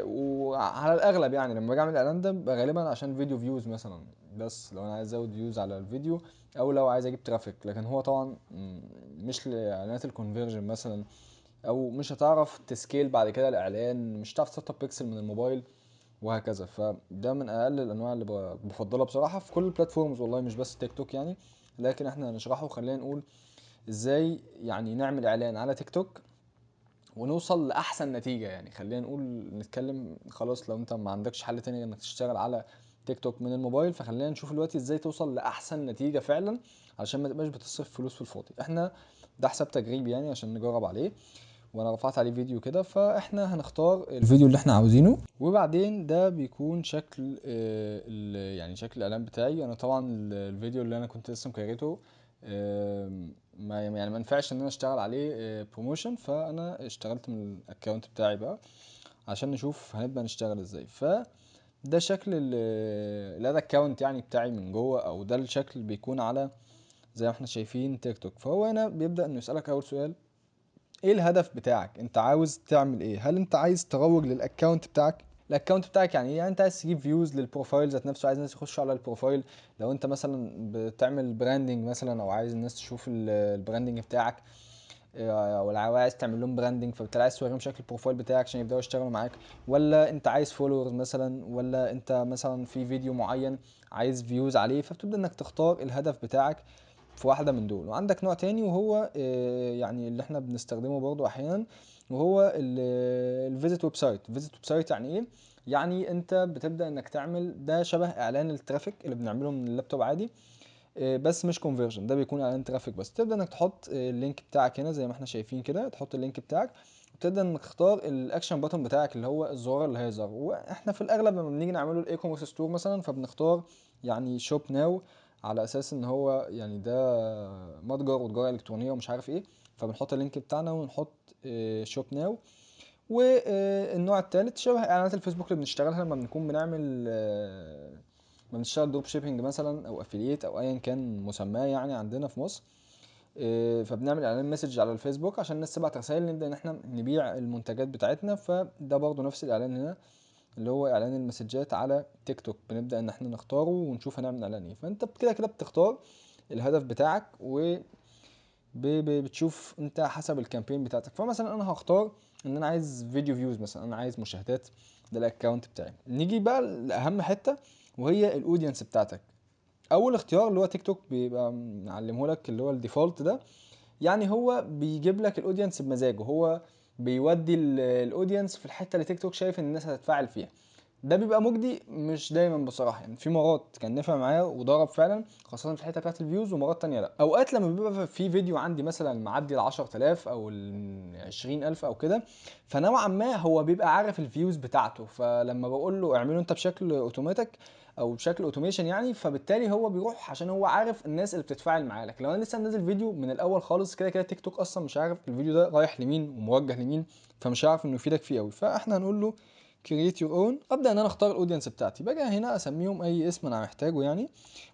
وعلى الاغلب يعني لما باجي اعمل الاعلان ده بيبقى غالبا عشان video views مثلا، بس لو انا عايز ازود views على الفيديو او لو عايز اجيب traffic. لكن هو طبعا مش لاعلانات ال conversion مثلا، او مش هتعرف ت scale بعد كده الاعلان، مش هتعرف تسطب بيكسل من الموبايل وهكذا. فده من اقل الانواع اللي بفضلها بصراحة في كل ال platforms والله، مش بس تيك توك يعني. لكن احنا هنشرحه، خلينا نقول ازاي يعني نعمل اعلان على تيك توك ونوصل لاحسن نتيجة يعني. خلينا نقول نتكلم خلاص، لو انت ما عندكش حل تاني انك تشتغل على تيك توك من الموبايل، فخلينا نشوف دلوقتي ازاي توصل لاحسن نتيجة فعلا علشان ما تبقاش بتصرف فلوس في الفاضي. احنا ده حساب تجريبي يعني عشان نجرب عليه، وانا رفعت عليه فيديو كده، فاحنا هنختار الفيديو اللي احنا عاوزينه. وبعدين ده بيكون شكل يعني شكل الاعلان بتاعي. انا طبعا الفيديو اللي انا كنت لسه مكريته، ما يعني ما ينفعش ان انا اشتغل عليه promotion، فانا اشتغلت من ال account بتاعي بقى عشان نشوف هنبدأ نشتغل ازاي. فده شكل ال ad account يعني بتاعي من جوه، او ده الشكل بيكون على زي ما احنا شايفين تيك توك. فهو هنا بيبدأ انه يسألك اول سؤال، ايه الهدف بتاعك؟ انت عاوز تعمل ايه؟ هل انت عايز تروج لل account بتاعك؟ ال account بتاعك يعني ايه؟ يعني انت عايز تجيب views لل profile ذات نفسه، عايز الناس يخشوا على ال profile. لو انت مثلا بتعمل branding مثلا، او عايز الناس تشوف ال branding بتاعك، او عايز تعمل لهم branding، فبالتالي عايز توريهم شكل ال profile بتاعك عشان يبداوا يشتغلوا معاك. ولا انت عايز followers مثلا، ولا انت مثلا في فيديو معين عايز views عليه، فبتبدا انك تختار الهدف بتاعك في واحدة من دول. وعندك نوع تاني وهو يعني اللي احنا بنستخدمه برضو احيانا، وهو ال visit website. visit website يعني ايه؟ يعني انت بتبدا انك تعمل ده شبه اعلان ال traffic اللي بنعمله من اللابتوب عادي، بس مش conversion، ده بيكون اعلان traffic بس. تبدا انك تحط ال link بتاعك هنا زي ما احنا شايفين كده، تحط ال link بتاعك وتبدا انك تختار ال action button بتاعك اللي هو الزرار اللي هيظهر. واحنا في الاغلب لما بنيجي نعمله ال e-commerce store مثلا فبنختار يعني shop now، على اساس ان هو يعني ده متجر وتجارة الكترونية ومش عارف ايه، فبنحط ال link بتاعنا ونحط shop now. والنوع الثالث شبه اعلانات الفيسبوك اللي بنشتغلها لما بنكون بنعمل ما بنشتغل drop shipping مثلا او affiliate او ايا كان مسماه يعني عندنا في مصر، فبنعمل اعلان message على الفيسبوك عشان الناس تبعت رسائل نبدا ان احنا نبيع المنتجات بتاعتنا. فده برضو نفس الاعلان هنا اللي هو اعلان المسجات على تيك توك، بنبدا ان احنا نختاره ونشوف هنعمل اعلان ايه. فانت كده كده بتختار الهدف بتاعك و بتشوف انت حسب ال campaign بتاعتك. فمثلا انا هختار ان انا عايز video views مثلا، انا عايز مشاهدات، ده ال account بتاعي. نيجي بقى لاهم حتة وهي ال audience بتاعتك. اول اختيار اللي هو تيك توك بيبقى معلمه لك اللي هو ال default ده، يعني هو بيجيب لك ال audience بمزاجه، هو بيودي ال audience في الحتة اللي تيك توك شايف ان الناس هتتفاعل فيها. ده بيبقى مجدي مش دايما بصراحة، يعني في مرات كان نفع معايا وضرب فعلا خاصة في الحتة بتاعت ال views، ومرات تانية لا. اوقات لما بيبقى في فيديو عندي مثلا معدي ال 10000 او ال 20000 او كده، فنوعا ما هو بيبقى عارف ال views بتاعته، فلما بقول له اعمله انت بشكل اوتوماتيك او بشكل automation يعني، فبالتالي هو بيروح عشان هو عارف الناس اللي بتتفاعل معاه. لكن لو انا لسه منزل فيديو من الاول خالص كده كده تيك توك اصلا مش عارف الفيديو ده رايح لمين وموجه لمين، فمش عارف انه يفيدك فيه قوي. فاحنا هنقول له create your own. ابدا ان انا اختار ال audience بتاعتي، باجي هنا اسميهم اي اسم انا محتاجه يعني.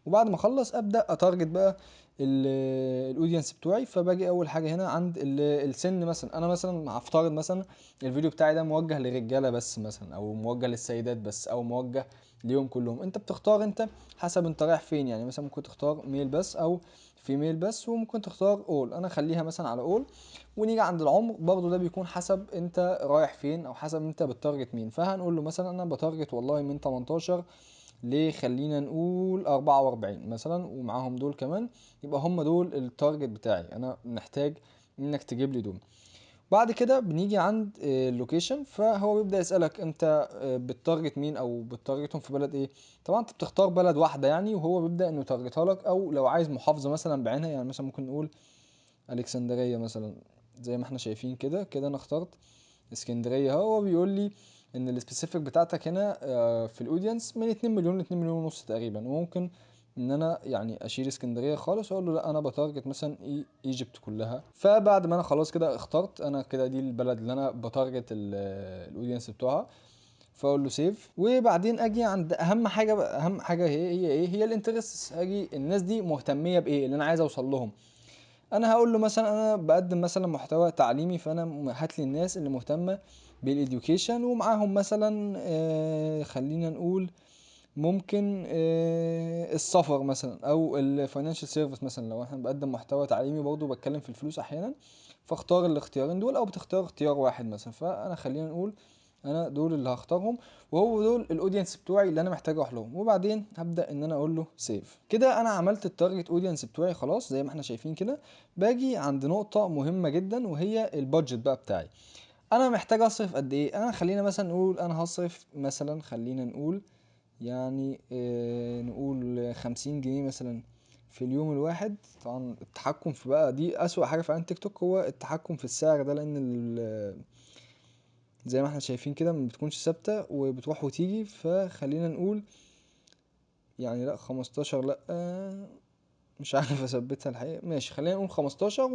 وبعد ما اخلص ابدا ا target بقى ال audience بتوعي. فباجي اول حاجة هنا عند السن مثلا، انا مثلا هفترض مثلا الفيديو بتاعي ده موجه للرجاله بس مثلا، او موجه للسيدات بس، او موجه ليهم كلهم. انت بتختار انت حسب انت رايح فين، يعني مثلا ممكن تختار male بس او female بس، وممكن تختار all. انا خليها مثلا على all. ونيجي عند العمر برضو، ده بيكون حسب انت رايح فين او حسب انت بت target مين. فهنقول له مثلا انا ب target والله من 18 ل خلينا نقول 44 مثلا، ومعاهم دول كمان، يبقى هم دول ال target بتاعي، انا محتاج انك تجيب لي دول. بعد كده بنيجي عند ال location، فهو بيبدأ يسألك انت بت target مين او بت target هم في بلد ايه. طبعا انت بتختار بلد واحدة يعني، وهو بيبدأ انه ي target ها لك، او لو عايز محافظة مثلا بعينها، يعني مثلا ممكن نقول الكسندرية مثلا زي ما احنا شايفين كده. كده انا اخترت اسكندرية، هو بيقول لي ان ال specific بتاعتك هنا في ال audience من 2 مليون ل 2 مليون ونص تقريبا. وممكن ان انا يعني اشيل اسكندرية خالص واقول له لا انا ب target مثلا Egypt كلها. فبعد ما انا خلاص كده اخترت انا كده دي البلد اللي انا ب target ال audience بتوعها، فاقول له save. وبعدين اجي عند اهم حاجة بقى، اهم حاجة هي ايه؟ هي ال interest. اجي الناس دي مهتميه بايه اللي انا عايز اوصل لهم. انا هقول له مثلا انا بقدم مثلا محتوى تعليمي، فانا هات لي الناس اللي مهتمة بال education، ومعاهم مثلا خلينا نقول ممكن السفر مثلا او ال financial service مثلا، لو احنا بقدم محتوى تعليمي برضه بتكلم في الفلوس احيانا، فاختار الاختيارين دول او بتختار اختيار واحد مثلا. فانا خلينا نقول انا دول اللي هختارهم، وهو دول ال audience بتوعي اللي انا محتاج اروح لهم. وبعدين هبدا ان انا اقول له save. كده انا عملت ال target audience بتوعي خلاص زي ما احنا شايفين كده. باجي عند نقطة مهمة جدا وهي ال budget بقى بتاعي، انا محتاج اصرف قد ايه. انا خلينا مثلا نقول انا هصرف مثلا، خلينا نقول يعني نقول 50 جنيه مثلا في اليوم الواحد. طبعا التحكم في بقى دي اسوأ حاجة في عالم تيك توك، هو التحكم في السعر ده، لان زي ما احنا شايفين كده ما بتكونش ثابتة وبتروح وتيجي. فخلينا نقول يعني لا 15، لا مش عارف اثبتها الحقيقة، ماشي خلينا نقول 15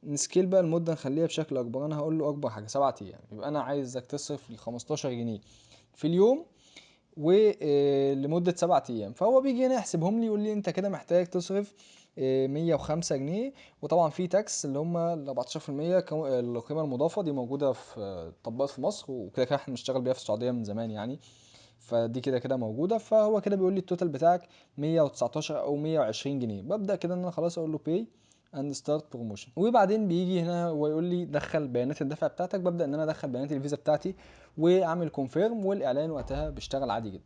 ن scale بقى المدة نخليها بشكل اكبر. انا هقول له اكبر حاجة 7 ايام، يبقى انا عايزك تصرف لي 15 جنيه في اليوم ولمدة 7 ايام. فهو بيجي هنا يحسبهم لي يقول لي انت كده محتاج تصرف 105 جنيه، وطبعا في tax اللي هم ال 14% القيمة المضافة دي موجودة في اتطبقت في مصر، وكده كده احنا بنشتغل بيها في السعودية من زمان يعني، فدي كده كده موجودة. فهو كده بيقول لي ال total بتاعك 119 او 120 جنيه. ببدأ كده ان انا خلاص اقول له pay and start promotion، وبعدين بيجي هنا هو يقول لي دخل بيانات الدفع بتاعتك. ببدأ ان انا ادخل بيانات الفيزا بتاعتي واعمل confirm، والاعلان وقتها بيشتغل عادي جدا.